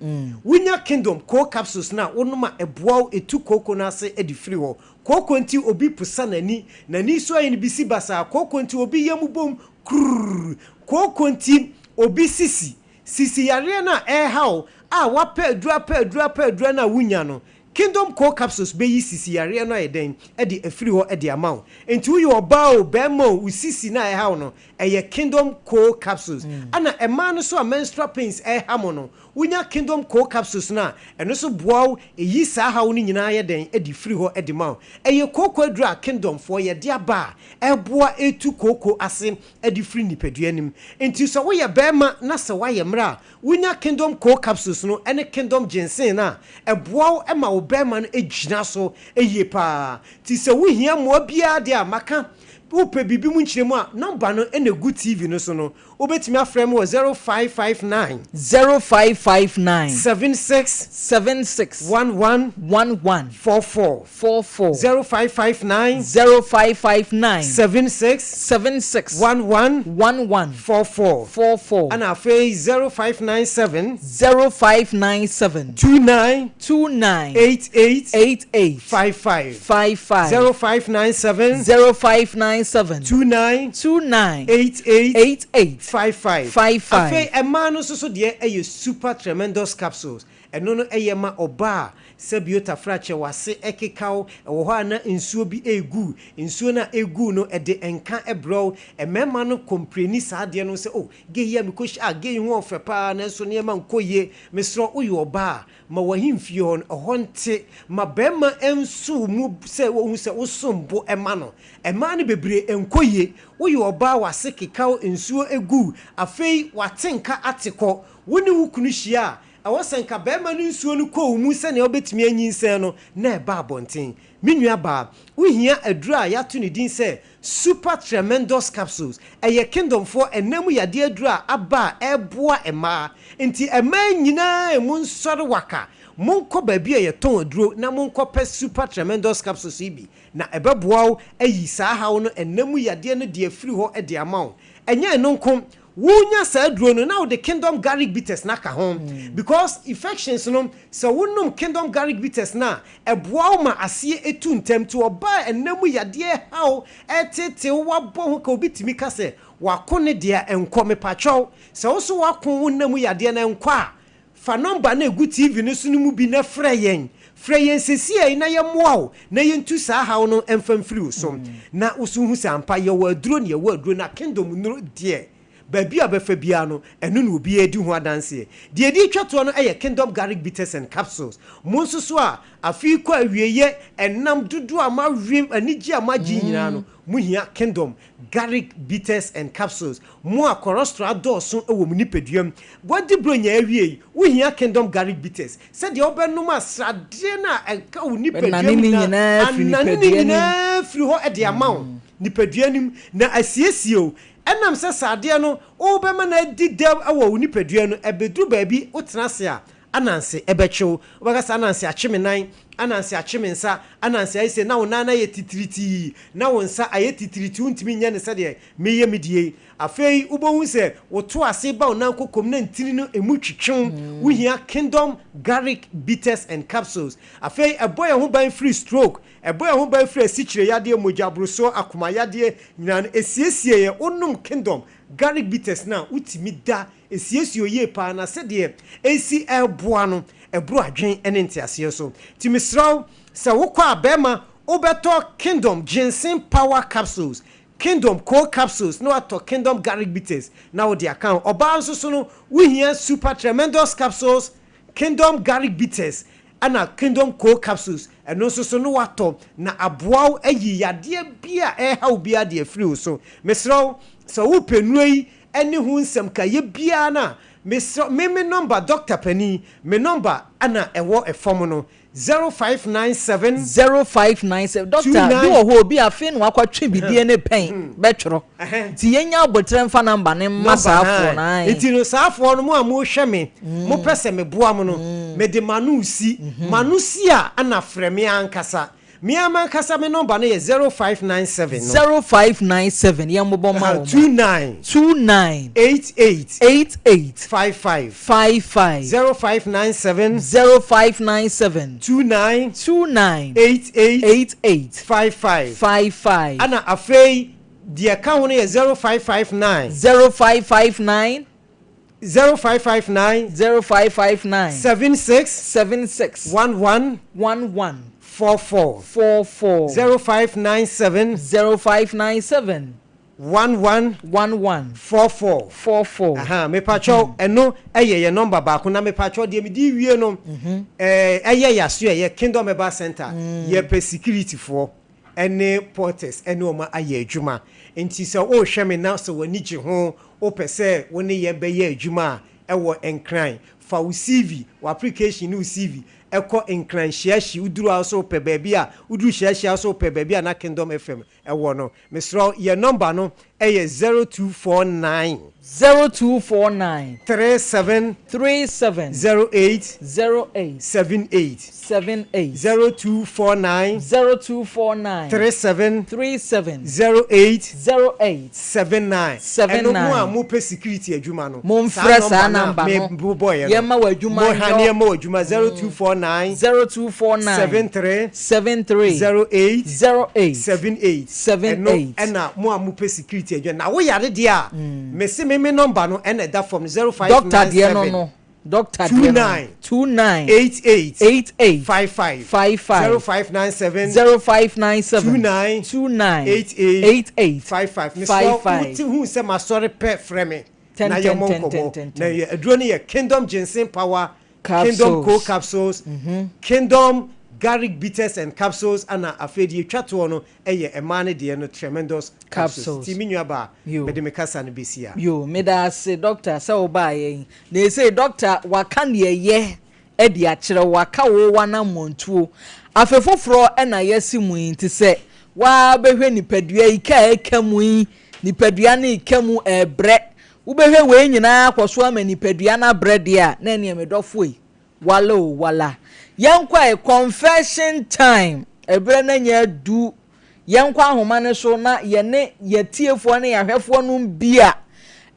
Speaker 9: Wonya Kingdom Coal Capsules no a, wonom a, ɛboa wo, ɛtu kooko no ase de firi hɔ. Kooko nti obi posa n'ani, n'ani so ayɛ no bisi basaa. Kooko nti obi yam bom kurr. Kooko nti obi sisi. Sisi yareɛ no a ɛreha wo a woapɛ aduro apɛ aduro apɛ aduro no a wonnya no, Kingdom Core Capsules bɛyi sisi yareɛ no ayɛ dɛn de afiri hɔ de ama wo. Enti woyɛ ɔbaa o, barima o, wo sisi no a ɛreha wo no, ɛyɛ Kingdom Core Capsules. Ɛna mmaa no nso a menstrual pains ɛreha mo no, wonya Kingdom Core Capsules no a, ɛno nso boa wo, ɛyi saa haw no nyinaa yɛ dɛn de firi hɔ de ma wo. Ɛyɛ kooko aduro a Kingdom foɔ yɛde aba a ɛreboa ɛretu kooko ase de firi nipadua no mu. Enti sɛ woyɛ barima na sɛ woayɛ mmerɛ a, wonya Kingdom Core Capsules no ne Kingdom Ginseng no a, ɛboa wo ma wo barima no gyina so yie pa ara. Nti sɛ wohia mmoa biara deɛ a, maka, wopɛ biribi mu nkyerɛmu a, nɔmba no na ɛgu TV no so no. Wobɛtumi afrɛ me wɔ 0559.
Speaker 1: 0559.
Speaker 9: 76.
Speaker 1: 76.
Speaker 9: 11.
Speaker 1: 11.
Speaker 9: 44.
Speaker 1: 44.
Speaker 9: 0559.
Speaker 1: 0559.
Speaker 9: 76.
Speaker 1: 76.
Speaker 9: 11.
Speaker 1: 11.
Speaker 9: 44.
Speaker 1: 44.
Speaker 9: Ɛna afei 0597.
Speaker 1: 0597.
Speaker 9: 29.
Speaker 1: 29.
Speaker 9: 88.
Speaker 1: 88.
Speaker 9: 55.
Speaker 1: 55.
Speaker 9: 0597.
Speaker 1: 0597.
Speaker 9: 29.
Speaker 1: 29.
Speaker 9: 88.
Speaker 1: 88.
Speaker 9: 55.
Speaker 1: 55.
Speaker 9: Afei mmaa no nso so deɛ ɛyɛ super tremendous capsules. Ɛno no yɛ ma ɔbaa a sɛbio tafrakyɛ w'ase keka wo, ɛwɔ hɔ a na nsuo bi regu, nsuo no a ɛregu no ɛde nka brɛ wo. Mmarima no kɔmpleni saa adeɛ no sɛ oh gay yi a mekɔhyia, ah gay yi ho ɔfɛ paa nanso nneɛma nkɔ yie. Mesrɛ wo woyɛ ɔbaa a, ma w'ahemfie hɔ no ɛhɔ nte, ma barima nso wo mu sɛ ɔhu sɛ wosom bo ma no. Mmaa no bebree nkɔ yie. Woyɛ ɔbaa w'ase keka wo, nsuo gu wo, afei w'ate nka ate kɔ. Wo ne wo kunu hyia a, ɛwɔ sɛ nka barima no nsuo no kɔ wo mu sɛnea wobɛtumi anyinsɛn no na ɛba abɔnten. Me nuabaa, wohia aduro a yɛato ne din sɛ Super Tremendous Capsules. Ɛyɛ Kingdomfoɔ ɛnna mu yadeɛ aduro a aba a ɛreboa mmaa. Nti mmaa nyinaa monsɔre waka, monkɔ baabi a yɛtɔn aduro na monkɔpɛ Super Tremendous Capsules yi bi na ɛbɛboa wo ayi saa haw no ɛnna mu yadeɛ no de afiri hɔ de ama wo. Ɛnyɛ ɛno nko, Wonya saa aduro no na wode Kingdom Garlic Bitters no aka ho because infections no sɛ wonom Kingdom Garlic Bitters no a ɛboa wo ma aseɛ tu ntɛm nti ɔbaa a ɛnna mu yadeɛ rehaw reteetee wo wabɔ ho ka obi tumi ka sɛ wako ne deɛ ɛnkɔ mepakyɛw sɛ wo nso wako wo nna mu yadeɛ no ɛnkɔ a Fa nɔmba no a ɛgu TV no so no mu bi na frɛ yɛn. Frɛ yɛn seesei na yɛmmoa wo na yɛntu saa haw no mfa mfiri wo so. Na wo nso hu sɛ ampa yɛwɔ aduro na yɛwɔ aduro na Kingdom nnuro deɛ, baabi a wobɛfa biara no, ɛno na obiara di ho adanseɛ. Deɛ ɛdi retwa toɔ no yɛ Kingdom Garlic Bitters and Capsules. Mo nso so a afe yi kɔ awieeɛ, ɛnam dodoɔ a moawe, anigyeɛ a moagye nyinaa no, mohia Kingdom Garlic bitters and capsules, Mo a cholesterol adɔɔso wɔ mo nipadua mu, woadi Buronya awie yi, wohia Kingdom Garlic Bitters sɛdeɛ wobɛnom a sradeɛ no a ɛka wo nipadua mu nyinaa anane ne nyinaa afiri hɔ de ama wo nipadua no mu na asiesie wo. Ɛnam sɛ sradeɛ no wobɛma no adi dɛw wɔ wo nipadua no, ɛbɛduru baabi wotena ase a Ananse bɛkye wo. Wobɛka sɛ, Ananse akye me nan, Ananse akye me nsa, Ananse ayɛ sei, na wo nan no ayɛ titiritii, na wo nsa ayɛ titiritii, wontumi nyɛ no sɛdeɛ mereyɛ me deɛ yi. Afei wobɛhu sɛ wo to ase ba wo nan kokom na ntini no emu twetwe wo. Wohia Kingdom Garlic Bitters and Capsules. Afei ɛbɔ yɛn ho ban firi stroke, ɛbɔ yɛn ho ban firi asikyire yadeɛ, mogya borosoɔ, akoma yadeɛ nyinaa no, ɛsiesie yɛn. Wonom Kingdom Garlic Bitters no a, wotumi da Esiesie wo yie paa na sɛdeɛ ɛsi reboa no, ɛboro adwene ne nteaseɛ so. Nti mesrɛ wo, sɛ wokɔ a bɛrima wobɛtɔ Kingdom Ginseng Power Capsules, Kingdom Cold Capsules na woatɔ Kingdom Garlic Bitters na wode aka ho. Ɔbaa nso so no, wohia Super Tremendous Capsules, Kingdom Garlic Bitters ɛna Kingdom Cold Capsules, ɛno nso so no woatɔ na aboa wo ayi yadeɛ bi a ɛreha wo biara de afiri wo so. Mesrɛ wo, sɛ wopɛ nnuro yi ne ho nsɛm ka yɛ biara no a, mesrɛ me me nɔmba dɔkta panin, me nɔmba na ɛwɔ fam no, 0597.
Speaker 1: 0597, Dɔkta, bi wɔ hɔ obi afei na wakɔtwe bidie ne pɛn bɛtwerɛ, nti yɛnya aboterɛ mfa nɔmba no mma saa foɔ no, ae.
Speaker 9: Nti no saa foɔ no mo a mohwɛ me, mopɛ sɛ meboa mo no, mede m'ano resi, m'ano si a na frɛ me ankasa, Me ara m'ankasa me nɔmba no yɛ 0597 no.
Speaker 1: 0597, yɛn mmobɔ mma wɔn.
Speaker 9: 29.
Speaker 1: 29.
Speaker 9: 88.
Speaker 1: 88.
Speaker 9: 55.
Speaker 1: 55.
Speaker 9: 0597.
Speaker 1: 0597.
Speaker 9: 29.
Speaker 1: 29.
Speaker 9: 88.
Speaker 1: 88.
Speaker 9: 55.
Speaker 1: 55.
Speaker 9: Ɛna afei deɛ ɛka ho no yɛ 0559.
Speaker 1: 0559.
Speaker 9: 0559.
Speaker 1: 0559.
Speaker 9: 76.
Speaker 1: 76.
Speaker 9: 11.
Speaker 1: 11.
Speaker 9: 44.
Speaker 1: 44.
Speaker 9: 0597.
Speaker 1: 0597.
Speaker 9: 11.
Speaker 1: 11.
Speaker 9: 44.
Speaker 1: 44.
Speaker 9: Aha, mepakyɛw, ɛno ɛyɛ yɛn nɔmba baako na mepakyɛw deɛ mede wie no, ɛɛ ɛyɛ yaso ɛyɛ Kingdom Herbal Center, yɛpɛ security foɔ ɛne porters ɛne wɔn ayɛ adwuma. Nti sɛ wohwɛ me na sɛ w'ani gye ho, wopɛ sɛ wo ne yɛn bɛyɛ adwuma a, ɛwɔ Nkran, fa wo CV, wo application ne wo CV ɛkɔ Nkran Hyiahyi, woduru a wo sɛ wopɛ baabi a, woduru Hyiahyi a wo sɛ wopɛ baabi a na Kingdom FM ɛwɔ no. Mesrɛ wo, yɛn nɔmba no ɛyɛ 0249.
Speaker 1: 0249.
Speaker 9: 37.
Speaker 1: 37.
Speaker 9: 08.
Speaker 1: 08.
Speaker 9: 78.
Speaker 1: 78.
Speaker 9: 0249.
Speaker 1: 0249.
Speaker 9: 37.
Speaker 1: 37.
Speaker 9: 08.
Speaker 1: 08.
Speaker 9: 79.
Speaker 1: 79.
Speaker 9: Ɛno mo a mopɛ security adwuma no.
Speaker 1: Momfrɛ saa nɔmba no.
Speaker 9: Mebobɔeɛ no.
Speaker 1: Yɛmma wo adwuma
Speaker 9: Mo ha
Speaker 1: nyɔ.
Speaker 9: ne yɛmma wo adwuma 0249.
Speaker 1: 0249.
Speaker 9: 73.
Speaker 1: 73.
Speaker 9: 08.
Speaker 1: 08.
Speaker 9: 78.
Speaker 1: 78.
Speaker 9: Ɛno ɛna mo a mopɛ security adwuma. Na woyare deɛ a, mese me me nɔmba no ɛna ɛda fam no
Speaker 1: Doctor deɛ no
Speaker 9: 0597.
Speaker 1: no. Doctor
Speaker 9: 2
Speaker 1: deɛ no
Speaker 9: 9
Speaker 1: 29
Speaker 9: 88
Speaker 1: 88
Speaker 9: 55
Speaker 1: 55
Speaker 9: 0597
Speaker 1: 0597
Speaker 9: 29
Speaker 1: 29
Speaker 9: 88
Speaker 1: 88
Speaker 9: 55. Mesrɛ wo,
Speaker 1: 55.
Speaker 9: wote hu sɛ masɔre pɛ frɛ me
Speaker 1: Ten,
Speaker 9: na
Speaker 1: ten,
Speaker 9: yɛmmɔ
Speaker 1: ten,
Speaker 9: nkɔmmɔ.
Speaker 1: ten, ten,
Speaker 9: Na
Speaker 1: ten.
Speaker 9: yɛ aduro no yɛ Kingdom Ginseng Power, Kingdom
Speaker 1: Capsules.
Speaker 9: Co Capsules, Kingdom Garlic Bitters and Capsules, ana afei deɛ ɛtwa toɔ no ɛyɛ ɛmaa no deɛ no Tremendous Capsules.
Speaker 1: Capsules.
Speaker 9: Nti me nua baa,
Speaker 1: Yo.
Speaker 9: mede me kasa no bɛsi a.
Speaker 1: Yo, meda ase doctor sɛ wobaeɛ yi. Na ɛsei doctor waka deɛ ɛyɛ de akyerɛ wo, waka wo w'anammɔntuo. Afe foforɔ na yɛasi mu yi, nti sɛ woaa bɛhwɛ nipadua yi ka a ɛka mu yi, nipadua no reka mu ɛrebrɛ. Wobɛhwɛ wei nyinaa akɔ so ama nipadua no abrɛ deɛ a, na ɛneɛ me dɔfoɔ yi, wala o wala. Yɛnkɔ ɛ, confession time, ɛberɛ no anya adu. Yɛnkɔ ahoma no so na yɛne yɛatiefoɔ ne yɛahwɛfoɔ nom bi a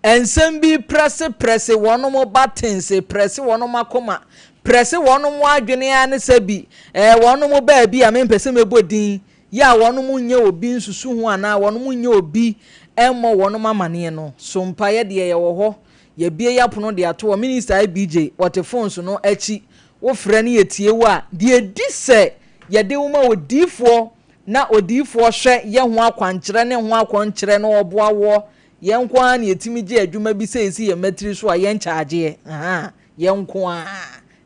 Speaker 1: nsɛm bi prɛseprɛse wɔnom buttons, prɛse wɔnom akoma, prɛse wɔnom adwene ara ne sɛ bi ɛɛ wɔnom baabi a mempɛ sɛ mɛbɔ din yɛ a wɔnom nyɛ obi nsusu ho anaa wɔnom nyɛ obi mmɔ wɔnom amaneɛ no. So mpaeɛ deɛ yɛwɔ hɔ, yɛabue yɛapono de ato hɔ. Minister IBJ ɔte phones no akyi, wofrɛ no yɛtie wo a, deɛ ɛdi sɛ yɛde wo ma odiyifoɔ na odiyifoɔ hwɛ yɛ ho akwankyerɛ ne ho akɔnkyerɛ na ɔboa woɔ, yɛn nko ara na yɛtumi gye adwuma bi sɛ ɛsi yɛn mmatiri so a yɛnkyagyeɛ, ahaa, yɛn nko ara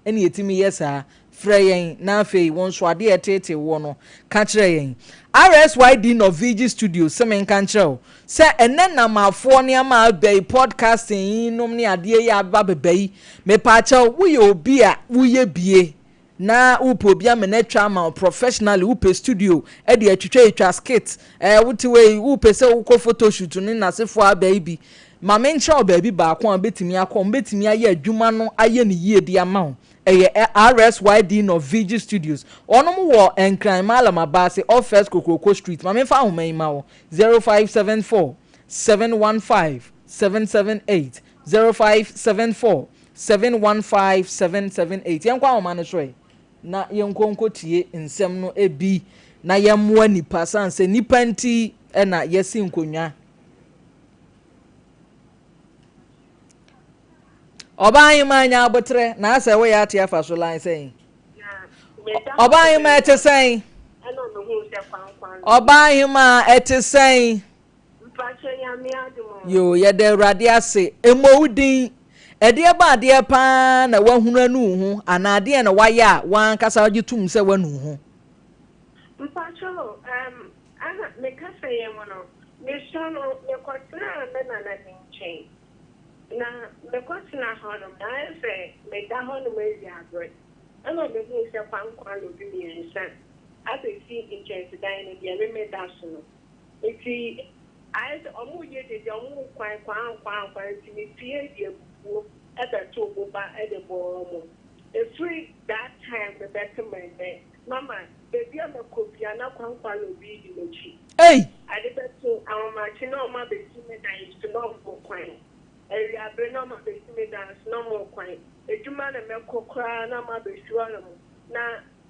Speaker 1: na yɛtumi yɛ saa. Frɛ yɛn na afei wo nso adeɛ a ɛteetee woɔ no ka kyerɛ yɛn. RSYD Norvege Studios se menka nkyerɛ wo sɛ ɛnnɛ Namafoɔ nneɛma a aba yi, podcasting yi nom ne adeɛ yi a aba bɛba yi, mepaakyɛw woyɛ obi a woyɛ bie na wopɛ obi ama no atwa ama wo professionally, wopɛ studio de atwitwa atwa skit, eh, wote wei, wopɛ sɛ wokɔ photoshoot ne n'asefoɔ aba yi bi, ma menkyerɛ wo baabi baako a wobɛtumi akɔ, wɔbɛtumi ayɛ adwuma no ayɛ no yie de ama wo. Ɛyɛ RSYD Norvege Studios. Wɔnom wɔ Nkran, Mallam Abaase, off First Kokroko Street. Ma memfa ahoma yi ma wo, 0574 715 778, 0574 715 778. Yɛnkɔ ahoma no so ɛ, na yɛnkɔ nkɔtie nsɛm no bi na yɛmmoa nnipa, sane sɛ nnipa nti na yɛasi nkonnwa. Ɔbaahemaa nya aboterɛ na asɛ woyɛ ate afa so line sɛn? Ɔbaahemaa ɛte sɛn? Ɔbaahemaa ɛte sɛn? Yoo, yɛda Awurade ase. Mmɔ wo din. Ɛdeɛ ba adeɛ paa na woahunu anu wo ho anaa adeɛ na woayɛ a w'ankasa wogye tom sɛ woanu wo ho?
Speaker 5: Mpakyɛ o, ɛɛm, aha, me kasa yi mu no, mesua no, mekɔtenaa me nana bi nkyɛn. Na mekɔtenaa hɔnom no, ayɛ sɛ meda hɔnom awiaberɛ, ɛna mehuu sɛ kwankwan bi mmiɛnsa abɛsi nkyɛnsedan no deɛ me meda so no. Nti ayɛ sɛ wɔreyɛ dede, wɔrekwan kwaankwankwan, nti mepuee de abufuo bɛtoo boba de bɔɔ wɔn. Ɛfiri that time no bɛpem ɛnnɛ, mama baabi a mɛkɔ biara na kwankwan obi redi m'akyi.
Speaker 1: Ei!
Speaker 5: Ade bɛkye, ahomakye na wɔabɛsi me dan so na wɔrekwan. Awiabere na wɔabɛsi me dan so na wɔrekwan. Adwuma na mɛkɔ koraa na wɔabɛsi hɔnom na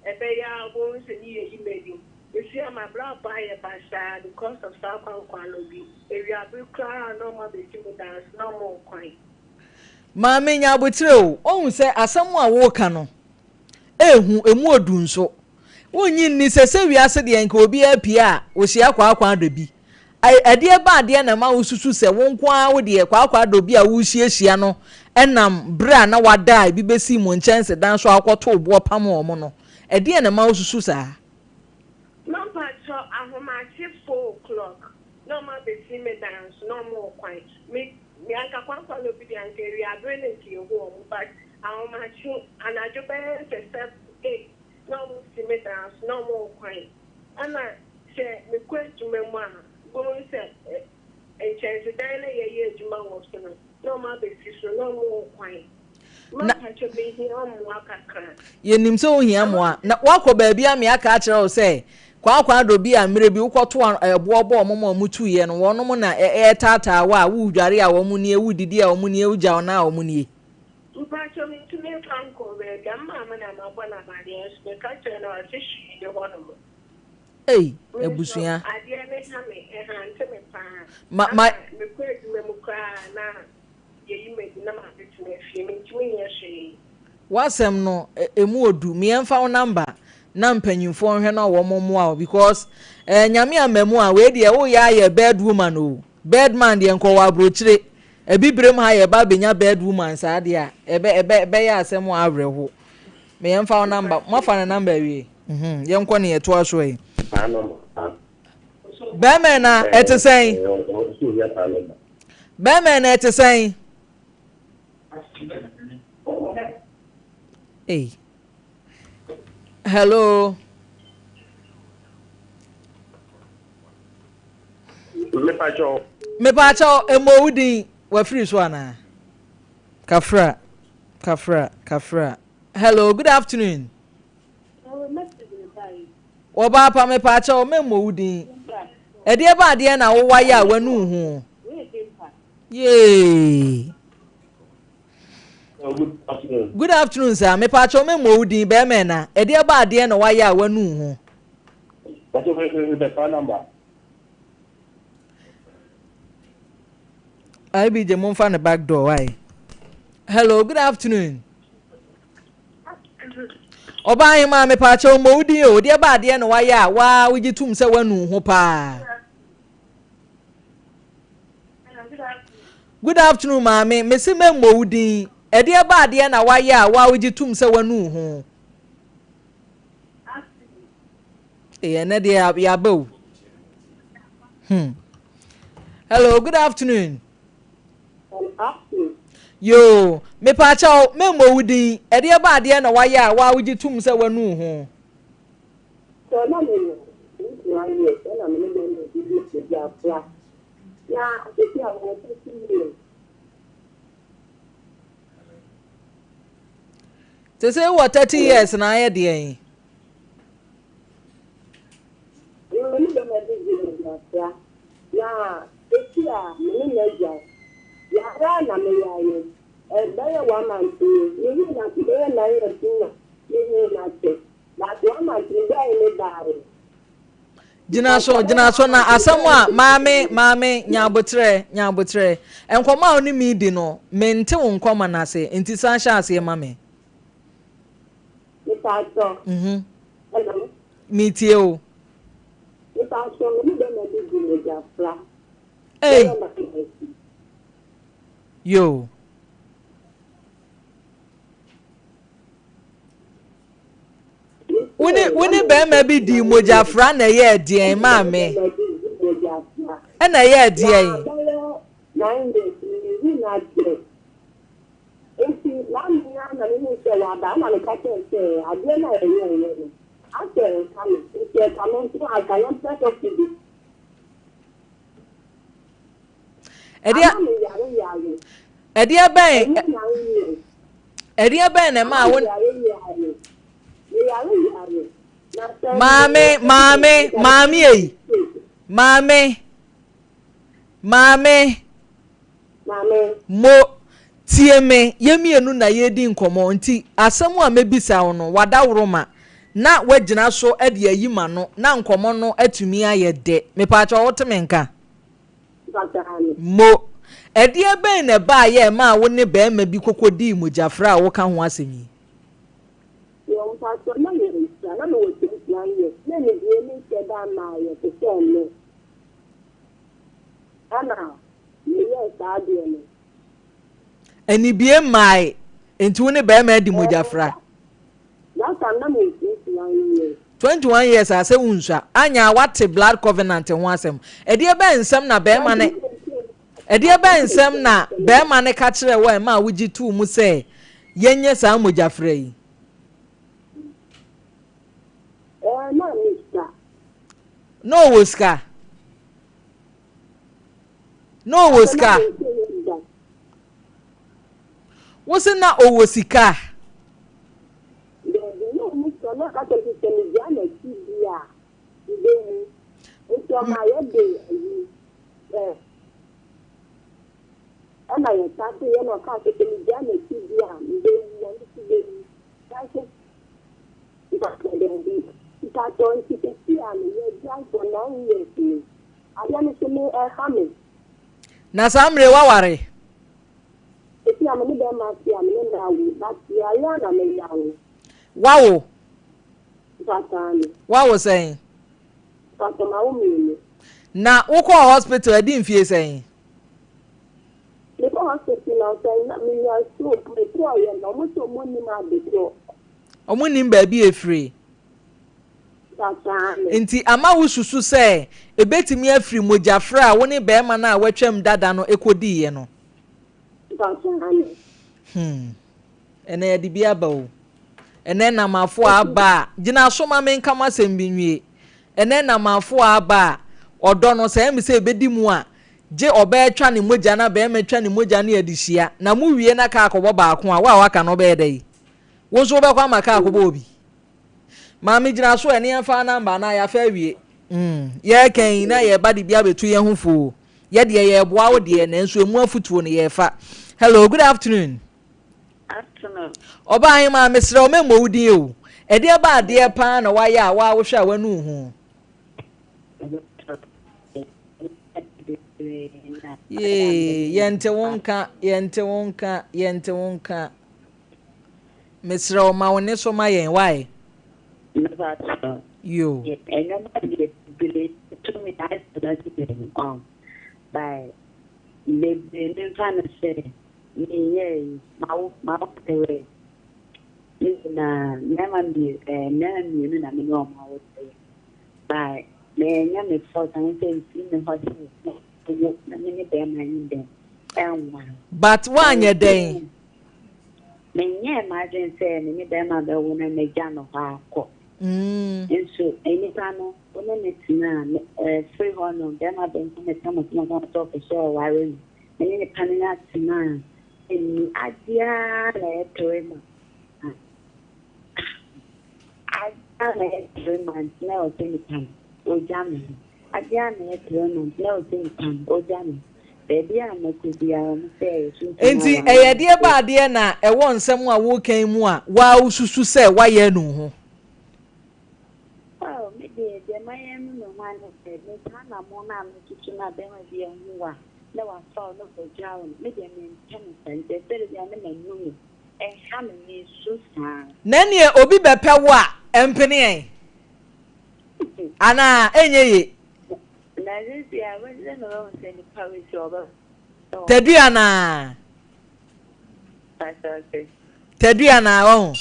Speaker 5: Ɛbɛyɛ a wobɛhu sɛ ne yɛyi m'ani. Seesei a m'abrabɔ ayɛ basaa because of saa kwankwan no bi. Awiabere koraa na ɔmo abɛsi me dan so na ɔmo rekwan.
Speaker 1: Maame nya aboterɛ o, woahu sɛ asɛm a woreka no ɛɛhu, ɛmu ɔdu nso. Wonnye nni sɛ sɛ wiase deɛ nka obiara pue a ɔhyia kwaakwa adɔ bi. Ɛdeɛ ba adeɛ na ɛma wosusu sɛ wo nko ara wo deɛ kwaakwa adɔ bi a worehyiahyia no nam berɛ a na wada a ebi bɛsii mo nkyɛnsedan so a wokɔtoo boɔ pam wɔn no? Ɛdeɛn na ɛma wosusu saa?
Speaker 5: Mampakyɛw ahomakye four o'clock na ɔmo abesi me dan so na ɔmo rekwan me me anka kwankwan obi deɛ anka awia bere na nka ehu ɔmo but ahomakye anadwo bɛyɛ sɛ seven eight na ɔmo si me dan so na ɔmo rekwan ɛna sɛ mekɔ adwuma mu a bohu sɛ nkyɛnsedan na yɛyɛ adwuma wɔ so no na ɔmo abesi so na ɔmo rekwan.
Speaker 1: Na
Speaker 5: Mampakyɛw mehia mmoa kakra.
Speaker 1: Yɛnim sɛ wohia mmoa. Na woakɔ baabi a me aka akyerɛ wo sɛ kwaakwaadɔ bi a mmerɛ bi wokɔto ɛboɔ bɔɔ wɔn ma wɔtuiɛ no, wɔnom na ɛretaataa wo a woredware a wɔn nie, woredidi a wɔn nie, wogya wo nan a wɔn nie.
Speaker 5: Mpakyɛw mentumi mfa nkɔɔ baabi a, me maame na mabɔ no amaneɛ nso meka kyerɛɛ no a ɔse hwee nni hɔ nom.
Speaker 1: Ei,
Speaker 5: Me nso
Speaker 1: abusua.
Speaker 5: adeɛ no ha me, ɛhante me paa.
Speaker 1: Ma, ma.
Speaker 5: Ama mekɔ adwuma mu koraa na. Yɛyi me adi na mabɛtena fie, mentumi nyɛ hwee.
Speaker 1: W'asɛm no ɛmu ɔdu, me yɛnfa wo number na mpanyinfoɔ nhwɛ na wɔn mmoa wo because eh, Nyame amma mu a wei deɛ woyɛ ayɛ bed woman o, bed man deɛ nkɔ wɔ abrokyire, abibirem ha yɛba abɛnya bed woman saa deɛ a ɛbɛ ɛbɛ ɛbɛyɛ asɛm a awerɛho. Me yɛnfa wo number, moafa ne number awie? Mhm, yɛnkɔ ne yɛtoa so ɛ. Bɛrima na ɛte sɛn? Bɛrima na ɛte sɛn? Hey. Hello.
Speaker 8: Mepakyɛw.
Speaker 1: Mepakyɛw, mmɔ wo din wafiri so anaa? Kafra, kafra, kafra. Hello, good afternoon. Wɔbaa pa mepakyɛw, memmɔ wo din. Ɛdeɛ ba adeɛ na wowayɛ a wanu ho. Yay.
Speaker 8: Good afternoon.
Speaker 1: Good afternoon sir. Mepaakyɛw me mmɔ wo din bɛrima ɛna. Ɛdeɛ ba adeɛ na wayɛ a wanu ho.
Speaker 8: Pakyɛw me me pɛ saa number.
Speaker 1: IBJ momfa ne back door why. Hello, good afternoon. Ɔbaa hemaa mepaakyɛw mmɔ wo din o. Deɛ ba adeɛ na wayɛ a waa wogye tum sɛ wanu ho paa. Good afternoon maame, mese memmɔ wo din, ɛdeɛ ba adeɛ na wayɛ a woa wogye tom sɛ wanu wo ho? Ee, ɛnɛ deɛ yɛaba o. Hmm. Hello, good afternoon. Yoo, mepaakyɛw, memmɔ wo din, ɛdeɛ ba adeɛ na wayɛ a woa wogye tom sɛ wanu wo ho?
Speaker 5: Sɛ na mewɔ 21 years ɛna me ne bɛrima bi di abusuafra na sisi a mewɔ 30 years.
Speaker 1: Te sɛ wɔ 30 years na ayɛ deɛn?
Speaker 5: Me ne bɛrima bi di abusuafra na sisi a me ne no agyae. Yare a na meyare ɛbɛyɛ one month ni. Mehuu no ase bɛyɛ 9 years ni na mehuu no ase.
Speaker 1: Gyina so, gyina so na asɛm a maame, maame, nya aboterɛ, nya aboterɛ. Nkɔmmɔ a wo ne me di no, mente wo nkɔmmɔ no ase, nti san hyɛ aseɛ ma me.
Speaker 5: Mepaatɔ.
Speaker 1: Mhm.
Speaker 5: Hello.
Speaker 1: Metie o.
Speaker 5: Mepaatɔ, me ne bɛma bi di mogyafra.
Speaker 1: Ei. Yo. Wo ne wo ne barima bi dii mogyafra na ɛyɛɛ deɛn maame? Ɛna ɛyɛɛ deɛn?
Speaker 5: Nti maame na na mehu sɛ waba na meka kyerɛ sɛ adeɛ no a ɛyɛɛyɛ no asɛ nka me nti ɛka me nso anka yɛmpɛ sɔfo bi.
Speaker 1: Ɛdeɛ ɛdeɛ bɛn ɛdeɛ bɛn na ɛmaa wo maame maame maame eyi maame maame mo tie me yɛ mmienu na yɛredi nkɔmɔ nti asɛm a mɛbisa wo no wadaworoma na wagyina so de ayi ma no na nkɔmɔ no atumi ayɛ dɛ mepaakyɛ wote me nka. Mo. Ɛdeɛ bɛn na ɛbaeɛ a ɛmaa wo ne barima bi kɔkɔdii mogyafra a woka ho asɛm yi?
Speaker 5: Yoo mpakyɛw na yɛ nhyira na mewɔ 21 years na anibue ne nhyɛ da mmaeɛ te sɛ nnɛ ɛna meyɛɛ saa adeɛ no.
Speaker 1: Anibue mmae nti wo ne barima adi mogyafra?
Speaker 5: That time na mewɔ 21 years.
Speaker 1: 21 years a sɛ wonsua anya a wate blood covenant ho asɛm. Ɛdeɛ bɛn nsɛm na bɛrima ne ɛdeɛ bɛn nsɛm na bɛrima ne ka kyerɛ wo a ɛma wogye too mu sɛ yɛnyɛ saa mogyafra yi?
Speaker 5: Ɛɛ na ne sika.
Speaker 1: Na ɔwɔ sika. Na ɔwɔ sika. Wo se na ɔwɔ sika?
Speaker 5: Dabi, na ɔnni sika. Na ɔka kyerɛ me sɛ, sɛ megyaa n'akyi di a, mebewu. Enti ɔmaa yɛde ayi ɛ, ɛna yɛtaseeɛ na ɔkaa sɛ, sɛ megyaa n'akyi di a, mebewu, ɔno nso bewu. Nanso, mpakyɛ dabi. Mpakyɛ nti seesei a no, yɛagyae for 9 years ni. Adeɛ no so me, ɛha me.
Speaker 1: Na saa mmerɛ yi woaware?
Speaker 5: Seesei a me ne bɛrima te a me ne no awo but yare a na me yare.
Speaker 1: Wawo?
Speaker 5: Mpakyɛ aane.
Speaker 1: Wawo sɛn?
Speaker 5: Mpakyɛ mawo mienu.
Speaker 1: Na wokɔɔ hospital adi mfie sɛn?
Speaker 5: Me kɔ hospital na sɛ na me nya stroke me kɔɔ yɛ no ɔmo sɛ ɔmo nim ade korɔ.
Speaker 1: Ɔmo nim baabi efiri. Enti ama wosusu sɛ ebetumi afiri mogyafra a wo ne barima no a watwam dada no kodiiɛ no. Hmm. Ɛnɛ yɛde bi aba o. Ɛnɛ namafo a aba a, gyina so ma menka m'asɛm bi nwie. Ɛnɛ namafo a aba a, ɔdɔ no sɛ ɛmi sɛ ebedi mu a, gye ɔbaa twa ne mogya na barima twa ne mogya ne yɛde hyia. Na mo wie na kaa kɔbɔ baako a, wo a waka no wobɛyɛ dɛ yi? Wo nso wobɛkɔ ama kaa kɔbɔ obi? Maame gyina so ɛ ne yɛmfa wo number anaa yɛafa awie. Mm, yɛreka yi na yɛreba de bi abɛtu yɛn ho fo o. Yɛ deɛ yɛreboa wo deɛ nanso emu afutuo no yɛrefa. Hello, good afternoon.
Speaker 10: Afternoon.
Speaker 1: Ɔbaa hemaa mesrɛ wo memmɔ wo din o. Ɛdeɛ ba adeɛ paa na woayɛ a woa wohwɛ a woanu wo ho? Yee, yɛnte wo nka, yɛnte wo nka, yɛnte wo nka. Mesrɛ wo ma wo nne so ma yɛn wai.
Speaker 10: Mepakyɛw.
Speaker 1: Yoo.
Speaker 10: Nneɛma bebree tumi ayɛ na ti ɔn by bebree memfa no sɛ menyɛ yi mawo mawo pɛrɛ ne nyinaa mmarima mmienu ɛɛ mmarima mmienu na me ne wɔn awo pɛrɛ by mɛnyɛ me fault anaasɛ mfiri me hɔ sɛ wo na me ne bɛrima yi dɛn ɛnware.
Speaker 1: But woanyɛ dɛn?
Speaker 10: Menyɛɛ m'adwene sɛ me ne barima bɛwo na magya no hɔ akɔ. Nso nnipa no, wo ne no tena a, firi hɔ no, barima bɛhu me kama kama sɛ ɔpɛ sɛ ɔware me. Me ne nipa no atena a, ɛnni adeɛ ara na ɛyɛ 3 months. Adeɛ ara na ɛyɛ 3 months na ɛwɔ sɛ nipa no, ɔgya me hɔ. Adeɛ ara na ɛyɛ 3 months na ɛwɔ sɛ nipa no, ɔgya me hɔ. Baabi a mɛkɔ biara, wɔn sɛ ɛyɛ sunsum
Speaker 1: Enti
Speaker 10: awareɛ
Speaker 1: ɛyɛ deɛ ba adeɛ na ɛwɔ nsɛm a woreka yi mu a woa wosusu sɛ woayɛ anu wo ho?
Speaker 10: Oh, me deɛ, deɛ mayɛ anu me ho ara ne sɛ, me saa anammɔn no a metutu no a bɛrima bi ahu wo a, na wafa wo na wagya wo no, me deɛ mempɛ no saa. Nti ɛsɛ da biara na manu me ho. Ɛha me, mesu saa.
Speaker 1: Na ɛneɛ obi bɛpɛ wo a, ɛmpene ɛ? Anaa ɛnyɛ ye?
Speaker 10: Na seesei a, wobɛyɛ dɛn na woahu sɛ nipa wei sɛ ɔbɛ.
Speaker 1: Tadu anaa?
Speaker 10: Pastor ɔse.
Speaker 1: Tadu anaa wahu?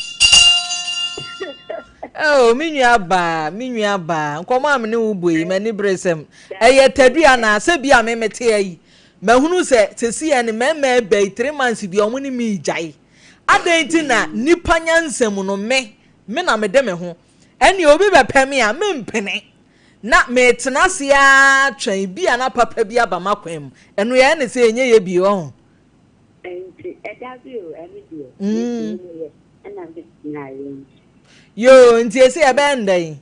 Speaker 1: Oh, me nua baa, me nua baa, nkɔmɔ a me ne wo bɔ yi, m'ani bere sɛm. Ɛyɛ tadu anaa? Sɛ bi a me mete ha yi, mahunu sɛ sɛsi yɛ ne mmarima ɛbɛ yi, 3 months bi a wɔn ne me gyae. Adɛn nti na nipa nyansa mu no me, me na mede me ho. Ɛnneɛ obi bɛpɛ me a, mempene. Na metena ase ara twɛn bi a na papa bi aba m'akwan mu. Ɛno yɛyɛ no sɛ ɛnyɛ yɛ bio, ɔho.
Speaker 10: Nti ɛda bi o, ɛno deɛ, metumi yɛ, ɛna metumi ayɛ nso.
Speaker 1: Yoo, nti ese ɛbɛyɛ no dɛn?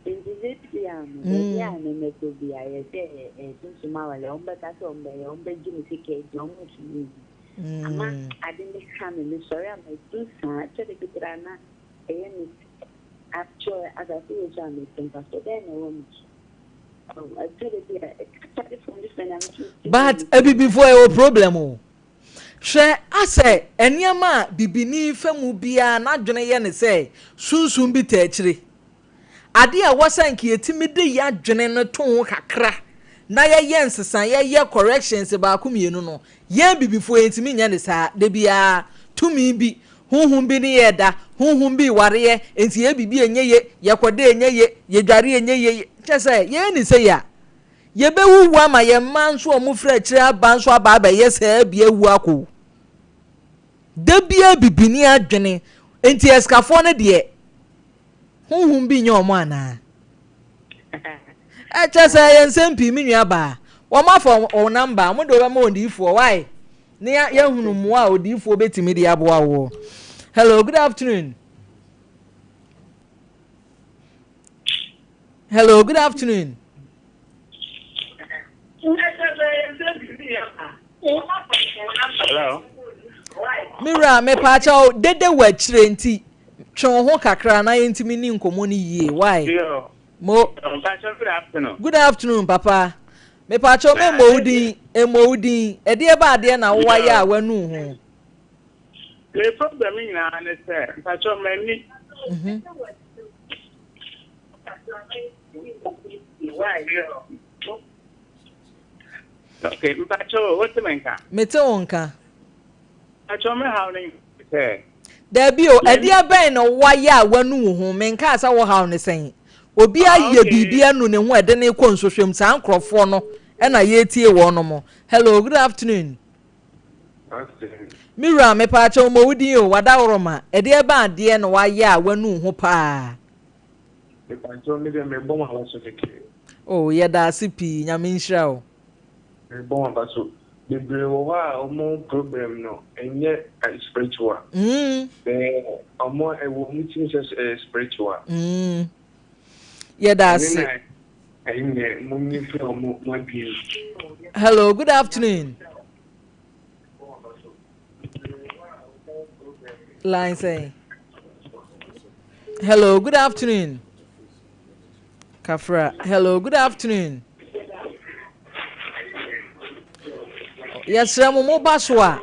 Speaker 10: Nti seesei a no, baabi a me mɛkɔ biara, yɛsɛ ɛyɛ sunsum aware, wɔn bɛka sɛ wɔn bɛyɛ, wɔn bɛgye me sika adi, wɔn ntumi nyi. Ama ade no ha me, mesɔre a madu saa, ɛtɔ da bi koraa na ɛyɛ me sɛ, Akyɛ asase wei so a mete, mfasoɔ bɛn na ɛwɔ me so? Oh, ɛtɔ da bi a, ɛkasa different different na me nso mete
Speaker 1: But abibifoɔ yɛwɔ problem o. Hwɛ asɛ nneɛma a bibini fa mu biara n'adwene yɛ ne sɛ sunsum bi taa akyire. Adeɛ a ɛwɔ sɛ nka yɛtumi de yɛn adwene no to ho kakra na yɛyɛ nsesaeɛ, yɛ corrections baako mmienu no, yɛn abibifoɔ yɛntumi nyɛ no saa. Da biara tumi bi, honhom bi ne yɛn da, honhom bi rewareɛ, enti yɛyɛ biribi a ɛnyɛ ye, yɛkɔda a ɛnyɛ ye, yɛdware a ɛnyɛ ye, kyerɛ sɛ yɛyɛ no sei a, yɛbɛwuwu ama yɛn mma nso a wɔfiri akyire aba nso aba abɛyɛ saa bi awu akɔ o. Da biara bibini adwene, enti asikafoɔ no deɛ, honhom bi nyɛ wɔn anaa? Ɛkyɛ sɛ ɛyɛ nsɛm pii me nua baa. Wɔn afa wɔn number, wɔn de wɔbɛma odiifoɔ, why? Ne yɛahunu mmoa a odiifoɔ bɛtumi de aboa woɔ. Hello, good afternoon. Hello, good afternoon.
Speaker 11: Hello.
Speaker 1: Me wura, mepaakyɛw, dede wɔ akyire nti twe wo ho kakra na yɛntumi ni nkɔmmɔ no yie. Why?
Speaker 11: Yo.
Speaker 1: Mo.
Speaker 11: Mpakyɛw, good afternoon.
Speaker 1: Good afternoon, papa. Mepaakyɛw memmɔ wo din, mmɔ wo din. Ɛdeɛ ba adeɛ na wowayɛ a wanu wo ho?
Speaker 11: Me problem nyinaa ne sɛ, mpakyɛw m'ani. Okay, mpakyɛw wote me nka?
Speaker 1: Mete wo nka.
Speaker 11: Mpakyɛw me haw ne sɛ.
Speaker 1: Dabi o, ɛdeɛ bɛn na woayɛ a wanu wo ho? Menkaa sɛ wo haw ne sɛn. Obi ayɛ biribi anu ne ho a ɛde no rekɔ nsɔhwɛ mu, saa nkorɔfoɔ no na yɛretie wɔnom. Hello, good afternoon. Me wura, mepaakyɛw mmɔ wo din o, wadaworoma, ɛdeɛ bɛn adeɛ na woayɛ a wanu wo ho paa?
Speaker 12: Mepaakyɛw me deɛ mebɔ m'aba so kɛkɛ.
Speaker 1: Oh, yɛda ase pii, Nyame nhyira wo.
Speaker 12: Mebɔ m'aba so. Bebree wɔ hɔ a wɔn problem no ɛnyɛ spiritual.
Speaker 1: Mm.
Speaker 12: Bɛɛ wɔn ɛwɔ wɔn tirim sɛ ɛyɛ spiritual.
Speaker 1: Mm. Yɛda ase.
Speaker 12: Ɛne na ɛnyɛ mo nyi firi wɔn mo adwene mu.
Speaker 1: Hello, good afternoon. Line sɛn? Hello, good afternoon. Kafra. Hello, good afternoon. Yɛsrɛ mo mo ba so a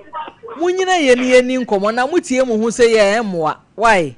Speaker 1: monyina yɛn ni yɛni nkɔmmɔ na motie mo ho sɛ yɛ mmoa. Why?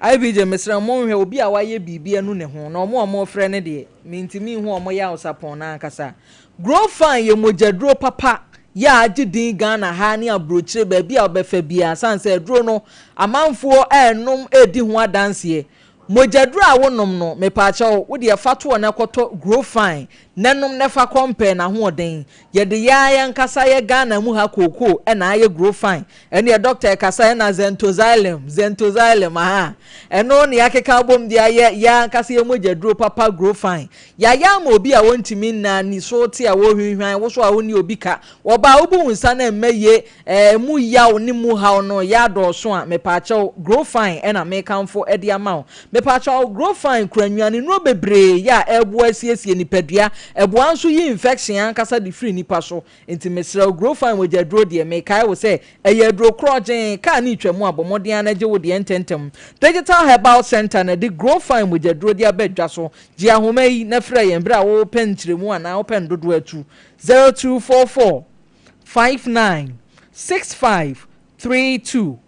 Speaker 1: IBJ mesrɛ mo monhwɛ obi a wayɛ biribi anu ne ho na ɔmo a ɔmo frɛ no deɛ mentumi nhu ɔmo yaw sapɔn no ankasa. Grofan yɛ mogyaduro papa yɛ a agye din Ghana ha ne abrokyire baabi a wobɛfa biara sane sɛ aduro no amanfoɔ ɛrenom redi ho adanseɛ. Mogyaduro a wonom no mepaakyɛw wodeɛ fa toɔ na kɔtɔ Grofan na nom na fa kɔmpɛɛ n'ahoɔden. Yɛde yɛ ara yɛnkasa yɛ Ghana mu ha kookoo na ayɛ grow fine ɛneɛ doctor ɛkasa ɛna xanthoxylum xanthoxylum ahaa ɛno na yɛakeka abom de ayɛ yɛ ankasa yɛ mogya duro papa grow fine yɛayɛ ama obi a ɔntumi nna ni so te a wɔhwinhwan wo so a wonni obi ka wɔba a wobu wo nsa na ɛmma yie ɛɛ mu yaw ne mu haw no yɛ adɔɔso a mepaakyɛw grow fine ɛna mekamfo ɛde ama wo Mepakyɛw, Grofine kura nnuanennuro bebree yɛ a ɛboa siesie nipadua, ɛboa nso yi infection ankasa de firi nipa so. Nti mesrɛ wo, Grofine mogyaduro deɛ, mekae wo sɛ, ɛyɛ aduro korɔgyenn, kaa no retwa mu a, bɔ mmɔden ara na gye wo deɛ ntɛmntɛm. Digital Herbal Centre na ɛde Grofine mogyaduro de aba dwa so. Gye ahoma yi na frɛ yɛn berɛ a worepɛ nkyerɛmu anaa wopɛ no dodoɔ atu, 0244 59 65 32.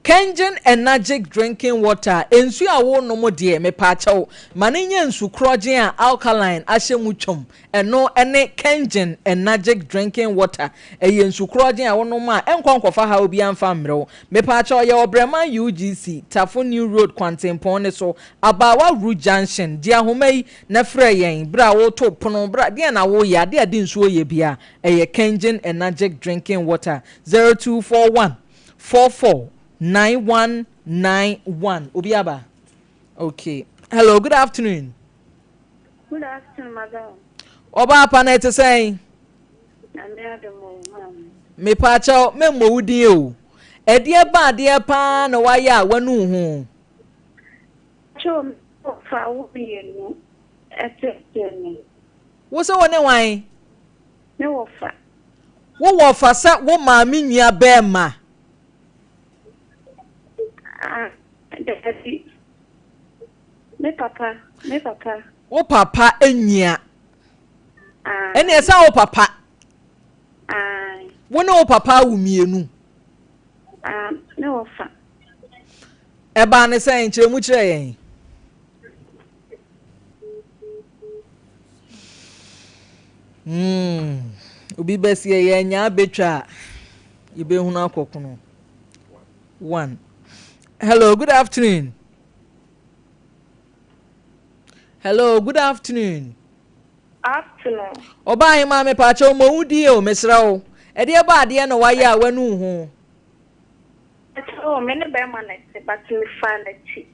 Speaker 1: Kengen Enagic Drinking Water, Nsuo a worenom deɛ, mepaakyɛw, ma no nyɛ nsu korɔgyen a alkaline ahyɛ mu twam. Ɛno ne Kengen Enagic Drinking Water. Ɛyɛ nsu korɔgyen a wonom a, ɛnkɔ nkɔfa haw biara mfa mmrɛ wo. Mepaakyɛw, yɛwɔ Breman UGC, Tafo New Road kwantempɔn no so, Abaawa Road Junction. Gye ahoma yi na frɛ yɛn berɛ a woreto pono, berɛ a, deɛn na woreyɛ, adeɛ a ɛde nsuo yɛ biara, ɛyɛ Kengen Enagic Drinking Water. 0241 44 9191 obi aba okay hello good afternoon.
Speaker 13: Good afternoon madam.
Speaker 1: Ɔbaa pa na ɛte sɛn.
Speaker 13: Nyame adom o maame.
Speaker 1: Mepaakyɛw memmɔ wo din o. Ɛdeɛ ba adeɛ paa na wayɛ a wanu wo ho.
Speaker 13: Kyɛw me fa wo mmienu ɛtete me.
Speaker 1: Wo sɛ wo ne wan?
Speaker 13: Me wɔfa.
Speaker 1: Wo wɔfa sɛ wo maame nua bɛɛma?
Speaker 13: Ah, daabi. Me papa, me papa.
Speaker 1: Wo papa nua.
Speaker 13: Ah.
Speaker 1: Ɛnna ɛsɛ wo papa.
Speaker 13: Ah.
Speaker 1: Wo ne wo papa awo mmienu.
Speaker 13: Ah, me wɔfa.
Speaker 1: Ɛbaa ne sɛn? Nkyerɛmu kyerɛ yɛn. Mm, obi bɛseɛ yɛ nyaa bɛtwa a yɛbɛhunu akɔkono. One. Hello, good afternoon. Hello, good afternoon.
Speaker 13: Afternoon.
Speaker 1: Ɔbaa ahema mepaakyɛ wo ma wo die o mesrɛ wo. Ɛdeɛ ba adeɛ na wayɛ a wanu wo ho.
Speaker 13: Oh, me ne bɛrima na ɛte but mefaa n'akyi.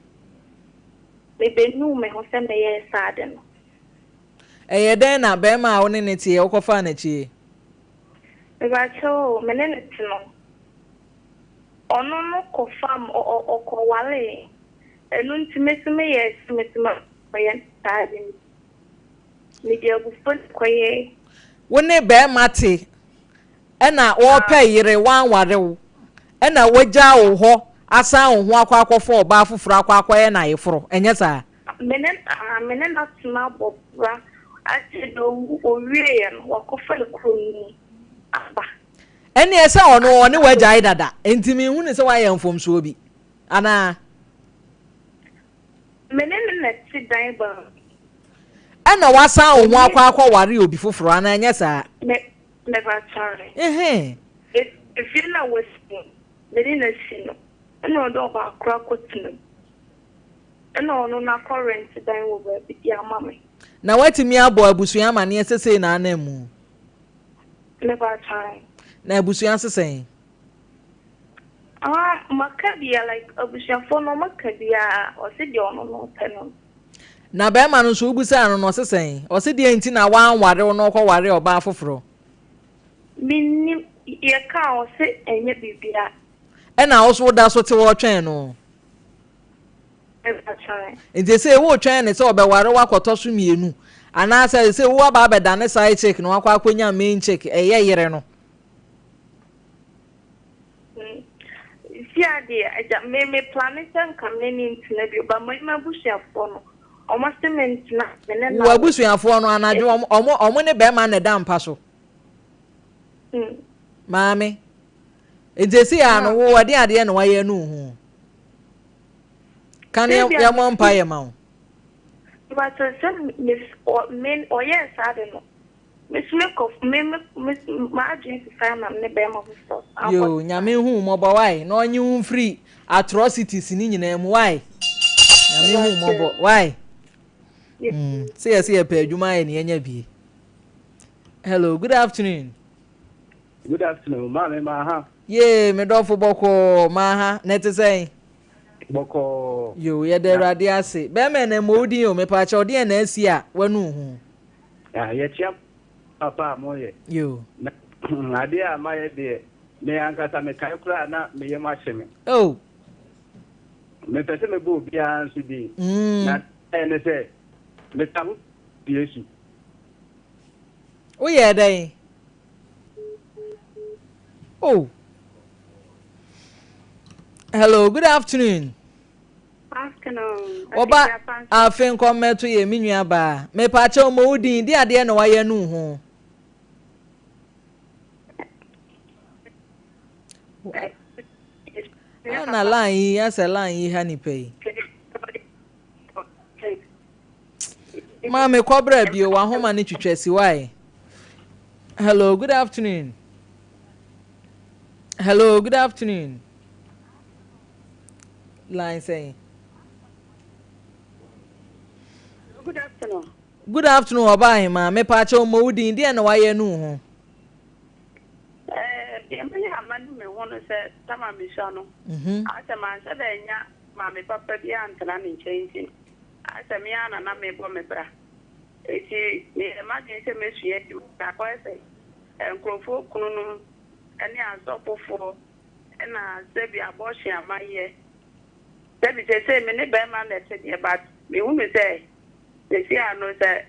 Speaker 13: Mebenuu me ho sɛ meyɛɛ saa ade no.
Speaker 1: Ɛyɛ dɛn na bɛrima a wo ne no teɛ wokɔfaa n'akyi?
Speaker 13: Mepakyɛw o, me ne no te no, ɔno no kɔfam, ɔ ɔ ɔkɔwaree. Ɛno nti me nso meyɛɛ sɛ me nso mɛkɔyɛ saa ade no bi. Mede abufuo na ɛkɔyɛe.
Speaker 1: Wo ne bɛrima te ɛna wɔrepɛ yere wanware wo ɛna wagyaa wo hɔ asan wo ho akɔ akɔfa ɔbaa foforɔ akɔ akɔyɛ no ayeforo, ɛnyɛ saa?
Speaker 13: Me ne ah me ne no atena abɔ bra. Afei deɛ owu owieɛ no wakɔfa ekuro no mu aba.
Speaker 1: Ɛnneɛ sɛ ɔno ɔne wo agyae dada nti menhu no sɛ woayɛ mfomsoɔ bi anaa?
Speaker 13: Me ne no na ɛte dan baako mu.
Speaker 1: Ɛna woasan wo ho akɔ akɔware obi foforɔ anaa ɛnyɛ saa?
Speaker 13: Me mepakyɛw.
Speaker 1: Ɛhɛn.
Speaker 13: Efie no a wasi no me ne no asi no ɛna ɔde ɔbaa koro akɔtena mu. Ɛna ɔno no akɔ rent dan wɔ baabi de ama me.
Speaker 1: Na woatumi abɔ abusua amaneɛ sɛ sei na anam mu?
Speaker 13: Mepakyɛw.
Speaker 1: Na abusua se sɛn?
Speaker 13: Ah maka bia like abusuafoɔ no ɔmo ka bia ɔse deɛ ɔno no ɔpɛ no.
Speaker 1: Na bɛɛma no nso wobusaa no no ɔse sɛn? Ɔse deɛn nti na wanware wo na ɔkɔ waree ɔbaa foforɔ?
Speaker 13: Mennim, yɛkaa a ɔse ɛnyɛ biribia.
Speaker 1: Ɛna wo nso woda so te hɔ retwɛn no? Nti sɛ woretwɛn no sɛ ɔbɛware wo akɔtɔ so mmienu anaasɛ sɛ wo aba abɛdane side chick na wakɔ akɔnya main chick ɛyɛ yere no.
Speaker 13: Si adeɛ agya me me plane sɛ nka me ne ntena bio ba mo abusuafoɔ no ɔmo se me ntena me ne na.
Speaker 1: Wo abusuafoɔ no anadwo ɔmo ɔmo ɔmo ne bɛrima na ɛda mpa so. Maame nti esi ya no wo ɛde adeɛ na wayɛ no ho. Ka ne yɛmmɔ mpaeɛ ma wo.
Speaker 13: But sɛ me me ɔyɛɛ saa de no me so me kɔ me me me m'adwene sesa na me ne bɛrima foforɔ san kɔ.
Speaker 1: Yoo nyame nhu wo mmɔbɔ wai na ɔnye wo mfiri atrocities ne nyinaa mu wai nyame hu wo mmɔbɔ wai mm sɛ yɛsɛ yɛpɛ adwuma ayɛ ne yɛnya bie hello good afternoon.
Speaker 14: Good afternoon maame maaha.
Speaker 1: Yee me dɔfo bɔkɔɔ maaha na ɛte sɛn.
Speaker 14: Bɔkɔɔ.
Speaker 1: Yoo yɛda awurade ase. Bɛɛma ɛnɛ mmɔ wo din o mepaakyɛw deɛn na asi a wanu wo ho.
Speaker 14: Ah yɛkyea papa a moyɛ.
Speaker 1: Yoo.
Speaker 14: Na adeɛ a mayɛ deɛ me ankasa mekae koraa a na me yam ahye me.
Speaker 1: Oh.
Speaker 14: Mepɛ sɛ mebɔ obiara nso din. Na deɛ ne sɛ mesa ho Yesu.
Speaker 1: Woyɛɛ dɛn? Oh. Hello, good afternoon.
Speaker 15: Afternoon.
Speaker 1: Oba afe nkɔmmɛto yɛ me nua baa. Mepaakyɛw mmɔ wo din, de adeɛ na wayɛ no ho. Ana line yi asɛ line yi ha nipa yi. Maame kɔbra bio wahoma ne twitwa si wae. Hello, good afternoon. Hello, good afternoon. Line sɛn.
Speaker 15: Good afternoon.
Speaker 1: Good afternoon, ɔba ahema. Mepaakyɛw mmɔ wo din, deɛ na wayɛ no ho.
Speaker 15: Eh, deɛ mɛyɛ ama no me ho no sɛ tama mesua no.
Speaker 1: Mhm.
Speaker 15: Asɛ manhyɛ dɛ nya maame papa bi antena ne nkyɛn nti no, ayɛ sɛ me ara na na merebɔ me bra. Enti meyɛɛ m'adwene sɛ mɛsua adwuma. Na akɔyɛ sɛ nkurɔfoɔ kununom ne asɔfofoɔ na sɛbi abortion a mayɛ. Sɛbi seesei me ne barima na ɛte deɛ but mehunu sɛ seesei ano sɛ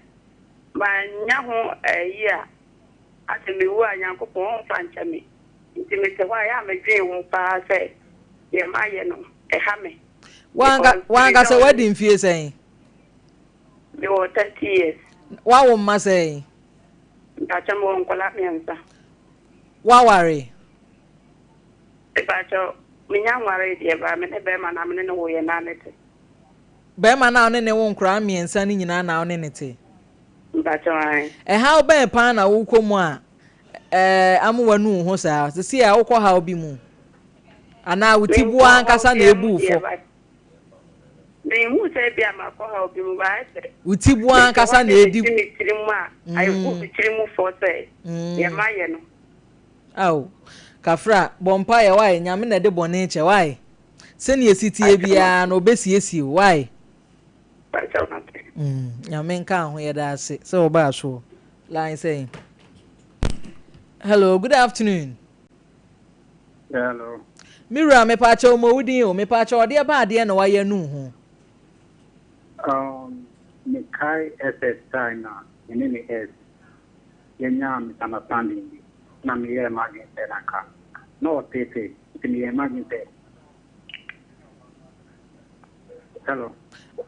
Speaker 15: mannya ho ayi a, Asɛ mewu a Nyankopɔn ɔmfa nkyɛ me. Nti mete hɔ a ɛyɛ a medwen ho paa sɛ deɛ mayɛ no ɛha me.
Speaker 1: Because
Speaker 15: W'ankasa
Speaker 1: w'adi mfie sɛn?
Speaker 15: Mewɔ 30 years.
Speaker 1: W'awo mma sɛn?
Speaker 15: Mpakyɛ mewɔ nkwadaa mmiɛnsa.
Speaker 1: W'aware?
Speaker 15: Mpakyɛ menya nwaree deɛ but me ne bɛɛma no a me ne no woeɛ no ara ne te.
Speaker 1: Bɛɛma no a wo ne no wo nkwadaa mmiɛnsa no nyinaa na wo ne no te?
Speaker 15: Mpakyɛw ae.
Speaker 1: Ɛhaw bɛn paa na wokɔ mu a ama woanu wo ho saa? Seesei a wokɔ haw bi mu? Anaa wo tiboa
Speaker 15: Menkɔ haw
Speaker 1: ankasa na
Speaker 15: biara
Speaker 1: ebu
Speaker 15: mu
Speaker 1: wo
Speaker 15: deɛ
Speaker 1: fɔ?
Speaker 15: but menhuu sɛ ebia makɔ haw bi mu but ayɛ sɛ
Speaker 1: Wo tiboa
Speaker 15: mete hɔ
Speaker 1: ankasa
Speaker 15: na
Speaker 1: na edi.
Speaker 15: mesi me tirim a abu me tiri mu fɔ sɛ deɛ mayɛ no.
Speaker 1: Ao, Kafra, bɔ mpaeɛ wai, Nyame na ɛde bɔne kyɛ wai. Sɛnea esi teɛ
Speaker 15: Akyɛ
Speaker 1: biara no ɔbɛsiesie wo wai.
Speaker 15: Mpakyɛw mate.
Speaker 1: Mm, Nyame nka ho yɛda ase sɛ wɔbaa soɔ. Line sɛn? Hello, good afternoon.
Speaker 16: Hello.
Speaker 1: Me wura mepaakyɛw mmɔ wo din o, mepaakyɛw ɔdeɛ ba adeɛ na wayɛ nu ho.
Speaker 16: Um, mekae SS time na me ne me ex yɛnyaa misunderstanding bi na meyɛɛ m'adwene sɛ na nka na ɔteetee nti meyɛɛ m'adwene sɛ Hello.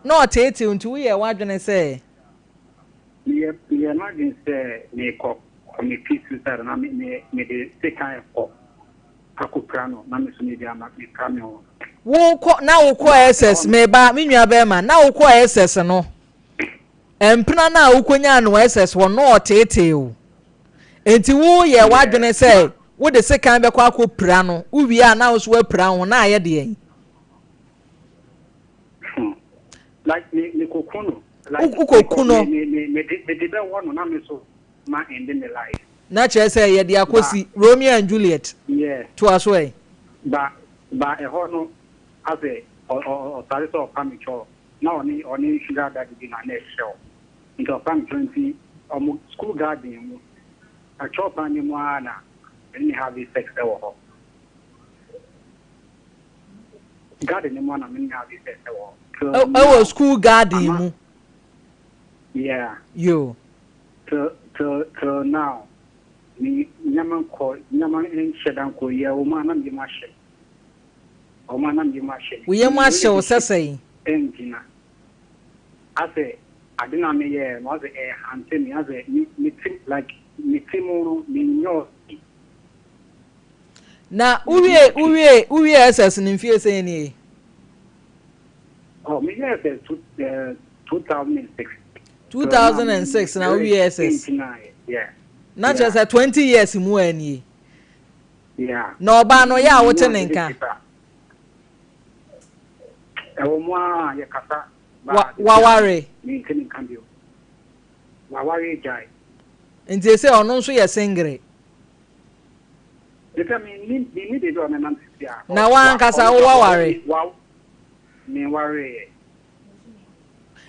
Speaker 1: Na ɔteetee nti woyɛɛ w'adwene sɛ.
Speaker 16: Meyɛ meyɛ. Meyɛɛ m'adwene sɛ merekɔ commit suicide na me me mede sekan rekɔ akɔpira no na me nso mede ama mepira me ho.
Speaker 1: Wokɔ na wokɔ SS meba me nua bɛrima na wokɔ SS no mpena no a wokɔnyaa no SS hɔ no ɔteetee wo nti woyɛ w'adwene sɛ wode sekan bɛkɔ akɔpira no wowie a na wo so woapira wo ho na ayɛ deɛn?
Speaker 16: Hmm. Like me me koku no. Like
Speaker 1: Wokɔku no.
Speaker 16: Me me me de me de bɛwɔ no na me so ma end me life.
Speaker 1: Na kyerɛ sɛ yɛde akɔsi Romeo and Juliet.
Speaker 16: Yeah.
Speaker 1: Toa so ɛ.
Speaker 16: Ba ba ɛhɔ no asɛ ɔ ɔ ɔsare sɛ ɔpa me kyɛw na ɔne ɔne sugar daddy bi na na ɛhyɛ hɔ nti ɔpa me kyɛw nti ɔmo school garden mu ɛkyɛw pan no mu ara na me ne no have sex ɛwɔ hɔ. Garden no mu ana me ne have sex ɛwɔ hɔ. Till
Speaker 1: Ɛwɔ
Speaker 16: now
Speaker 1: school garden
Speaker 16: ama
Speaker 1: mu.
Speaker 16: yeah.
Speaker 1: Yo.
Speaker 16: Till till till now me nneɛma nkɔ nneɛma nhyɛ da nkɔ yie ɛwɔ mu a na me yam ahye me ɛwɔ mu a na me yam ahye me
Speaker 1: Wo yam
Speaker 16: me
Speaker 1: ahye wo sɛ
Speaker 16: relationship
Speaker 1: sɛn?
Speaker 16: ɛngyina asɛ ade na me yɛɛ no asɛ ɛhante me asɛ me me ti like me ti mu no me nyɛ ɔsi.
Speaker 1: Na wowie wowie wowie SS no mfie sɛn nie?
Speaker 16: Oh, me yɛ SS two eh, 2006.
Speaker 1: 2006 na wowie SS.
Speaker 16: Yeah.
Speaker 1: Na kyerɛ sɛ 20 years mu a nie.
Speaker 16: Yeah.
Speaker 1: Na ɔbaa no yɛ a wote ne nka.
Speaker 16: Ɛwɔ mu a yɛkasa.
Speaker 1: Wa waware.
Speaker 16: Mente ne nka bio. Waware gyae.
Speaker 1: Nti ese ɔno nso yɛ singere.
Speaker 16: Mepɛ menni menni baabi a ɔnenam sisi a.
Speaker 1: Na w'ankasa wo waware?
Speaker 16: Wa menwareeɛ.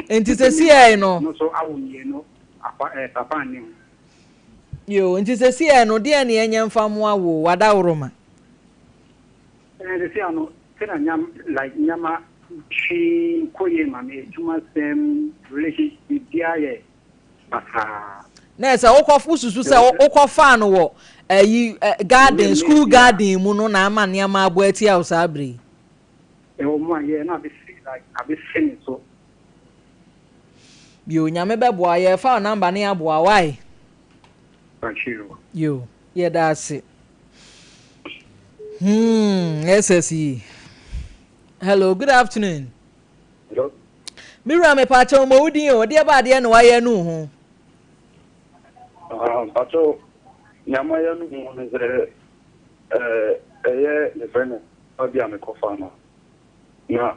Speaker 1: Nti sesiei no.
Speaker 16: No so awo mmienu akwa ɛɛ eh, papa nni ho.
Speaker 1: Yoo nti sesiei no deɛn ne ɛnyɛ mfa mmoa wo w'adaworoma?
Speaker 16: Ɛɛ sesiei ano sɛ na nyam like nyama hwee nkɔ yie ma me adwuma sɛm relationship biribiara yɛ basaa.
Speaker 1: Na ɛsɛ wokɔ wosusu sɛ wokɔfaa no wɔ ayi garden school garden mu no na ama nneɛma abɔ atia wo saa bere yi.
Speaker 16: Ɛwɔ mu a yɛ na abɛsi like abɛsi ne so.
Speaker 1: Yo nyame bɛboa yɛfa wo number ne aboa why. Yo yɛda ase. Hmm SS yi. Hello good afternoon.
Speaker 7: Hello.
Speaker 1: Me wura mepaakyɛw mmɔ wo din o, deɛ ba adeɛ na wayɛ anu wo ho?
Speaker 7: Ah, mpakyɛw, nea mayɛ anu ho ne sɛ, eh, ɛyɛ mefrɛ no ba bi a mekɔfa no, na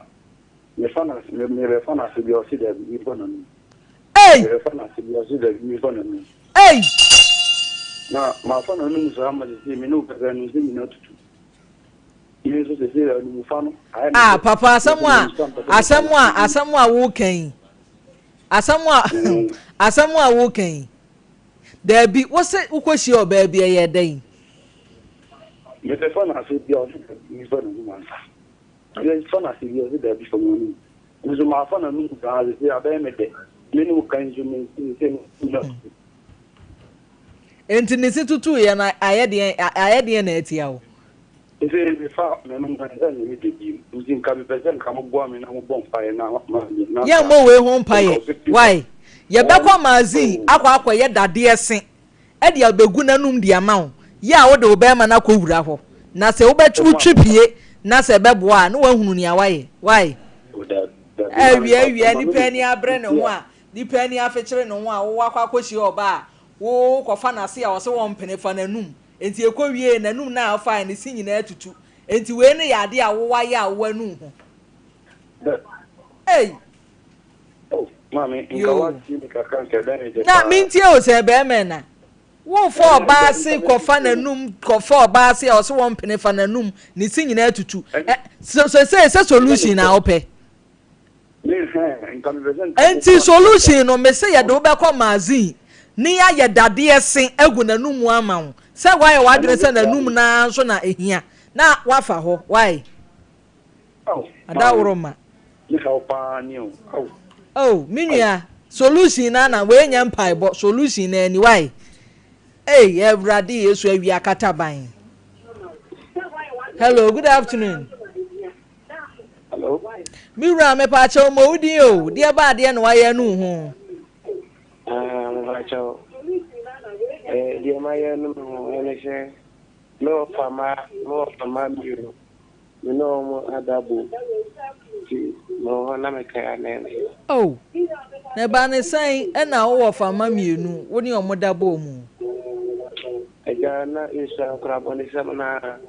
Speaker 7: mefa no ase, mebɛfa no ase bi a ɔse daabi, memfa n'anum.
Speaker 1: Ei!
Speaker 7: Mebɛfa no ase bi a ɔse daabi, memfa n'anum.
Speaker 1: Ei!
Speaker 7: Na mafa n'anum saa ma sesei me ne wo kasa no, nse nyinaa tutu.
Speaker 1: Ah papa asɛm a asɛm a asɛm a woka yi asɛm a asɛm a woka yi daabi wose wokɔhyia ɔbaa bi ɛyɛ dɛn.
Speaker 7: Mebɛfa no ase bia ɔse daabi mefa n'anum ansa mebɛfa no ase bia ɔse daabi fa m'anum nso mafa n'anum saa sese abɛyɛ me dɛ me ne wo kan nso me nse no
Speaker 1: Enti ne se tutuiɛ no ayɛ deɛn ayɛ deɛn na atia wo?
Speaker 7: Nti mefa m'anom ka sɛ nyɛ me dɛ bio nti nka mepɛ sɛ nka moboa me na mobɔ mpaeɛ na ma me na nka
Speaker 1: Yɛmmɔ wei ho
Speaker 7: nka
Speaker 1: mpaeɛ
Speaker 7: ɔbɛdi
Speaker 1: wai yɛbɛkɔ magazine
Speaker 7: oh.
Speaker 1: akɔ akɔyɛ dadeɛ se de abɛgu n'anom de ama wo yɛ a wode wo bɛrima no akɔwura hɔ na sɛ wobɛtwe wotwe pie na sɛ ɛbɛboa a na wahunu nea wayɛ wai
Speaker 7: Oh, dabi dabi maame
Speaker 1: awia awia
Speaker 7: mpakyɛ ma
Speaker 1: nipa
Speaker 7: me
Speaker 1: ani abrɛ ne ho
Speaker 7: a
Speaker 1: a nipa ani afekyere ne ho a wowɔ akɔ akɔhyia ɔbaa a Wo kɔfa n'ase a ɔse wɔmpene fa n'anum enti ɛkɔ wiee n'anum no a ɔfaeɛ no se nyinaa tutu enti wei no yɛ adeɛ a wo wayɛ a wo anu ho ei
Speaker 7: Oh maame nka
Speaker 1: yoo
Speaker 7: watie me kakra nka ɛbɛyɛ me dɛ
Speaker 1: na
Speaker 7: paa.
Speaker 1: mentie o sɛ bɛrima na wo fa
Speaker 7: Ɛɛ
Speaker 1: ɔbaa
Speaker 7: nka
Speaker 1: se
Speaker 7: nka
Speaker 1: kɔfa
Speaker 7: mɛtie o.
Speaker 1: n'anum kɔfa ɔbaa se a ɔse wɔmpene fa n'anum ne se nyinaa tutu
Speaker 7: Ɛn
Speaker 1: ɛ sɛ sɛ sɛ
Speaker 7: ɛnyɛ
Speaker 1: solution na
Speaker 7: nokorɛ.
Speaker 1: wopɛ
Speaker 7: Me
Speaker 1: Enti solution no mese yɛde wo bɛkɔ magazine ne yɛayɛ dadeɛ se agu n'anum ama wo sɛ woayɛ w'adwene sɛ n'anum no ara nso na ɛhia na woafa hɔ wai adaworoma oh me nua solution no ana wei nyɛ mpaebɔ solution no ani wai ei awurade yesu awia kataban hello good afternoon
Speaker 7: Hello.
Speaker 1: Me wura mepaakyɛw mmɔ wo din o, deɛ ba adeɛ na wayɛ anu wo ho.
Speaker 17: Ah, mepaakyɛw.
Speaker 12: mayɛ no me ho ne sɛ me wɔfa mma me wɔfa mma mmienu me ne wɔn ada bom nti mewɔ hɔ na mekae a na ɛyɛ me ya.
Speaker 1: Oh, na ɛbaa ne sɛn na wo wɔfa mma mmienu wo ne wɔn da bɔɔ mu?
Speaker 12: Agya na yɛsua nkorabɔnesɛm no ara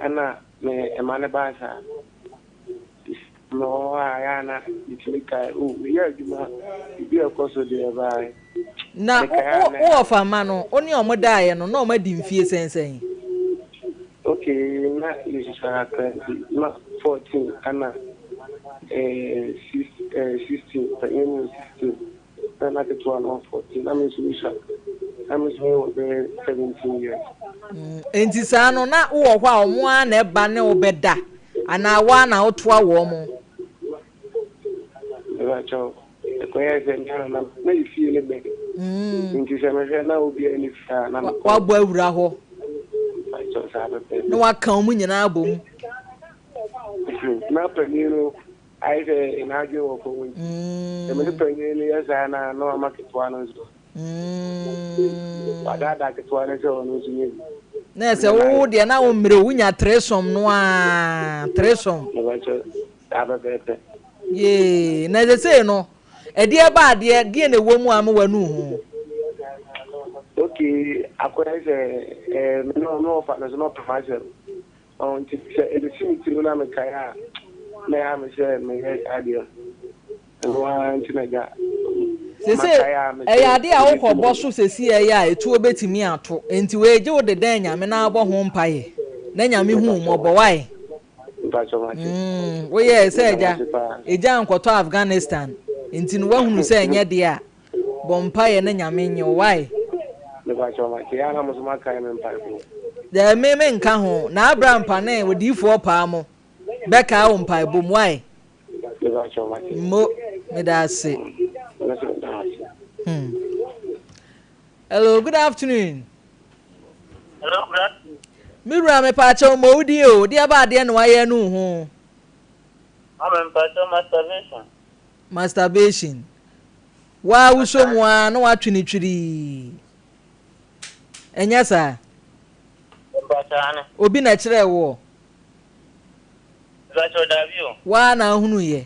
Speaker 12: ɛna me ɛma no baa saa. Mewɔ hɔ a, ɛyɛ a na metumi kae, oh, meyɛ adwuma, biribi a ɛkɔ so deɛ ɛbae.
Speaker 1: Na
Speaker 12: Mekae a na
Speaker 1: wo wɔfa mma no, wo ne wɔn daeɛ no, na wɔadi mfie sɛn sɛn?
Speaker 12: Okay, na yɛsusua kakra nti, na 14 ɛna eh, six, eh, 16, panyin no wɔ 16, na na ketewa no wɔ 14, na me nso mesua, na me nso mewɔ bɛyɛ 17 years.
Speaker 1: Enti saa no, na wowɔ hɔ a wɔn ara na ɛba ne wo bɛda anaa wo ara na wotoa wɔn?
Speaker 12: Mepakyɛw, ɛkɔyɛɛ sɛ me ara na na yɛ fie no bɛn. Nti sɛ mehwɛ na obiara nni fie a na mekɔ.
Speaker 1: Woabɔ awura hɔ.
Speaker 12: Mepakyɛw, saa pɛpɛɛpɛ.
Speaker 1: Na woaka wɔn nyinaa abom.
Speaker 12: Na panyin no ayɛ sɛ n'adwene wɔ fam nti, sɛ me ne panyin no yɛ saa no a, na wama ketewa no nso. Wadaadaa ketewa no sɛ ɔno nso nyɛ bi.
Speaker 1: Na ɛsɛ wo deɛ na wo mmerɛ wonya threesome no aa threesome.
Speaker 12: Mepakyɛw, saa pɛpɛɛpɛ.
Speaker 1: Yee, na sesei no, ɛdeɛ ba adeɛ, deɛ na ɛwɔ mu a ama wanu ho?
Speaker 12: Okay, akɔyɛ sɛ ɛɛ me ne ɔno ɔfa no so na ɔpɛ m'asɛm. Ɔho nti sɛ ɛbɛsi me tirim na mekae a, na ɛha me sɛ meyɛ saa deɛ. Ɛno ara nti na agya
Speaker 1: Sese
Speaker 12: makae a mese
Speaker 1: ɛyɛ ade a
Speaker 12: ɛbɛsi
Speaker 1: wokɔ
Speaker 12: me
Speaker 1: bɔ so sesi ɛyɛ a etuo bɛtumi ato nti wei gye wo de dɛn Nyame na abɔ ho mpaeɛ na Nyame hu wo mmɔbɔ wai
Speaker 12: Mpakyɛ mate.
Speaker 1: Mm woyɛɛ sɛ
Speaker 12: Meda mo
Speaker 1: agya
Speaker 12: ase paa.
Speaker 1: egya nkɔtɔ Afghanistan nti no wahunu sɛ ɛnyɛ deɛ a bɔ mpaeɛ na Nyame nye wo wai.
Speaker 12: Mepakyɛ mate ɛyɛ a na mo nso moakae me mpaebɔ mu.
Speaker 1: Dɛɛ me me nka ho na Abraham pane odiyifoɔ paa mo bɛkae wo mpaebɔ mu wai. Mo, meda ase. Hmm. Hello, good afternoon.
Speaker 6: Hello, good afternoon.
Speaker 1: Me wura me paakyɛw ma wo din o, deɛ ba adeɛ na wayɛ no ho.
Speaker 6: Mama mpakyɛw masturbation.
Speaker 1: Masturbation. Waa wosɔ mu a na watwe ne twirii. Ɛnyɛ saa?
Speaker 6: Mpakyɛw ane.
Speaker 1: Obi na ɛkyerɛɛ woɔ?
Speaker 6: Mpakyɛw daabi o.
Speaker 1: Woaa na wohunuu yɛ?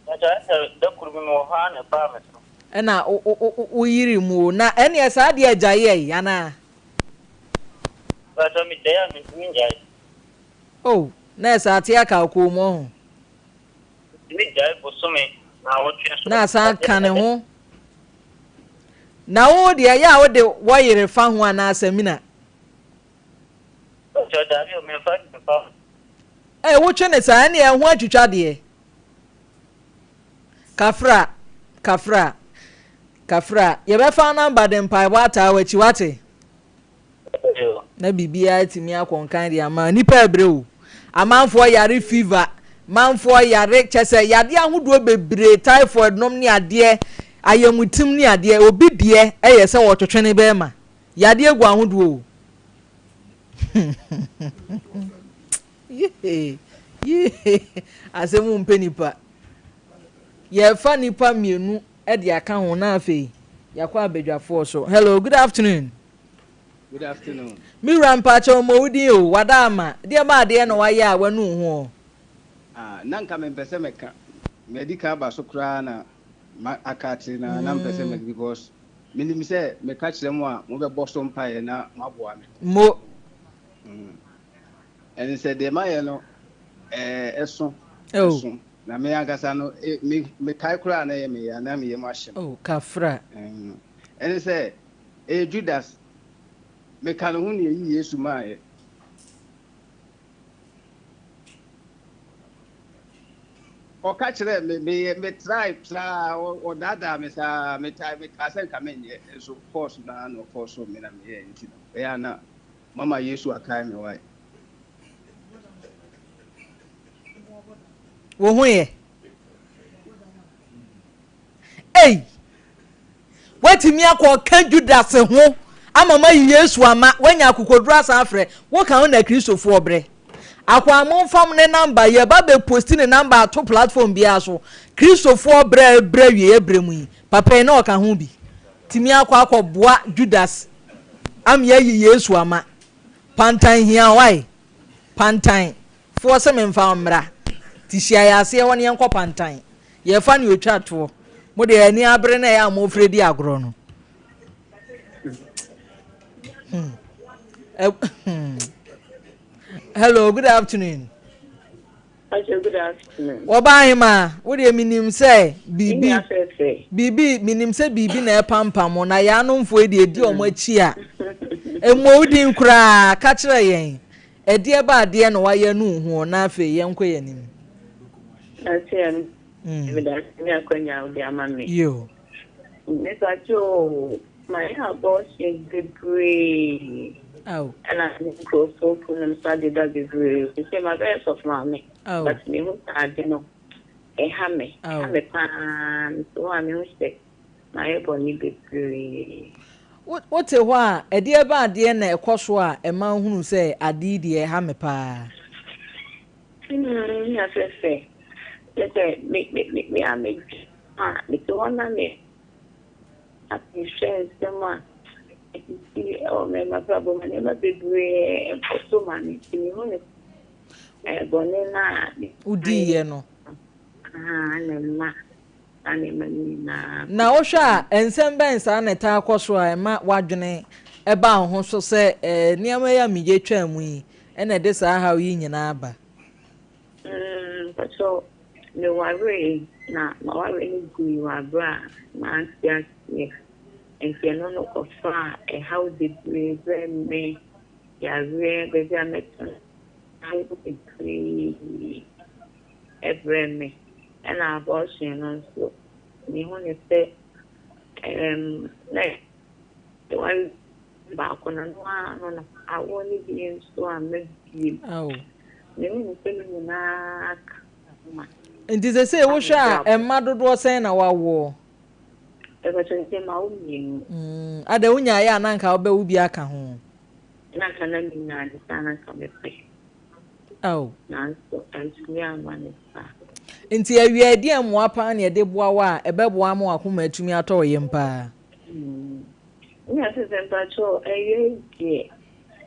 Speaker 6: Mpakyɛw ayɛ sɛ da koro bi mewɔ hɔ ara na ɛbaa me so.
Speaker 1: Ɛna wo wo wo wo yere mu o. Na ɛneɛ saa deɛ agyae yɛ anaa?
Speaker 6: Mpakyɛw me gyae a mentumi ngyae.
Speaker 1: Oh na ɛsɛ ate aka wo kɔn mu ɔho.
Speaker 6: Metumi gyae bosome naawɔtwe so.
Speaker 1: Na asan ka ne ho. Na wo deɛ ɛyɛ a wode wɔyere fa ho anaa samina?
Speaker 6: Mpakyɛw daabi o menfa bi mfa ho.
Speaker 1: Ee wotwe ne saa ɛneɛ ɛho atwitwa deɛ. Kafra kafra kafra yɛbɛfa number de mpaebɔ ataa w'akyi wate. Na biribiara atumi akɔ nkan de ama nipa ɛbrɛ o. Amanfoɔ yare fever, manfoɔ yare kyɛ sɛ yadeɛ ahodoɔ bebree typhoid nom ne adeɛ ayamutim ne adeɛ obi deɛ ɛyɛ sɛ wɔtwetwe ne bɛɛma Yadeɛ gu ahodoɔ o. Yee yee asɛm mpɛ nipa. Yɛfa nipa mmienu de aka ho na afei yɛakɔ abadwafoɔ so. Hello, good afternoon.
Speaker 17: Good afternoon.
Speaker 1: Me wura mpakyɛw mmɔ wo din o, wada ama. Deɛ ba adeɛ na wayɛ a wanu wo ho o.
Speaker 17: Ah, na nka mempɛ sɛ mɛka. Madi kan aba so koraa na ma aka akyere na na mempɛ sɛ mɛka because Menim sɛ meka kyerɛ mo a, mobɛbɔ so mpaeɛ na moaboa me.
Speaker 1: Mo.
Speaker 17: Ɛne sɛ deɛ mayɛ no, ɛɛ, ɛso, ɛso. Na me ankasa no, e, me, mekae koraa na ɛyɛ me ya, na me yam ahye me.
Speaker 1: Oh, kafra.
Speaker 17: Ɛne sɛ, ɛyɛ Judas. Meka ne ho na ɛyi Yesu maeɛ. Ɔka kyerɛɛ me, meyɛ, metrae saa, ɔdaadaa me saa, metae, mekaa sɛ nka menyɛ, nso force no ara na ɔfɔɔsoo me na meyɛɛ nti no, ɛyɛ a na mama Yesu akae me wae.
Speaker 1: Wo ho yɛ? Ei! Woatumi akɔ ɔka Judas ho ama moayi Yesu ama, woanya akokoduru asan afrɛ, woka ho na Kristofoɔ brɛ. Akwaa momfa ne number, yɛba bɛ posti ne number ato platform biara so. Kristofoɔ brɛ a ɛbrɛ awieɛ brɛ mu yi, papa yi na ɔka ho bi. Tumi akɔ akɔboa Judas ama yɛayi Yesu ama. Pantan hia wo ai? Pantan foɔ se memfa wo mmra. Nti hyia yɛn aseɛ hɔ na yɛnkɔ Pantan. Yɛrefa nea ɔtwa toɔ. Mo deɛ ani abere na ɛyɛ a mofrɛ di agorɔ no. Hmm. Eh, hmm. Hello, good afternoon. Wɔba ahema, wo deɛ menim sɛ biribi biribi menim sɛ biribi na ɛpampam mo na yɛn anomfoɔ yi deɛ ɛdi wɔn akyi a mmɔ wo din koraa ka kyerɛ yɛn ɛdeɛ ba adeɛ na wayɛ no ho na afei yɛnkɔ yɛn anim. Yo.
Speaker 18: Mepakyɛ o, mayɛ abortion bebree. Ɛna me nkurɔfoɔ kunom nso adeda bebree. Sisi mabɛyɛ sɔfo maame. But mehu sɛ ade no ɛha me. Ɛha me paa. Mete hɔ a mehu sɛ mayɛ bɔne bebree.
Speaker 1: Wote hɔ a, ɛdeɛ bɛn adeɛ na ɛkɔ so a ɛma wohunu sɛ ade yi deɛ ɛha me paa?
Speaker 18: Hmm, na sɛ sɛ, kyerɛ sɛ me me me me a medwen a, mete hɔ na me na mehwɛ nsɛm a esisi wɔ me m'abrabɔ mu, nneɛma bebree nkɔ so ma me nti mehu no sɛ bɔne no a
Speaker 1: Wodiiɛ no.
Speaker 18: Ahaa, na ɛma saa nneɛma no nyinaa
Speaker 1: Na wohwɛ a, nsɛm bɛn saa na ɛtaa kɔ so a ɛma w'adwene ba wo ho so sɛ, 'Nneɛma yi a meyɛ twaa mu yi na ɛde saa haw yi nyinaa ba?
Speaker 18: Mm, mpakyɛw, mewaree na m'awareɛ no gui wɔ aberɛ a mante aseɛ. Nti ɛno no kɔfaa ɛhaw bebree brɛɛ me, yareɛ, baabi a mɛtena, haw bebree ɛbrɛɛ me. Ɛna abortion no nso, mehu no sɛ ɛɛm na yɛware baako no, ɛno ara no no, awoɔ no bi nso amma bio. Mehu no sɛ ne nyinaa ka ho ma.
Speaker 1: Nti sesei wohwɛ a, mma dodoɔ sɛn na woawoɔ?
Speaker 18: Ɛbɛkyɛ sɛ mawo mmienu.
Speaker 1: Adɛn wonyaeɛ a na anka wobɛwo bi aka ho?
Speaker 18: Na anka na menya ade saa na anka mepɛ.
Speaker 1: Ao.
Speaker 18: Nanso antumi amma no saa.
Speaker 1: Nti awia ɛdeɛn mmoa paa na yɛde boa wo a ɛbɛboa ama w'akoma atumi atɔ wo yam paa?
Speaker 18: Nea ɛte sɛ mpakyɛw awia yi deɛ,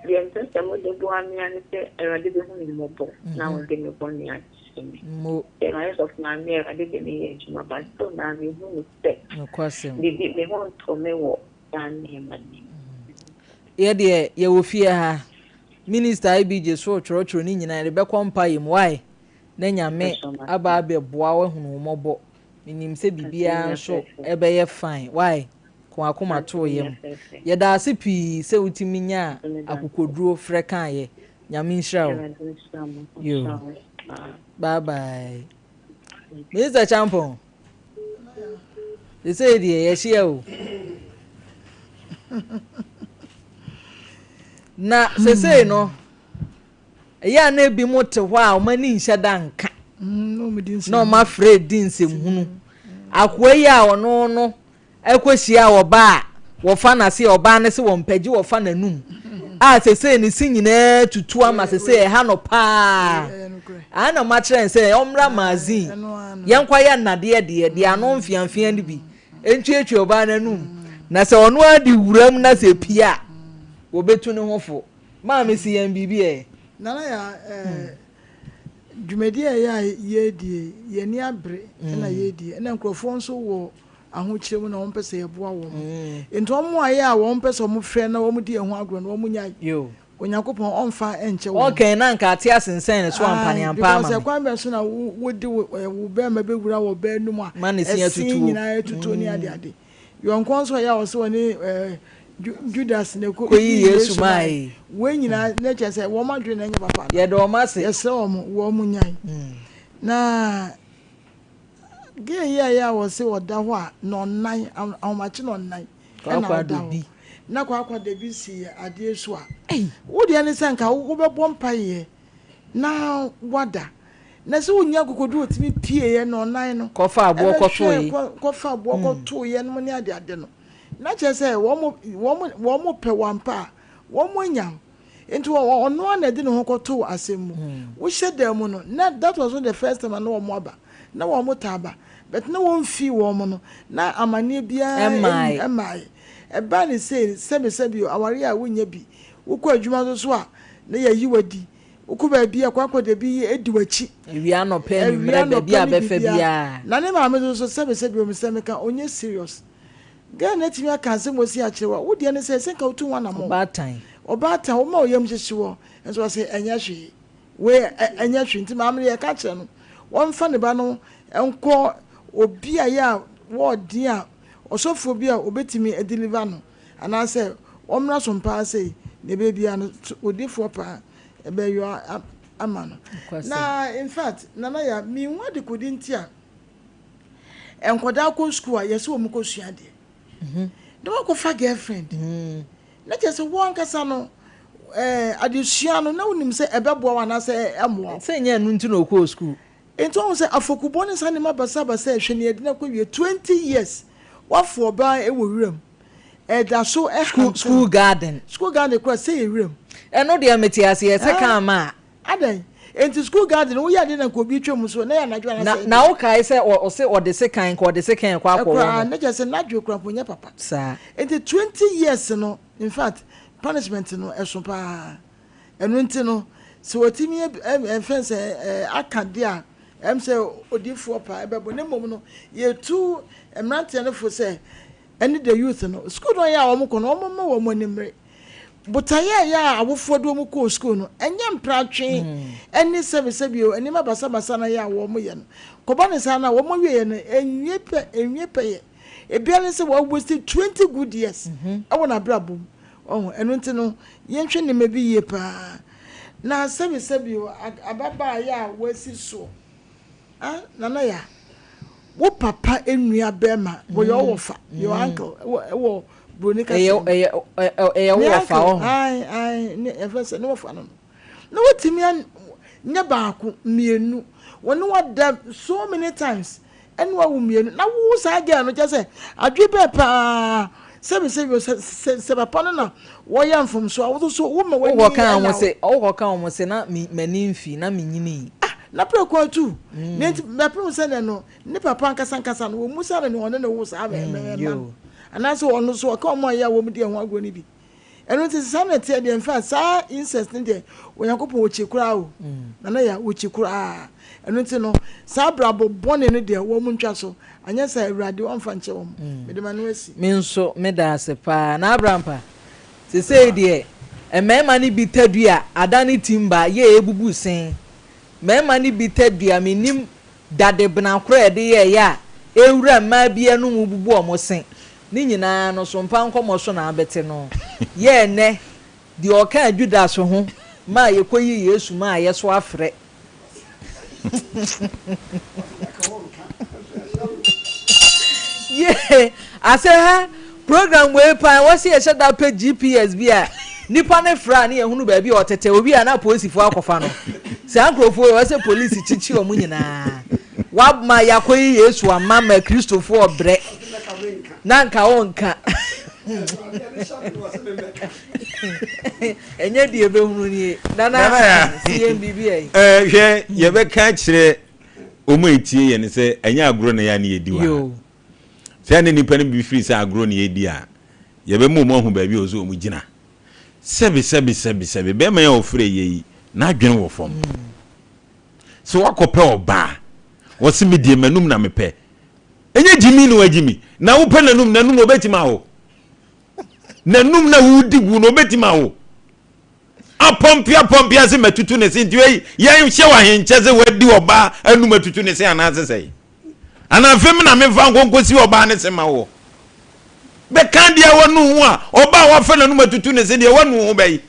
Speaker 18: deɛ mpɛ sɛ mode boa me ara ne sɛ Awurade bɛhu me mmɔbɔ na ɔde me bɔne akyɛ me.
Speaker 1: Mo.
Speaker 18: Sɛ mayɛ sɔfo maame a Awurade de me yɛ adwuma but still naa mehu no sɛ
Speaker 1: Nokwasɛm.
Speaker 18: biribi me ho ntɔ me wɔ saa nneɛma no mu.
Speaker 1: Yɛ deɛ yɛwɔ fie ha. Minister IBJ so retwerɛtwerɛ ne nyinaa yɛde bɛkɔ mpaeɛ mu why na Nyame aba abɛboa wo ahunu wo mmɔbɔ menim sɛ biribiara nso ɛbɛyɛ fine why ko akoma too yam yɛda ase pii sɛ wotumi nyaa akokoduro frɛ kaeɛ Nyame nhyira wo yo bye bye Minister Champon Sesei deɛ yɛahyia o. Na sesei no, ɛyɛ a na ebi mo te hɔ a wɔn ani nhyɛ da nka.
Speaker 2: Mm,
Speaker 1: na wɔn afrɛ di nsɛmhunu. Akoa yi a ɔno no ɛkɔhyia ɔbaa a wɔfa n'ase a ɔbaa no se wɔn pɛ gye wɔfa n'anum a sesei ne se nyinaa tutu ama sesei ɛha no paa a na makyerɛ no sɛ ɔmmra magazine yɛnkɔ yɛ nnadeɛ deɛ deɛ ano mfeamfea no bi ntuatua ɔbaa no anum na sɛ ɔno ara de wuram na sɛ pie a wɔbɛtu ne ho fo maame si yɛn biribi ɛ.
Speaker 2: Nana ya eh, dwumadi a ɛyɛ a yɛredie yɛn ani abere na yɛredie ɛna nkurɔfoɔ nso wɔ ahokyerɛ mu na wɔn pɛ sɛ yɛboa wɔn. Nti wɔn a yɛ a wɔn pɛ sɛ wɔn frɛ na wɔn di ɛho agorɔ no wɔn nyae. Onyankopɔn ɔnfa nkyɛ wɔn.
Speaker 1: Ɔkɛn na anka ate asensɛn ne so ampaneampa
Speaker 2: ama
Speaker 1: me.
Speaker 2: Because ɛkwan bɛn so na wo de wo bɛrima bɛwura wɔ ɔbaa anum a
Speaker 1: Ma ne se
Speaker 2: ɛse
Speaker 1: atutuo.
Speaker 2: nyinaa atutuo ne ade ade. Yɔnkoɔ nso ɔyɛ a ɔse ɔne Judas na ɛkɔ
Speaker 1: Kɔyi
Speaker 2: yii
Speaker 1: Yesu
Speaker 2: Yesu mae.
Speaker 1: mae.
Speaker 2: Wei nyinaa na kyerɛ sɛ wɔn adwene na ɛnyɛ papa no.
Speaker 1: Yɛda wɔn ase.
Speaker 2: Yɛsrɛ wɔn wɔn nyae. Na Girl yi a ɛyɛ a wɔse ɔda hɔ a nɔnnan, ahomakye nɔnnan ɛna
Speaker 1: Kwaakwa
Speaker 2: ɔda hɔ.
Speaker 1: Dabi.
Speaker 2: Na Kwaakwa Dabi si adeɛ so a, wo deɛ ne sɛ nka wobɛbɔ mpaeɛ na wada. Na sɛ wonya akokoduru otumi pieeɛ nɔnnan no,
Speaker 1: Kɔfa aboɔ
Speaker 2: ɛbɛhwɛ
Speaker 1: kɔtoeɛ.
Speaker 2: kɔfa aboɔ kɔtoeɛ nom ne adeade no. Na kyerɛ sɛ wɔn, wɔn, wɔn pɛ wo ampa a, wɔn anya wo. Nti ɔno ara na ɛde ne ho kɔtoo asɛm mu. Wohyɛ dan mu no, na that was not the first time a na wɔn aba. Na wɔn taa ba. But na wɔn fii wɔn no, na amaneɛ biara
Speaker 1: Ɛmmae.
Speaker 2: ɛmmae. Ɛbaa ne sei, sɛbe sɛbe o, awareɛ a wonnya bi. Wokɔ adwuma nso so a, na yɛayi wo adi. Wokɔ baabi a, kwaakwaadabi di w'akyi.
Speaker 1: Awia, anɔpa,
Speaker 2: Awia,
Speaker 1: anwummerɛ, baabi
Speaker 2: anɔpa
Speaker 1: a
Speaker 2: ne
Speaker 1: bɛfa
Speaker 2: biribiara.
Speaker 1: biara.
Speaker 2: Na ne maame nso so, sɛbe sɛbe o, mesrɛ meka, ɔnyɛ serious. Girl no atumi aka asɛm wɔ si akyerɛ wo a, wo deɛ ne sɛ, sɛ nka wotu ho anammɔn.
Speaker 1: Ɔbaatan.
Speaker 2: Ɔbaatan, woma wo yam hyehye woɔ, nso ɔse ɛnyɛ hwee. Wei ɛnyɛ hwee. Nti maame no yɛka kyerɛ no, wɔmfa ne ba no nkɔ obi a yɛ a wɔɔden a, ɔsɔfoɔ bi a ɔbɛtumi adeliver no, anaasɛ wɔmmra so mpaa sei, na ɛbɛyɛ biara no, odifoɔ paa ɛbɛyɔ ama no. Na in fact, Nana Yaa, menhu adekode nti a, Nkwadaa kɔ sukuu a, yɛsɛ wɔn kɔ sua adeɛ. Mhm. Na wakɔfa girlfriend. Mm. Na kyerɛ sɛ wo ankasa no, eh, adesua no, na wonim sɛ ɛbɛboa wo anaasɛ ɛmmoa wo.
Speaker 1: Sɛ nyɛ ɛno nti na ɔkɔɔ sukuu.
Speaker 2: Nti wohu sɛ afɔkubɔ ne saa nneɛma basabasa a ɛhwɛ ne yɛde no akɔwie 20 years, woafo ɔbaa wɔ wuram. Ɛda so
Speaker 1: ɛha School garden.
Speaker 2: School garden koraa sɛ yɛ wuram.
Speaker 1: Ɛno deɛ mete aseɛ sɛ kaa ma a.
Speaker 2: Adɛn? Enti sukuu garden no, woyɛ ade na nka obi retwa mu so, na ɛyɛ anadwo
Speaker 1: Na,
Speaker 2: anaasɛ
Speaker 1: na
Speaker 2: ɛdeɛn?
Speaker 1: wokae sɛ ɔ, ɔse ɔde sekan, nka ɔde sekan rekɔ akɔwɔ
Speaker 2: Ɛkoraa,
Speaker 1: no.
Speaker 2: na kyerɛ sɛ n'adwene koraa mpo nyɛ papa.
Speaker 1: Saa.
Speaker 2: Enti 20 years no, in fact, punishment no, ɛso paa. Ɛno nti no, sɛ watumi ab, ɛ, ɛmfɛn sɛ, ɛ, aka deɛ a, ɛm sɛ odiyifoɔ paa ɛbɛbɔ. Na mmom no, yɛtu mmeranteɛ no fo sɛ, ɛne the youth no, sukuu no a ɛyɛ a wɔkɔ no, wɔmma wɔn ani mmere. Botaeɛ a ɛyɛ a awofoɔ de wɔn kɔɔ sukuu no, ɛnyɛ mpratwe ne sɛbesɛbe o, nneɛma basabasa na ɛyɛ a wɔyɛ no. Kɔba no saa no a, wɔn awieɛ no, ɛnwie pɛ, ɛnwie pɛyɛ. Ebiara ne sɛ wɔ waste 20 good years wɔ n'abrabɔ mu. Ɔho, ɛno nti no, yɛnhwɛ nneɛma bi yie paa. Na sɛbesɛbe o, ababaa yɛ a wɔasi soɔ. Ah Nana ya, wo papa nua bɛɛma, wɔyɛ wo wɔfa, your uncle, ɛwɔ ɛwɔ broni kasa mu.
Speaker 1: Ɛyɛ ɛyɛ ɛyɛ wo wɔfa wɔ ho.
Speaker 2: Ayi ayi ne ɛfɛ sɛ ne wɔfa no no. Na wotumi nyɛ baako mmienu, wɔne wada so many times, ɛne wawo mmienu, na wo saa girl no kyɛ sɛ adwe bɛɛ paa, sɛbi sɛbi sɛ sɛ sɛ papa no na wɔyɛ mfomso a, wo nso so wo ma w'ani
Speaker 1: Wokɔ kan
Speaker 2: ɛna
Speaker 1: wɔn se, wokɔ kan wɔn se na me m'ani nfi na me nyini.
Speaker 2: Ah, na prɛko atu. Na enti bɛpem sɛ nɛ no, ne papa ankasa ankasa no, wɔmmusa no nea ɔne no woo saa mma no, anaasɛ ɔno nso ɔka wɔn a ɛyɛ a wɔdi ɛho agorɔ no bi. Ɛno nti sɛ saa na ɛteɛ deɛ, in fact, saa incest no deɛ, Onyankopɔn ɔkyi koraa o. Nana ya, ɔkyi koraa. Ɛno nti no, saa abrabɔ bɔne no deɛ, wɔn ntwa so. Anyɛ saa a, Awurade ɔmfa nkyɛ wɔn. Mede m'ano asi.
Speaker 1: Me nso, meda ase paa. Na Abrampa, Sesei deɛ, mmarima no bi tadua adane timba yɛ ebubu sen. Mmarima no bi tadua, mennim dadebena korɔ a ɛde yɛeɛ a ɛrewura mmaa bi anom bubu wɔn se. Ne nyinaa no, so mpa nkɔmmɔ so na abɛte no? Yɛ ɛnnɛ, deɛ ɔkaa Judas ho maa yɛkɔyii Yesu maa yɛso afrɛ. Yee asɛ ha program wei paa ɛwɔ sɛ yɛhyɛ da pɛ GPS bi a nipa ne frɛ a ne yɛhunu baabi a ɔtete obi a na polisifoɔ akɔfa no saa nkurɔfoɔ yi ɛwɔ sɛ polisi kyekye wɔn nyinaa wama yɛakɔyi Yesu ama ma Kristofoɔ brɛ na nka wonka Ɛnyɛ deɛ ɛbɛhunu nie. Nana, si yɛn biribi ɛ.
Speaker 3: Hwɛ, yɛbɛka akyerɛ wɔn a ɛtie yɛn sɛ ɛnyɛ agorɔ na yɛ a ne yɛdi wɔ ha. Sɛ ne nnipa no bi firi sɛ agorɔ na yɛdi a, yɛbɛma wɔn ahu baabi a ɔsɛ wɔn gyina. Sɛbi, sɛbi, sɛbi, sɛbi, bɛrima yi a ɔfrɛ yɛ yi, n'adwene wɔ fam. Sɛ wakɔpɛ ɔbaa, wɔse me deɛ m'anum na mepɛ. Ɛnyɛ gyimi na wagyimi, na wopɛ n'anum, n'anum ɔbɛtumi awo. N'anum na wodi gu no obetumi awo. Apɔmpe apɔmpe ase matutu ne se nti wei yɛnhyɛ wɔ ahenkyɛ sɛ wadi ɔbaa anum atutu ne se anaasɛ sɛe. Anaa afei me na memfa nkonkosi ɔbaa ne se ma wɔ. Bɛka deɛ wanu ho a ɔbaa wafa n'anum atutu ne se deɛ wanu ho bɛyi.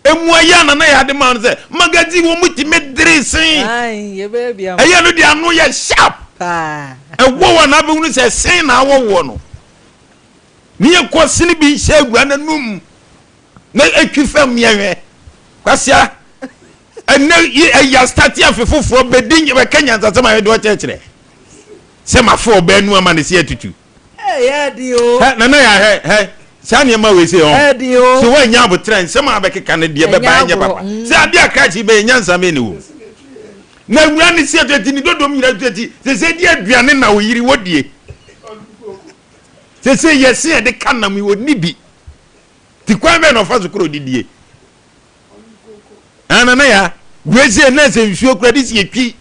Speaker 3: Mmuaeɛ a Nana Yaa de maa no sɛ, Magazine wɔn mu tumi dere sen. Ɛyɛ no deɛ ano yɛ sharp. Ɛwɔ wɔ na abɛhunu sɛ sen na awɔ woɔ no. Ne yɛ kɔ sene bi nhyɛ awura n'anum na ɛtwi fam yɛhwɛ. Kwasia, ɛnɛ ɛyɛ astate afe foforɔ bɛdi bɛka nyansasɛm a yɛde ɔkyerɛkyerɛ sɛ mafe ɔbaa nu ama ne se atutu.
Speaker 1: Ɛyɛ den o.
Speaker 3: Hɛ nana ya hɛ hɛ saa nneɛma wei sɛ ɔn.
Speaker 1: Ɛyɛ den o.
Speaker 3: So wɔanya abotrɛ nsɛm a bɛkeka no deɛ bɛba ɛnyɛ papa. Sɛ adeɛ a krakye bɛyɛ nyansa bɛn na ɛwɔ mu. Na awura ne se ati ne dodom nyina tu ati sese di aduane na oyiri wodie. Sese yɛse yɛde ka nam yi ɔnni bi. Ti kwan bɛn na ɔfa so koro didie? Ana na ya wei sɛ na sɛ nsuo kura de si etwi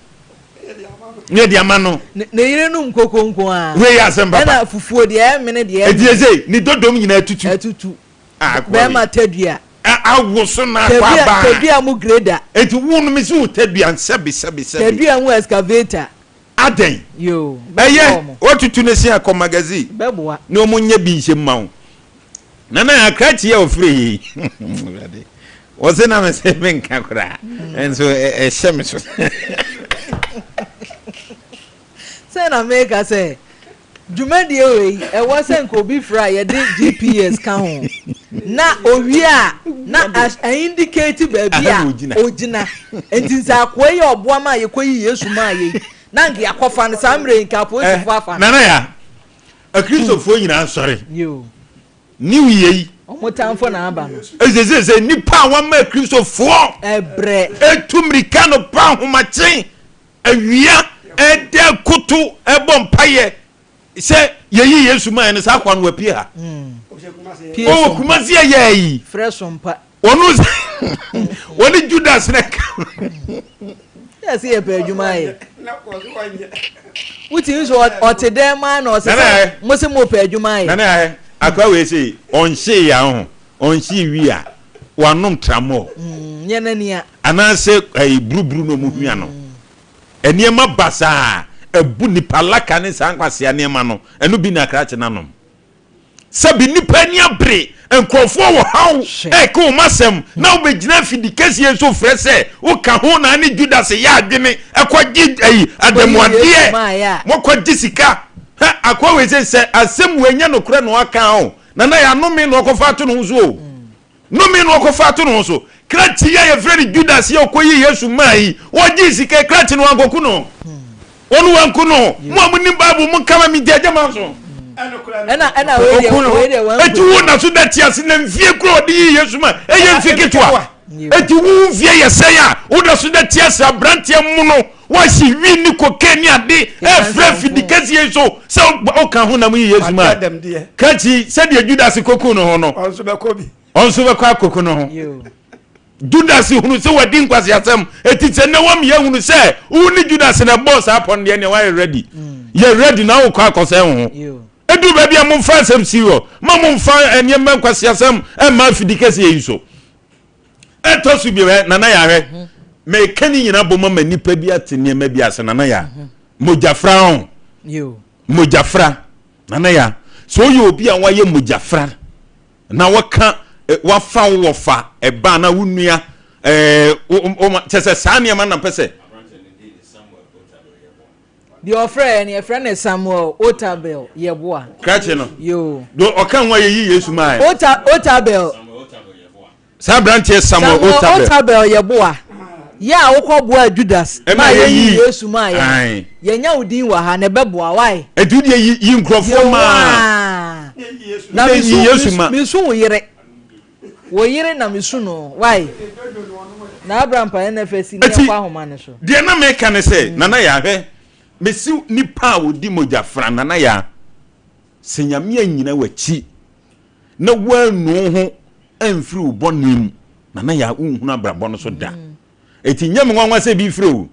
Speaker 3: ne ɛde ama no.
Speaker 1: Ne yere nom koko nko ara.
Speaker 3: Wei yɛ asɛm papa.
Speaker 1: Ɛna fufuo deɛ ɛmene deɛ.
Speaker 3: Eti ese ne dodom nyinaa atutu.
Speaker 1: Atutu. Bɛrima tadua.
Speaker 3: Awoso na akɔ aba.
Speaker 1: Tadua mu grader.
Speaker 3: Eti wo no mesi wo tadua nsɛbi sɛbi sɛbi.
Speaker 1: Tadua mu excavator.
Speaker 3: Adɛn?
Speaker 1: Yoo.
Speaker 3: Ɛyɛ wotutu ne se akɔ magazine.
Speaker 1: Bɛboa.
Speaker 3: Na wɔn nyɛ bi nhyɛ mu ma wo. Nana akrakye a ɔfrɛ yi Awurade wɔse na me se menka koraa nso ɛhyɛ me so.
Speaker 1: Sɛ na meka sɛ dwumadie wei ɛwɔ sɛ nka obi frɛ a yɛde GPS ka ho na owie a na indicate baabi a ogyina nti sɛ akoa yi a ɔboa ma yɛkɔyi Yesu maa yei na nka yɛakɔfa no saa mmerɛ yi nka apolisifoɔ afa no.
Speaker 3: Nana ya Akristofoɔ nyinaa nsɔre. New year yi.
Speaker 1: Wɔn tamfo na aba no.
Speaker 3: Ɛsɛ sɛ nipa a wɔama Akristofoɔ.
Speaker 1: Ɛbrɛ.
Speaker 3: Etu mirika no pa ahomakye awia ɛdɛ koto ɛbɔ mpayɛ sɛ yɛyi Yesu maa yɛn no saa akoa no wapie ha. Ɔwɔ Kumasi ɛyɛ yi.
Speaker 1: Frɛ sompa.
Speaker 3: Wɔn wɔne Judas na ka.
Speaker 1: Yɛ sɛ yɛpɛ adwuma ayɛ. Wotumi nso ɔte dɛn maa na ɔsɛ sɛ mo sɛ mo pɛ adwuma ayɛ.
Speaker 3: Nana ayɛ akwa wei sɛ ɔnhyee ya ho ɔnhyee wi a wanom tramɔɔ.
Speaker 1: Mm, nyɛ n'ani a.
Speaker 3: Anaasɛ ɛyi buruburu na ɔmo hwia no. Nneɛma basaa ɛbu nipa laka ne saa nkwasea nneɛma no ɛno bi na akrakye nanom. Sɛbi nnipa ani abere, nkurɔfoɔ wɔ haw ɛreka wɔn asɛm, na wobɛgyina afidi kɛseɛ so frɛ sɛ woka ho na ne Judas yɛ adwene ɛkɔgye ayi adamuadeɛ, mokɔgye sika. Hɛ, akoa wei sɛ sɛ asɛm wei nyɛ nokorɛ na ɔaka o, nana yɛ anome na ɔkɔfa ato ne ho so o. Nnome na ɔkɔfa ato ne ho so. Krakye yi a yɛfrɛ no Judas yi a ɔkɔyii Yesu maa yi, ɔgyee sika yi, krakye no wankoku no. Ɔno wanku no. Mo a monim Bible monka ma me nti agya manso.
Speaker 1: Ɛna ɛna wei deɛ wei deɛ wanku.
Speaker 3: Eti wo na so da te ase na mfie kura ɔde yii Yesu ma ɛyɛ mfe ketewa. Eti wo mfie yɛ sɛn a wo da so da te ase aberanteɛ mono wahye wi ne cocaine ne ade ɛfrɛ fidi kɛseɛ yi so sɛ woka ho na moyi Yesu ma krakyi sɛdeɛ Judas kɔku no ho no
Speaker 4: ɔnso bɛkɔ bi
Speaker 3: ɔnso bɛkɔ akɔku no ho Judas hunu sɛ wadi nkwaseasɛm eti sɛ nnɛ wɔn yɛ hunu sɛ wo ne Judas na ɛbɔɔ saa pɔn deɛ nea wayɛ ready mm. yɛ ready na wokɔ akɔsɛn wo ho edu baabi a momfa asɛm serious ma momfa nneɛma nkwaseasɛm ɛmma afidi kɛseɛ yi so Ɛtɔ so bio ɛ, Nana Yaa hwɛ, mhm. meka ne nyinaa bom ama nnipa bi ate nneɛma bi ase, Nana Yaa. Mhm. Mogyafra ho. Mogyafra. Nana Yaa, sɛ woyɛ obi a wayɛ mogyafra na wɔka eh, wafa wo wɔfa ɛba na wo nua ɛɛ eh, kyɛ sɛ saa nneɛma na mpɛ sɛ
Speaker 1: Deɛ ɔfrɛ yɛ no yɛfrɛ no Samuel Otabel Yeboah.
Speaker 3: Krakye no.
Speaker 1: Yoo.
Speaker 3: Do ɔka ho a yɛyi Yesu maa yɛ.
Speaker 1: Ota Otabel.
Speaker 3: Saa aberanteɛ Samuel
Speaker 1: Samuel
Speaker 3: Otabel.
Speaker 1: Otabel Yeboah. Yɛ a wokɔ boa Judas.
Speaker 3: Ɛma yɛyi
Speaker 1: Yesu maa yɛ. Yɛnya wo din wɔ ha na ɛbɛboa wae.
Speaker 3: Ɛti wo deɛ yi yi nkurɔfoɔ maa.
Speaker 1: Na mesu mesu wo yere. Wo yere na mesu no wai. Na Abraham pa NFS ni ɛkɔ ahoma no so.
Speaker 3: Deɛ na meka ne sɛ mm. Nana Yaa hwɛ mesi nipa a ɔdi mogya fra Nana Yaa sɛ Nyame anyina w'akyi na woanu wo ho amfiri wo bɔne mu Nana Yaa wonhunu abrabɔ no so da mm. Eti nyɛ me nwanwa sɛ bi frɛ o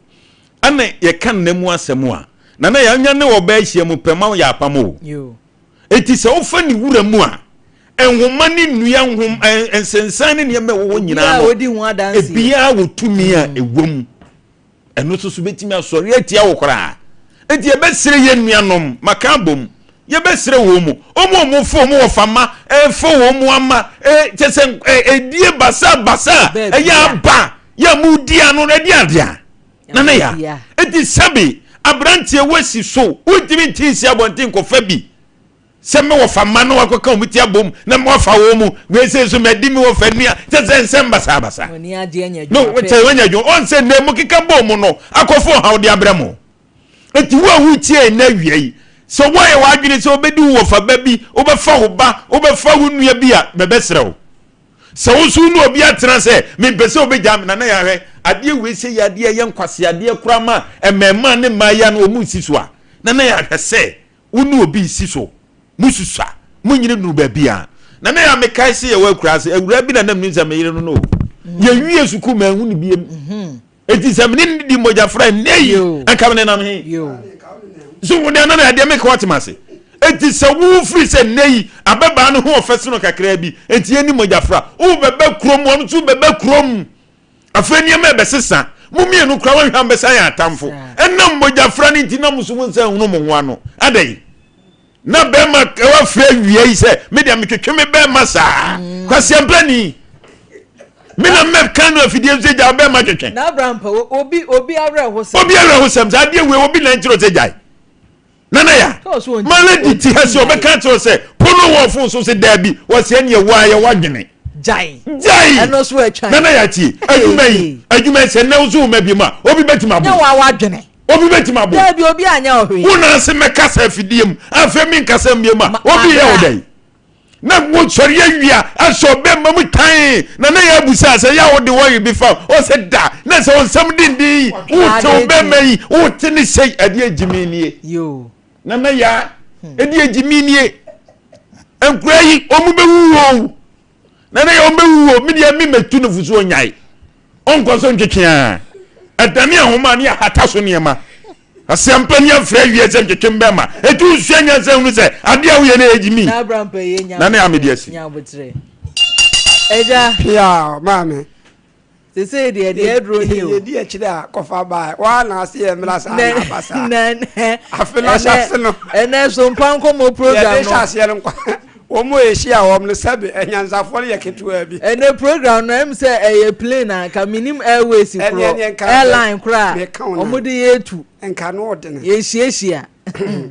Speaker 3: ɛna yɛka nna mu asɛm a Nana Yaa nya ne ɔbaa ahyia mu pɛ ma yɛ apam o. Enti sɛ wofa ne wura mu a, nhoma ne nnua nhom nsensan ne nneɛma ɛwɔ hɔ nyinaa no, ebiara wɔ tumi a mm. ɛwɔ mu. Ɛno nso so bɛtumi asɔre atia wo koraa. Enti yɛbɛsrɛ yɛn nuanom, maka abom, yɛbɛsrɛ wɔn mu, wɔn a wɔfa wɔn wɔfa ma, ɛfa wɔn mu ama, kyɛ sɛ ɛdie basa basa, ɛyɛ aba, yɛ mu di ano, ɛdi adeɛ. Nana ya, enti sɛbe aberanteɛ woasi so wontumi nte nsi abɔnten nkɔfa bi sɛ me wɔfa mma na wakɔka wɔn ti abom na me wɔfa wɔn mu wei sɛ nso madi me wɔfa nua kyɛ sɛ nsɛm basabasa no kyɛ wɔnya adwuma ɔn sɛ nnɛ mo keka bɔ mu no akɔfo ɔhaw de abrɛ mo enti wo a wotie nnɛ awia yi sɛ woayɛ w'adwene sɛ wobɛdi wo wɔfa ba bi wobɛfa wo ba wobɛfa wo nua bi a bɛbɛsrɛ wo. Sɛ wo nso wo ne obi atena sɛ mempɛ sɛ obegyaa me nana yɛahwɛ adeɛ wei sɛ yɛ adeɛ ɛyɛ nkwaseadeɛ koraa ma mmɛɛmaa ne mmaayaa no wɔn nsi so a nana yɛahwɛ sɛ wo ne obi nsi so mo susua mo nyini nuru baabi a nana yɛ mekae sɛ yɛwɔ akura ase awuraa bi na nam nim sɛ me yere no no yɛwie sukuu manhu no biem Eti sɛ mene no di mogyafra nnɛ yi, anka mene nam he? So wo deɛ na adeɛ meka wate m'ase. Eti sɛ wofiri sɛ nnɛ yi abɛbaa no ho ɔfɛ sono kakraa bi, enti yɛnni mogyafra. Wobɛba kurom, ɔno nso bɛba kurom. Afei nneɛma ɛbɛsesa. Mo mmienu koraa wɔnhwɛ a mobɛsan yɛ atamfo. Ɛnam mogyafra no nti na mo nso mo nsa nhunu mo ho ano. Adɛn? Na bɛrima wafrɛ awia yi sɛ me deɛ metwetwe me bɛrima saa mm. kwasiampani me na mɛka no afidie nso gya bɛrima twetwe.
Speaker 1: Na abraham pa obi obi awerɛhosɛm.
Speaker 3: Obi awerɛhosɛm sɛ adeɛ wei obi na nkyerɛ sɛ gyae nana ya ma lady ti ha sɛ ɔbɛka kyerɛ sɛ pono wɔ fon so sɛ daabi wɔsɛ ɛneɛ waa yɛ wadwene
Speaker 1: gyae
Speaker 3: gyae
Speaker 1: ɛno so atwa
Speaker 3: nana ya tie adwuma yi adwuma yi sɛ nnɛ wo so wo ma bi mu a obi bɛtumi abo
Speaker 1: nyɛ wa wadwene
Speaker 3: Obi bɛtumi abo.
Speaker 1: Daabi, obi anyɛ wo hwee.
Speaker 3: Wo nan ase mɛkasa afidie mu, afei menkasa mmie mu a, obi yɛ wo dɛn? Na wosɔre awia asɔ bɛmma mu tan na na yɛ abusa sɛ yɛ a wode wɔye bi fa ɔsɛ da na sɛ ɔnsɛm denden yi wote wo bɛmma yi wote ne sɛi ɛdeɛ gyimi nie na na yɛ ɛdeɛ gyimi nie nkura yi ɔmu bɛwu o Na ne yɛ ɔmbɛwu o, me deɛ me mɛtu no fo so ɔnyae. Ɔnkɔ so ntwetwe a. Ɛdane ahoma ne ahata so nneɛma. Asɛmpa ni afrɛ awie sɛ ntwetwe mbɛma. Ɛtu nsua nyansa hunu sɛ adeɛ a woyɛ no ɛyɛ gyimi. Na ne amede asi.
Speaker 1: Ɛgya.
Speaker 4: Pia maame.
Speaker 1: Sesei deɛ deɛ aduro ni o.
Speaker 4: Yɛdi akyire a kɔfa baa waa na ase yɛ mmra saa na aba saa. Afe no ahyɛ ase no.
Speaker 1: Ɛnɛ so mpa nkɔmɔ program no.
Speaker 4: Yɛde hyɛ aseɛ no nkwa. Wɔn a yɛhyia wɔn no sɛbe anyansafoɔ no yɛ ketewa bi.
Speaker 1: Ɛnɛ program no ɛm sɛ ɛyɛ plane a nka menim airways korɔ airline korɔ a wɔn de yɛtu.
Speaker 4: Nka no ɔdene.
Speaker 1: Yɛhyiahyia.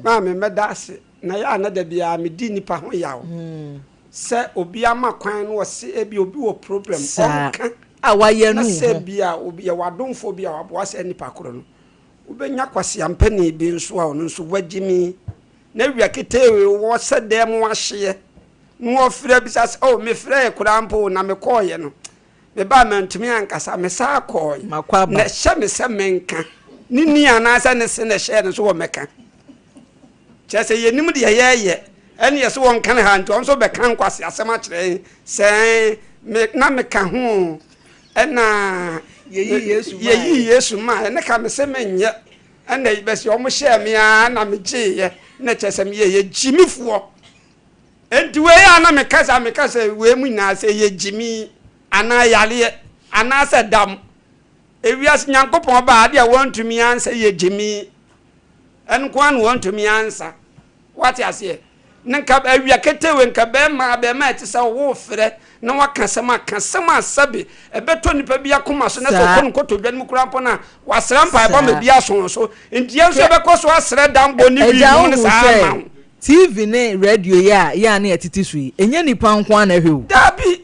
Speaker 4: Maame mɛda ase na yɛ a na da biara medi nnipa ho yaw. Sɛ obi ama kwan na ɔse ebia obi wɔ problem ɔnka
Speaker 1: a wayɛ
Speaker 4: na
Speaker 1: no
Speaker 4: sɛ
Speaker 1: ho.
Speaker 4: bia obi yɛwɔ adomfoɔ bi a waboa saa nipa korɔ no, wobɛnya kwaseampani bi nso a ɔno nso wagyimi na awia ketee wɔ sɛ dan mu ahyeɛ na ɔfrɛ bisa sɛ oh mefrɛɛ koraa mpo na mekɔɔyɛ no mebaa mantumi ankasa mesaa kɔɔe
Speaker 1: Makɔ aba.
Speaker 4: na ɛhyɛ me sɛ menka ne ni anaasɛ ne se na ɛhyɛɛ no so wɔ mɛka. Kyerɛ sɛ yɛnim deɛ yɛreyɛ ɛne yɛse wɔnka no ha nti ɔno nso bɛka nkwaseasɛm akyerɛ yɛn sɛ me na meka ho ɛna
Speaker 1: Yɛyii Yesu maeɛ.
Speaker 4: yɛyii Yesu maeɛ ne ka mese menyɛ ɛna bɛsi wɔn hyɛɛ me ara na megyeeɛ na kyerɛ sɛ meyɛ yɛ gyimifoɔ enti wei a na meka sɛ meka sɛ wei mu nyinaa sɛ yɛ gyimi anaa yareɛ anaasɛ dam ewiase Nyankopɔn baa adeɛ a wɔntumi ansa yɛ gyimi Ɛno nko ara na wɔntumi ansa. Wate aseɛ? Na nka awia ketewe, nka bɛrima, abɛɛmaa a ɛte sɛ wo frɛ na waka asɛm a, ka asɛm a sɛbe ɛbɛtɔ nipa bi akoma so na sɛ ɔkɔ no nkotodwe no mu koraa mpo no a, wasrɛ mpaebɔ ama bi aso wo so. Nti yɛn nso yɛbɛkɔ so asrɛ dammɔ ne wii
Speaker 1: Agya
Speaker 4: mu ne
Speaker 1: wohu
Speaker 4: saa
Speaker 1: sɛ
Speaker 4: ama wo.
Speaker 1: TV ne radio yi a yɛ a na yɛtete so yi, ɛnyɛ nnipa nko ara na ɛhwɛ o.
Speaker 4: Dabi!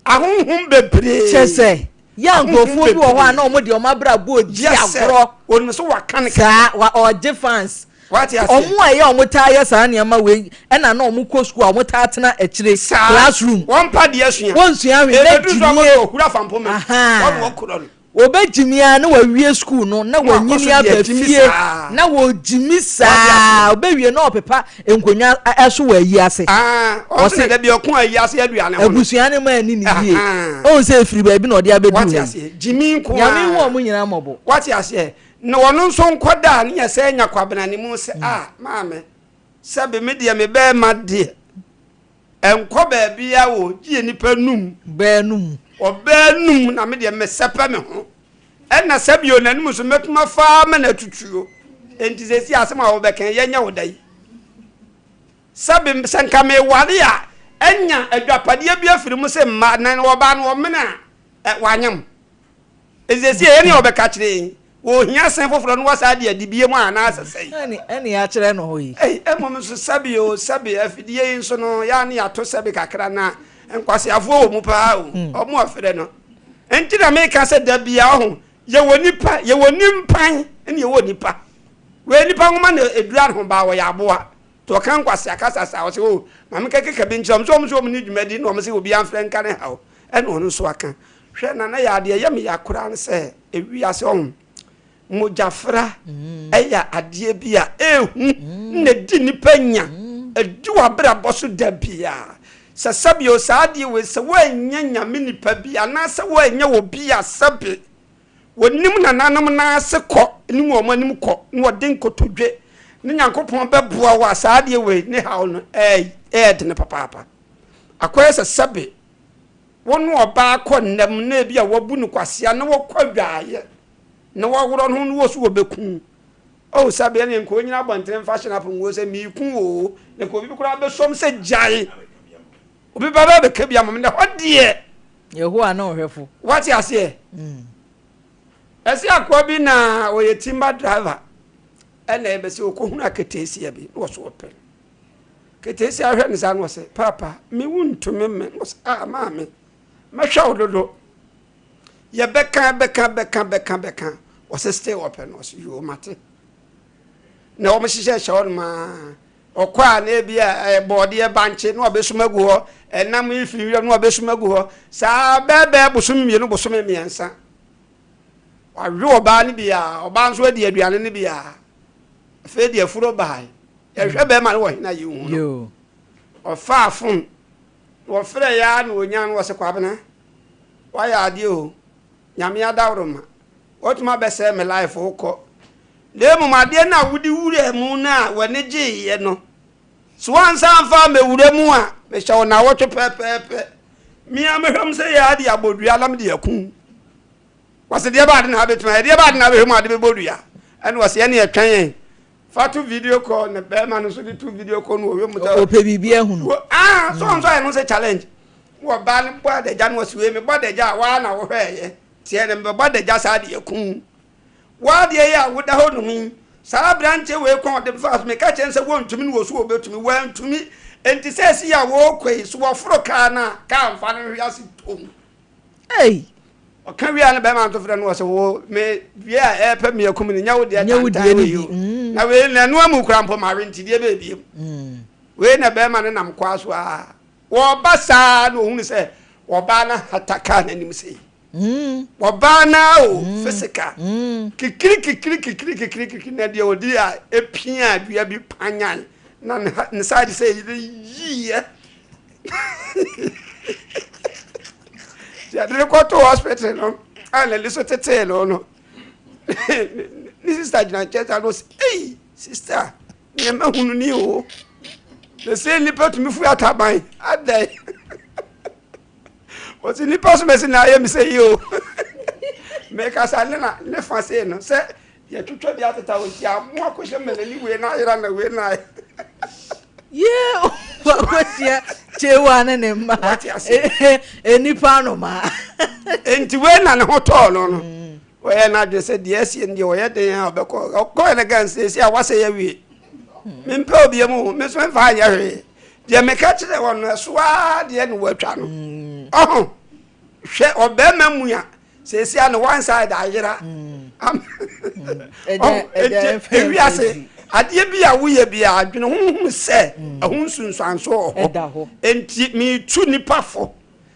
Speaker 4: Ahonhom bebree.
Speaker 1: Kyerɛ sɛ, yɛ a nkurɔfoɔ bi wɔ hɔ a na wɔn deɛ wɔn abrabɔ redi agorɔ.
Speaker 4: Wɔnim sɛ waka no kɛkɛ.
Speaker 1: Saa, wa ɔgye fans.
Speaker 4: Wate aseɛ.
Speaker 1: Wɔn a ɛyɛ wɔn taa yɛ saa nneɛma wei ɛna na wɔn kɔ sukuu a wɔn taa tena akyire.
Speaker 4: Saa.
Speaker 1: Classroom.
Speaker 4: Wɔn mpa deɛ sua.
Speaker 1: Wɔn nsua hwee na
Speaker 4: Ebeduru so
Speaker 1: gyimie.
Speaker 4: akɔtɔ ohura fampoma.
Speaker 1: Ahaa.
Speaker 4: Wɔn wɔn korɔ no.
Speaker 1: Wɔbɛgyimi ara na wawie sukuu no na wanyini aba fie na wɔgyimi saa ɔbɛwie na ɔpepa nkonnwa so wɔ ayi ase.
Speaker 4: Ɔse
Speaker 1: abusua no ma ani ne yie. Ɔhu sɛ ɛfiri baabi na ɔde abɛduru ha yi. Nyame hu wɔn nyinaa mmɔbɔ.
Speaker 4: Wate aseɛ na ɔno nso nkɔda a ne yɛ sɛ anya kwabena ne mu sɛ ah maame sɛbe me deɛ me bɛɛma deɛ Ɛnkɔ baabiara o, gye nnipa num.
Speaker 1: Baanum.
Speaker 4: Ɔbaa num na me deɛ mesɛpɛ me ho. Ɛna sɛbio n'anim nso mɛtumi afa ama no atutuo. Enti seesei asɛm a wobɛka yi, yɛnyɛ wo dɛn? Sɛbe sɛ nka meware a, anya adwapadeɛ bi afiri mu sɛ mma, na ɔbaa no ɔmene a, ɛ, wanyem. Enti seesei ɛyɛ nea wɔbɛka akyerɛ yɛn. Wɔhia sɛn foforɔ na wɔasan de adi bio anaasɛ sɛn?
Speaker 1: Ɛne ɛne yɛakyerɛ no hɔ yi.
Speaker 4: Ei, mmom nso sɛbe o, sɛbe, afidie yi nso no, yɛ a ne yɛato sɛbe kakra na nkwaseafoɔ wɔ mu paa o, wɔn a frɛ no. Enti na meka sɛ da biara ɔho, yɛwɔ nipa, yɛwɔ nimpan ɛne yɛwɔ nipa. Wei nipa nwoma na ɛdura ne ho baa wɔyɛ aboa. Nti ɔka nkwasea kasa saa, ɔse o, ma menkɛkeka bi nkyerɛ wɔn, sɛ wɔn nso wɔn nni dwumadi na wɔn se obiara mfrɛ nka ne haw. Ɛna ɔno nso aka. Hwɛ Nana Yaa deɛ ɛyɛ me ya koraa ne sɛ ewiase ɔho mogyafra ɛyɛ adeɛ bi a ɛhu na ɛdi nipa nya ɛdi w'abrabɔ so da biara. Sɛ sɛbio saa adeɛ wei sɛ woannya nyame nipa bi anaasɛ woannya obi a sɛbe wɔnim nananom nan ase kɔ ne wɔn anim kɔ na wɔde nkotodwe ne Nyankopɔn bɛboa wo a saa adeɛ wei ne haw no ɛyɛ dene papaapa. Akɔyɛ sɛ sɛbe wo ne ɔbaa kɔ nna mu na ebi a wabu no kwasea na wɔkɔ adwaeɛ na wɔworɔ no ho na wɔ so wɔbɛku wo. Oh, sɛbe ɛneɛ nka ɔnyina abɔntene mfa hyɛ no aponguo sɛ meeku wo oo, na nka obi koraa bɛsɔm sɛ gyae. Obi bɛba bɛka bi ama me na ɛhɔ deɛ.
Speaker 1: Yehowa ne ɔhwɛfo.
Speaker 4: Wate aseɛ? Ɛsɛ akoa bi na ɔyɛ timber driver ɛna ɛbɛsɛ ɔkɔhunu aketeesia bi na ɔso ɔpɛ no. Ketesia hwɛ no saa na ɔse, Paapa, me wo ntumi me. Na ɔse, Ah, maame, mɛhwɛ wo dodo. Yɛbɛka, bɛka, bɛka, bɛka, bɛka. Ɔse, still ɔpɛ no. Ɔse, yoo, mate. Na wɔn hyehyɛ hyɛ hɔ nom aa. Ɔkɔ a na ebi a ɛyɛ bɔɔdeɛ bankye na wabɛsum agu hɔ, ɛnam yi firi wiram na wabɛsum agu hɔ. Saa bɛɛbɛɛ bosome mmienu, bosome mmiɛnsa. Wawe ɔbaa no bi a, ɔbaa nso adi aduane no bi a. Afei deɛ afuro bae. Yɛhwɛ bɛrima no wɔ hena yɛnhu no. Ɔfaa fon na ɔfrɛ yɛ ara na ɔnya no ɔse Kwabena wayɛ adeɛ o Nyame adaworoma watumi abɛsɛe me life wokɔ na mmom adeɛ no a wode wuraa mu no a w'ani gyeeɛ no so wansa amfa ammɛwura mu a mehyɛ wo naawɔtwe pɛpɛɛpɛ me ara mehwɛ m sɛ yɛ ade abɔ dua na mede aku wɔse deɛ baade na abɛtumi ayɛ deɛ baade na abɛhwɛ mu ade bɛbɔ dua ɛne wɔse ɛne ɛtwɛn yɛn Fa to video call na bɛrima no nso de to video call no wɔ wiem sɛ.
Speaker 1: Ɔpɛ biribi ahunu.
Speaker 4: Ah, so nso ayɛ no sɛ challenge. Wɔ baa no bɔ adagya no wɔsi wei mebɔ adagya a waa na wohwɛɛyɛ. Tiɛ na mebɛbɔ adagya saa deɛ kum. Waa deɛ yɛ a woda hɔ nom yi. Saa aberanteɛ wei kɔn ɔde fa so meka kyerɛ no sɛ wɔntumi no wɔ so wɔbɛtumi wantumi. Enti sɛ ɛsi yɛ a wɔrekɔ yi so wɔforo kaa no a kaa mfa no nhwe ase tom.
Speaker 1: Ei!
Speaker 4: Ɔka wie a na bɛrima nso frɛ no wɔ sɛ wo me wie a ɛpɛ me akum no nyɛ wo deɛ tantan wei o mm. Na wei na ɛno amu kora mpo ma we nti deɛ bɛɛ biem mm. Wei na bɛrima no nam kwaa so a wɔba saa na ohunu sɛ wɔbaa no hata kaa n'anim sei mm. Wɔbaa no o physical kikiri kikiri kikiri kikiri kikiri na deɛ ɔdi a epia dua bi panyan na ne side sɛ yiiɛ yɛde no kɔto hospital no a n'ani so tetee no no ne sista gyina nkyɛn saa no ɔsɛ ei sista nneɛma hunu ni o na sɛ nnipa tumi fu ataban adɛn ɔsɛ nnipa so mɛsi na ayɛ me sɛ yi o mekasa ne na ne fa sei no sɛ Yɛtwitwa bi ateta wo nti amoa kɔhyɛ ma n'ani wei na ayera na wei na ayɛ.
Speaker 1: Yee wakɔhyia kyewa ne ne mma nnipa anomaa.
Speaker 4: Nti wei na ne ho tɔɔ no no mm. Ɔyɛ n'adwene sɛ deɛ asie no deɛ ɔyɛ den a ɔbɛkɔ ɔkɔɛ no gan sɛsi a wasɛ yɛ wie hmm. Mempɛ obia mu me so mfa anyɛ hwee deɛ meka kyerɛ wɔ no ɛso ara deɛ ne wɔatwa no hmm. Ɔho hwɛ ɔbɛrima mu a Seesei a no one side ayera. Ewiase adeɛ bi a woyɛ bi a adwene ho hunu sɛ mm. ɛho nsunsuanso wɔ hɔ. Enti metu nipa fo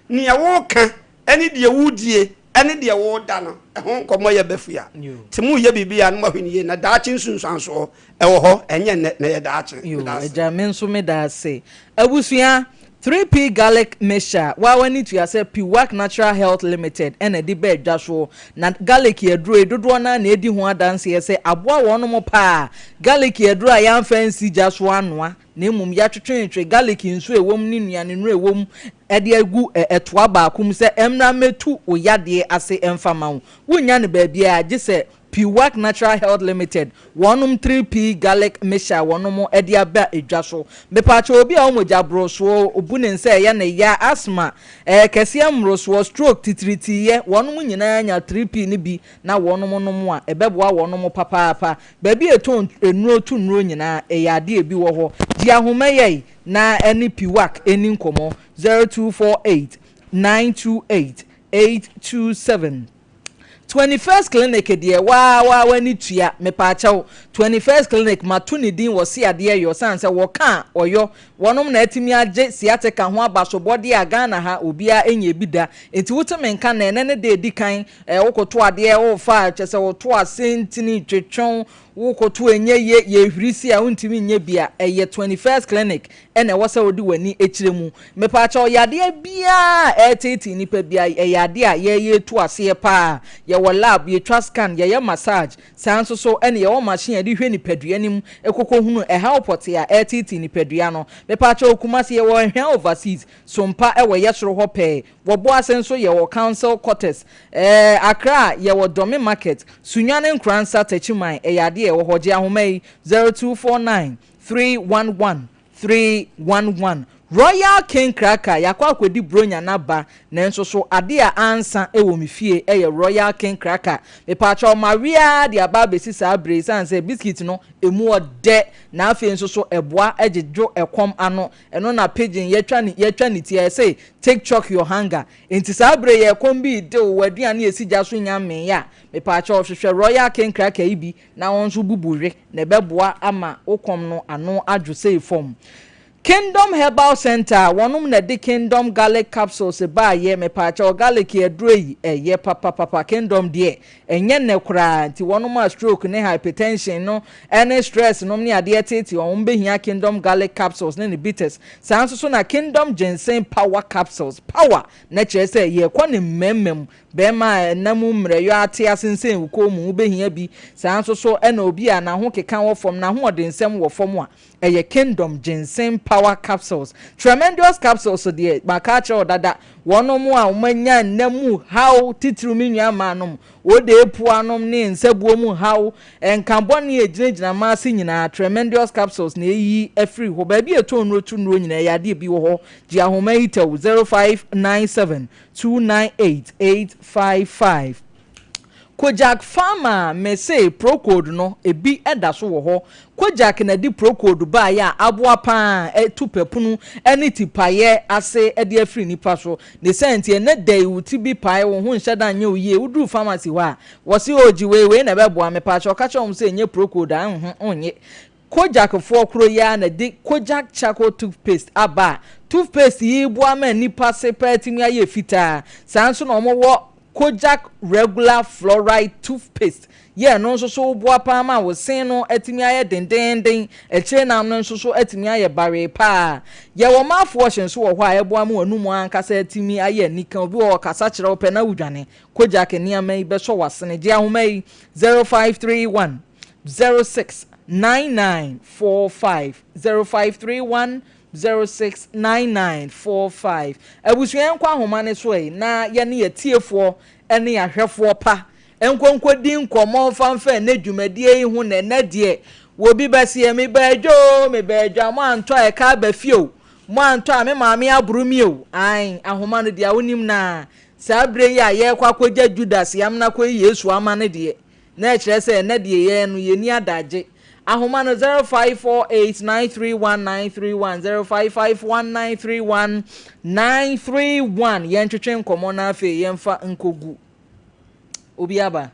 Speaker 4: nea woka ɛne deɛ wodie ɛne deɛ woda no ɛho nkɔmmɔ yɛ bɛfua. Nti moyɛ biribi a no mahwɛ no yie na daakye nsunsuansoɔ ɛwɔ hɔ ɛnyɛ nnɛ na ɛyɛ daakye.
Speaker 1: Yoo agya me nso meda ase. Abusua, 3P Garlic Mixture, waa w'ani tua sɛ Piwak Natural Health Limited na ɛde baa dwa soɔ. Na garlic aduro yi, dodoɔ no ara na ɛdi ho adanseɛ sɛ aboa wɔnom paa. Garlic aduro a yɛamfa ansi gya so annoa, na mmom yɛatwetwetwe garlic nsuo a ɛwɔ mu ne nnuanennuro a ɛwɔ mu de agu ɛtoa baako mu sɛ ɛmmra mmɛtu wo yadeɛ ase mfa ma wo. Wonnya no baabiara gye sɛ Piwak Natural Health Limited wɔnom 3P Garlic Mixture a wɔnom de aba dwa so. Mepaakyɛw obi a ɔwɔ mogya borosoɔ, obu ne nsa ɛyɛ ne ya, asthma, ɛyɛ kɛseɛ mmorosoɔ, stroke, titiritiiɛ, wɔnom nyinaa nya 3P no bi na wɔnom nom a, ɛbɛboa wɔnom papaapa. Baabi a ɛtɔn nnuro to nnuro nyinaa, ɛyɛ adeɛ a ebi wɔ hɔ. Gye ahoma yɛi na ɛne Piwak ɛni nkɔmmɔ, 0248 928 827. 21st Clinic deɛ waa waa w'ani tua, mepaakyɛw. 21st Clinic mato ne din wɔ se adeɛ yɔ sane sɛ wɔka a ɔyɔ. Wɔnom na atumi agye sciatica ho abasobɔdeɛ a Ghana ha obiara nyɛɛ bi da. Nti wote me nka nnɛ, ɛnnɛ ne da ɛdi kan, eh, wokoto adeɛ, wofa a kyerɛ sɛ woto ase ntini twetwe wo, wokoto ɛnyɛ yie, yɛhwiri si a wontumi nyɛ bi a, ɛyɛ 21st Clinic na ɛwɔ sɛ wode w'ani kyerɛ mu. Mepaakyɛw, yadeɛ biara a ɛreteetee nipa biara, ɛyɛ adeɛ a yɛyɛ tu aseɛ paa. Yɛwɔ lab, yɛtwa scan, yɛyɛ massage, saa nso so ɛna yɛwɔ machine a yɛde hwɛ nipadua no mu kɔkɔ hunu ɛhaw pɔtee a ɛreteetee nipadua no. Mepaakyɛw, Kumasi yɛwɔ Ahwea Overseas, Sompa ɛwɔ yɛ soro hɔ pɛɛ, wɔ Boase nso yɛwɔ Council Quarters, ɛɛ Accra yɛwɔ Dome Market, Sunyani Nkoransa Techiman ɛyɛ adeɛ a ɛwɔ hɔ. Gye ahoma yi, 0249 311 311 Royal King Cracker Yɛakɔ akɔdi Buronya no aba nanso so ade a ansa wɔ me fie yɛ Royal King Cracker. Mepaakyɛw mawe ara de aba abɛsi saa bere yi esiane sɛ biscuit no emu ɔdɛ na afei nso so ɛboa dwedwo ɛkɔm ano. Ɛno na pidgin yɛatwa ne yɛatwa ne ti a ɛse take chalk your hunger. Enti saa bere yi ɛkɔm bi rede wo, w'aduane a ɛsi gya so nnya mmee a, mepaakyɛw hwehwɛ Royal King Cracker yi bi na wo nso bubu we na ɛbɛboa ama wo kɔm no ano adwo sei fam. Kingdom Herbal Center a wɔnom na ɛde Kingdom Garlic Capsules baayɛ, mepaakyɛw garlic aduro yi ɛyɛ papapapa, Kingdom deɛ ɛnyɛ nnɛ koraa, nti wɔnom a stroke ne hypertension no ɛne stress nom ne adeɛ teetee wɔn bɛhia Kingdom Garlic Capsules ne ne bitters, saa nso so na Kingdom Ginseng Power Capsules, power na kyerɛ sɛ yɛkɔ ne mmɛmma mu, Barima a nna mu mmerɛyɔ ate asensɛn wo kɔn mu, wobehia bi. Saa nso so na obi a n'ahokeka wɔ fam, n'ahoɔdensɛm wɔ fam a, ɛyɛ Kingdom Ginseng Power Capsules. Tremendous Capsules deɛ, maka akyerɛ wo dada, wɔnom a wɔanya nna mu haw, titiriw me nua mmaanom, odeepuanom ne nsabuo mu haw, nka bɔne a ɛgyinagyina mmaa ase nyinaa, Tremendous Capsules na ɛyi afiri hɔ. Baabi a ɛtɔn nnuro to nnuro nyinaa, ɛyɛ adeɛ bi wɔ hɔ. Gye ahoma yi tɛw, 0597 298 855 Kojak Pharma mese Procold no ebi da so wɔ hɔ. Kojak na de Procold baeɛ a aboa pa ara atu papono ne tipaeɛ ase de afiri nnipa so. Ne saa nti ɛnnɛ da yi wo ti bi pae wo ho nhyɛ da nyɛ wo yie woduru pharmacy hɔ a wɔse oo gye wei wei na ɛbɛboa mepaakyɛw ka kyerɛ wɔn sɛ ɛnyɛ Procold a nho nnye Kojak foɔ koro yi ara na ɛde Kojak Charcoal Toothpaste aba a toothpaste yi boa ma nnipa se paa tumi ayɛ fitaa. Saa nso na wɔwɔ Kojak Regular Fluoride Toothpaste yɛ ɛno nso so boa paa ma wo se no atumi ayɛ dendeenden, akyire nam no nso so atumi ayɛ bawee paa. Yɛwɔ mouthwash nso wɔ hɔ a ɛboa ma w'anum ankasa atumi ayɛ anika. Obi wɔ hɔ ɔkasa kyerɛ wo pɛ na wodwane. Kojak nneɛma yi bɛsɔ w'asene. Gye ahoma yi, 0531 06 99 45 0531 06 99 45 Abusua yɛnkɔ ahoma no so ɛ na yɛne atiefoɔ ne ahwɛfoɔ pa nkɔ nkɔdi nkɔmmɔ mfa mfa ɛnɛ dwumadie yi ho na ɛnɛ deɛ wɔbi bɛseɛ mebaa dwa o mebaa dwa mo antɔ a ɛka aba fie o mo antɔ a me maame aboro mi o ae ahoma no deɛ wonim naa saa berɛ yi a yɛrekɔ akɔgya Judas yamena kɔyi Yesu ama no deɛ Na ɛkyerɛ sɛ ɛnnɛ deɛ yɛn no yɛnni adagye. Ahoma no 0548931931, 0551931931. Yɛntwetwe nkɔmmɔ na afei yɛmfa nkɔgu. Obi aba.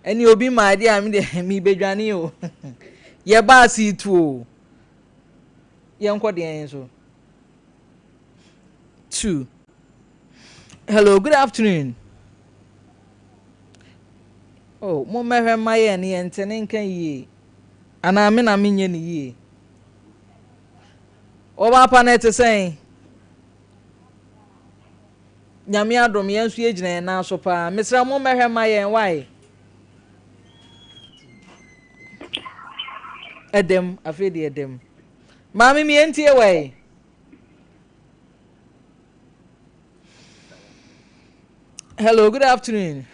Speaker 1: Ɛne obi maa deɛ a me deɛ mebɛdwane o. Yɛba ase tu o. Yɛnkɔ deɛ nso. 2. Hello, good afternoon. Oh, mommɛhwɛ mma yɛn no yɛnte ne nka yie. Anaa me na menyɛ ne yie. Ɔbaa pa no ɛte sɛn? Nyame adom yɛn nso yɛgyina yɛn nan so paa. Mesrɛ mo mmɛhwɛ mma yɛn wae. Ɛdɛm, afei deɛ ɛdɛm. Maame mi yɛntie wae. Hello, good afternoon.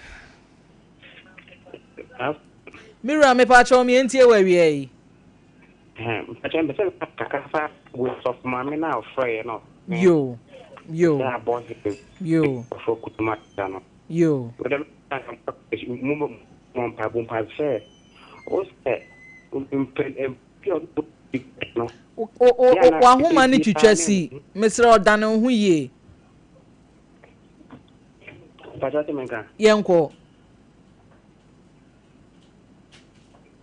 Speaker 1: Me wura mepa kyɛw me ntie wɔ awia yi.
Speaker 6: Mpakyɛ mpɛ sɛ kakra fa sɔfo maame na ɔfrɛ yɛ no.
Speaker 1: Yo. Yo.
Speaker 6: Sɛ abɔ
Speaker 1: Yo.
Speaker 6: Ɔfrɛ kutuma no.
Speaker 1: Yo.
Speaker 6: Mo mo mpaebɔ mpaebɔ sɛ o sɛ mpɛ
Speaker 1: W'ahoma no twitwa si. Mesrɛ wo dane wo ho yie. Yɛnkɔ.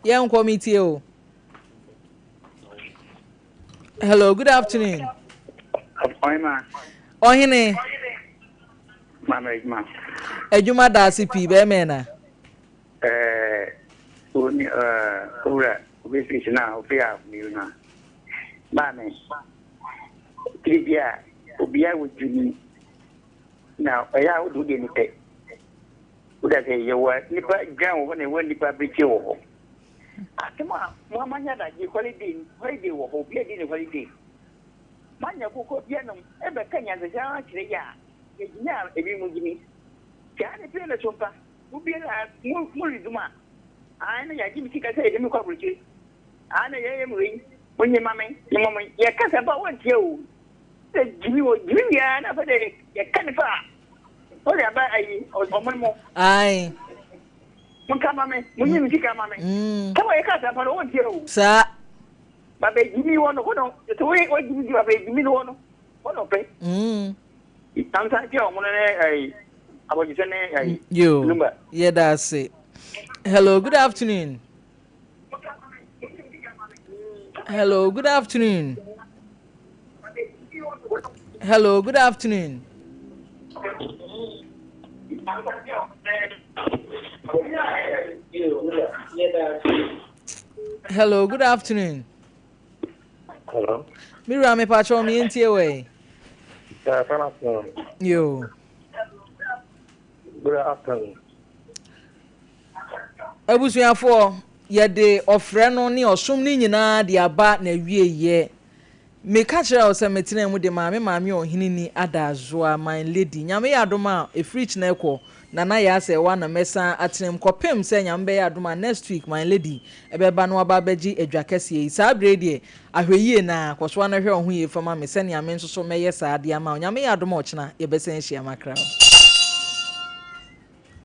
Speaker 1: Yɛnkɔ metie o. Hello, good afternoon.
Speaker 16: Ɔhema.
Speaker 1: Ɔhene.
Speaker 16: Maame adwuma.
Speaker 1: Adwuma da ase pii bɛrima na.
Speaker 16: Ɛɛ, oni ɛɛ owura obi fi na ofi a mmienu na. Maame, tiri bi a obiara wɔ dwumi na ɔyɛ a wode wode ne pɛ. Woda sɛ yɛwɔ nipa dwan wɔ hɔ na yɛwɔ nipa abirekyie wɔ hɔ. Asɛm a mo ama nyɛ adagye holiday holiday wɔ hɔ obi adi ne holiday. Moanya koko bi anom ɛbɛka nyansasɛm akyerɛ yɛ a yɛgyina a ebi mo gyimi. Saa ne pɛ na so mpa mo biara mo mo redum a ae na yɛagye me sika sɛ yɛde me kɔ aburokyire ae na yɛyɛ me wei mo nye ma me nye ma mo yɛka sɛ mpa wɔntie o sɛ gyimi wɔ gyimi wie a na afɛ dɛ yɛka nipa a wɔde aba ayi ɔmo mo.
Speaker 1: Ae.
Speaker 16: Monka ma me, monyi me sika ma me. Sɛ wɔyɛ ka asɛmpa no, wɔntie o.
Speaker 1: Saa.
Speaker 16: Baba gyimi wɔ no, hɔ no, sɛ wɔyɛ wɔgyimi di baba gyimi no hɔ no, hɔ no pɛ. Ansa nti a wɔn ne ɛyi abɔgyesɛ ne ɛyi.
Speaker 1: Yo,
Speaker 16: Lumba.
Speaker 1: yɛda ase. Hello, good afternoon. Hello, good afternoon. Hello, good afternoon. Hello, good afternoon.
Speaker 19: Hello.
Speaker 1: Mira, me pacho me ntie we.
Speaker 19: Yeah, good afternoon.
Speaker 1: Yo.
Speaker 19: Good afternoon.
Speaker 1: Abusuafoɔ, yɛde ɔfrɛ no ne ɔsom no nyinaa de aba n'awieeɛ. Meka kyerɛɛ wo sɛ metenaa mu de maa me maame Ɔheneni Adazoa, my lady. Nyame yɛ adom a, ɛfiri kyena ɛkɔ, Nana Yaa Sɛɛwa na mɛsan atena mu kɔpem sɛ Nyame bɛyɛ adom a next week my lady ɛbɛba na waba abɛgye adwa kɛseɛ yi. Saa berɛ yi deɛ, ahwɛyie no ara, kɔso ara na hwɛ wo ho yie fa ma me sɛnea me nso so mɛyɛ saa de ama wo. Nyame yɛ adom a ɔkyena yɛbɛsan ahyia. Makra wo.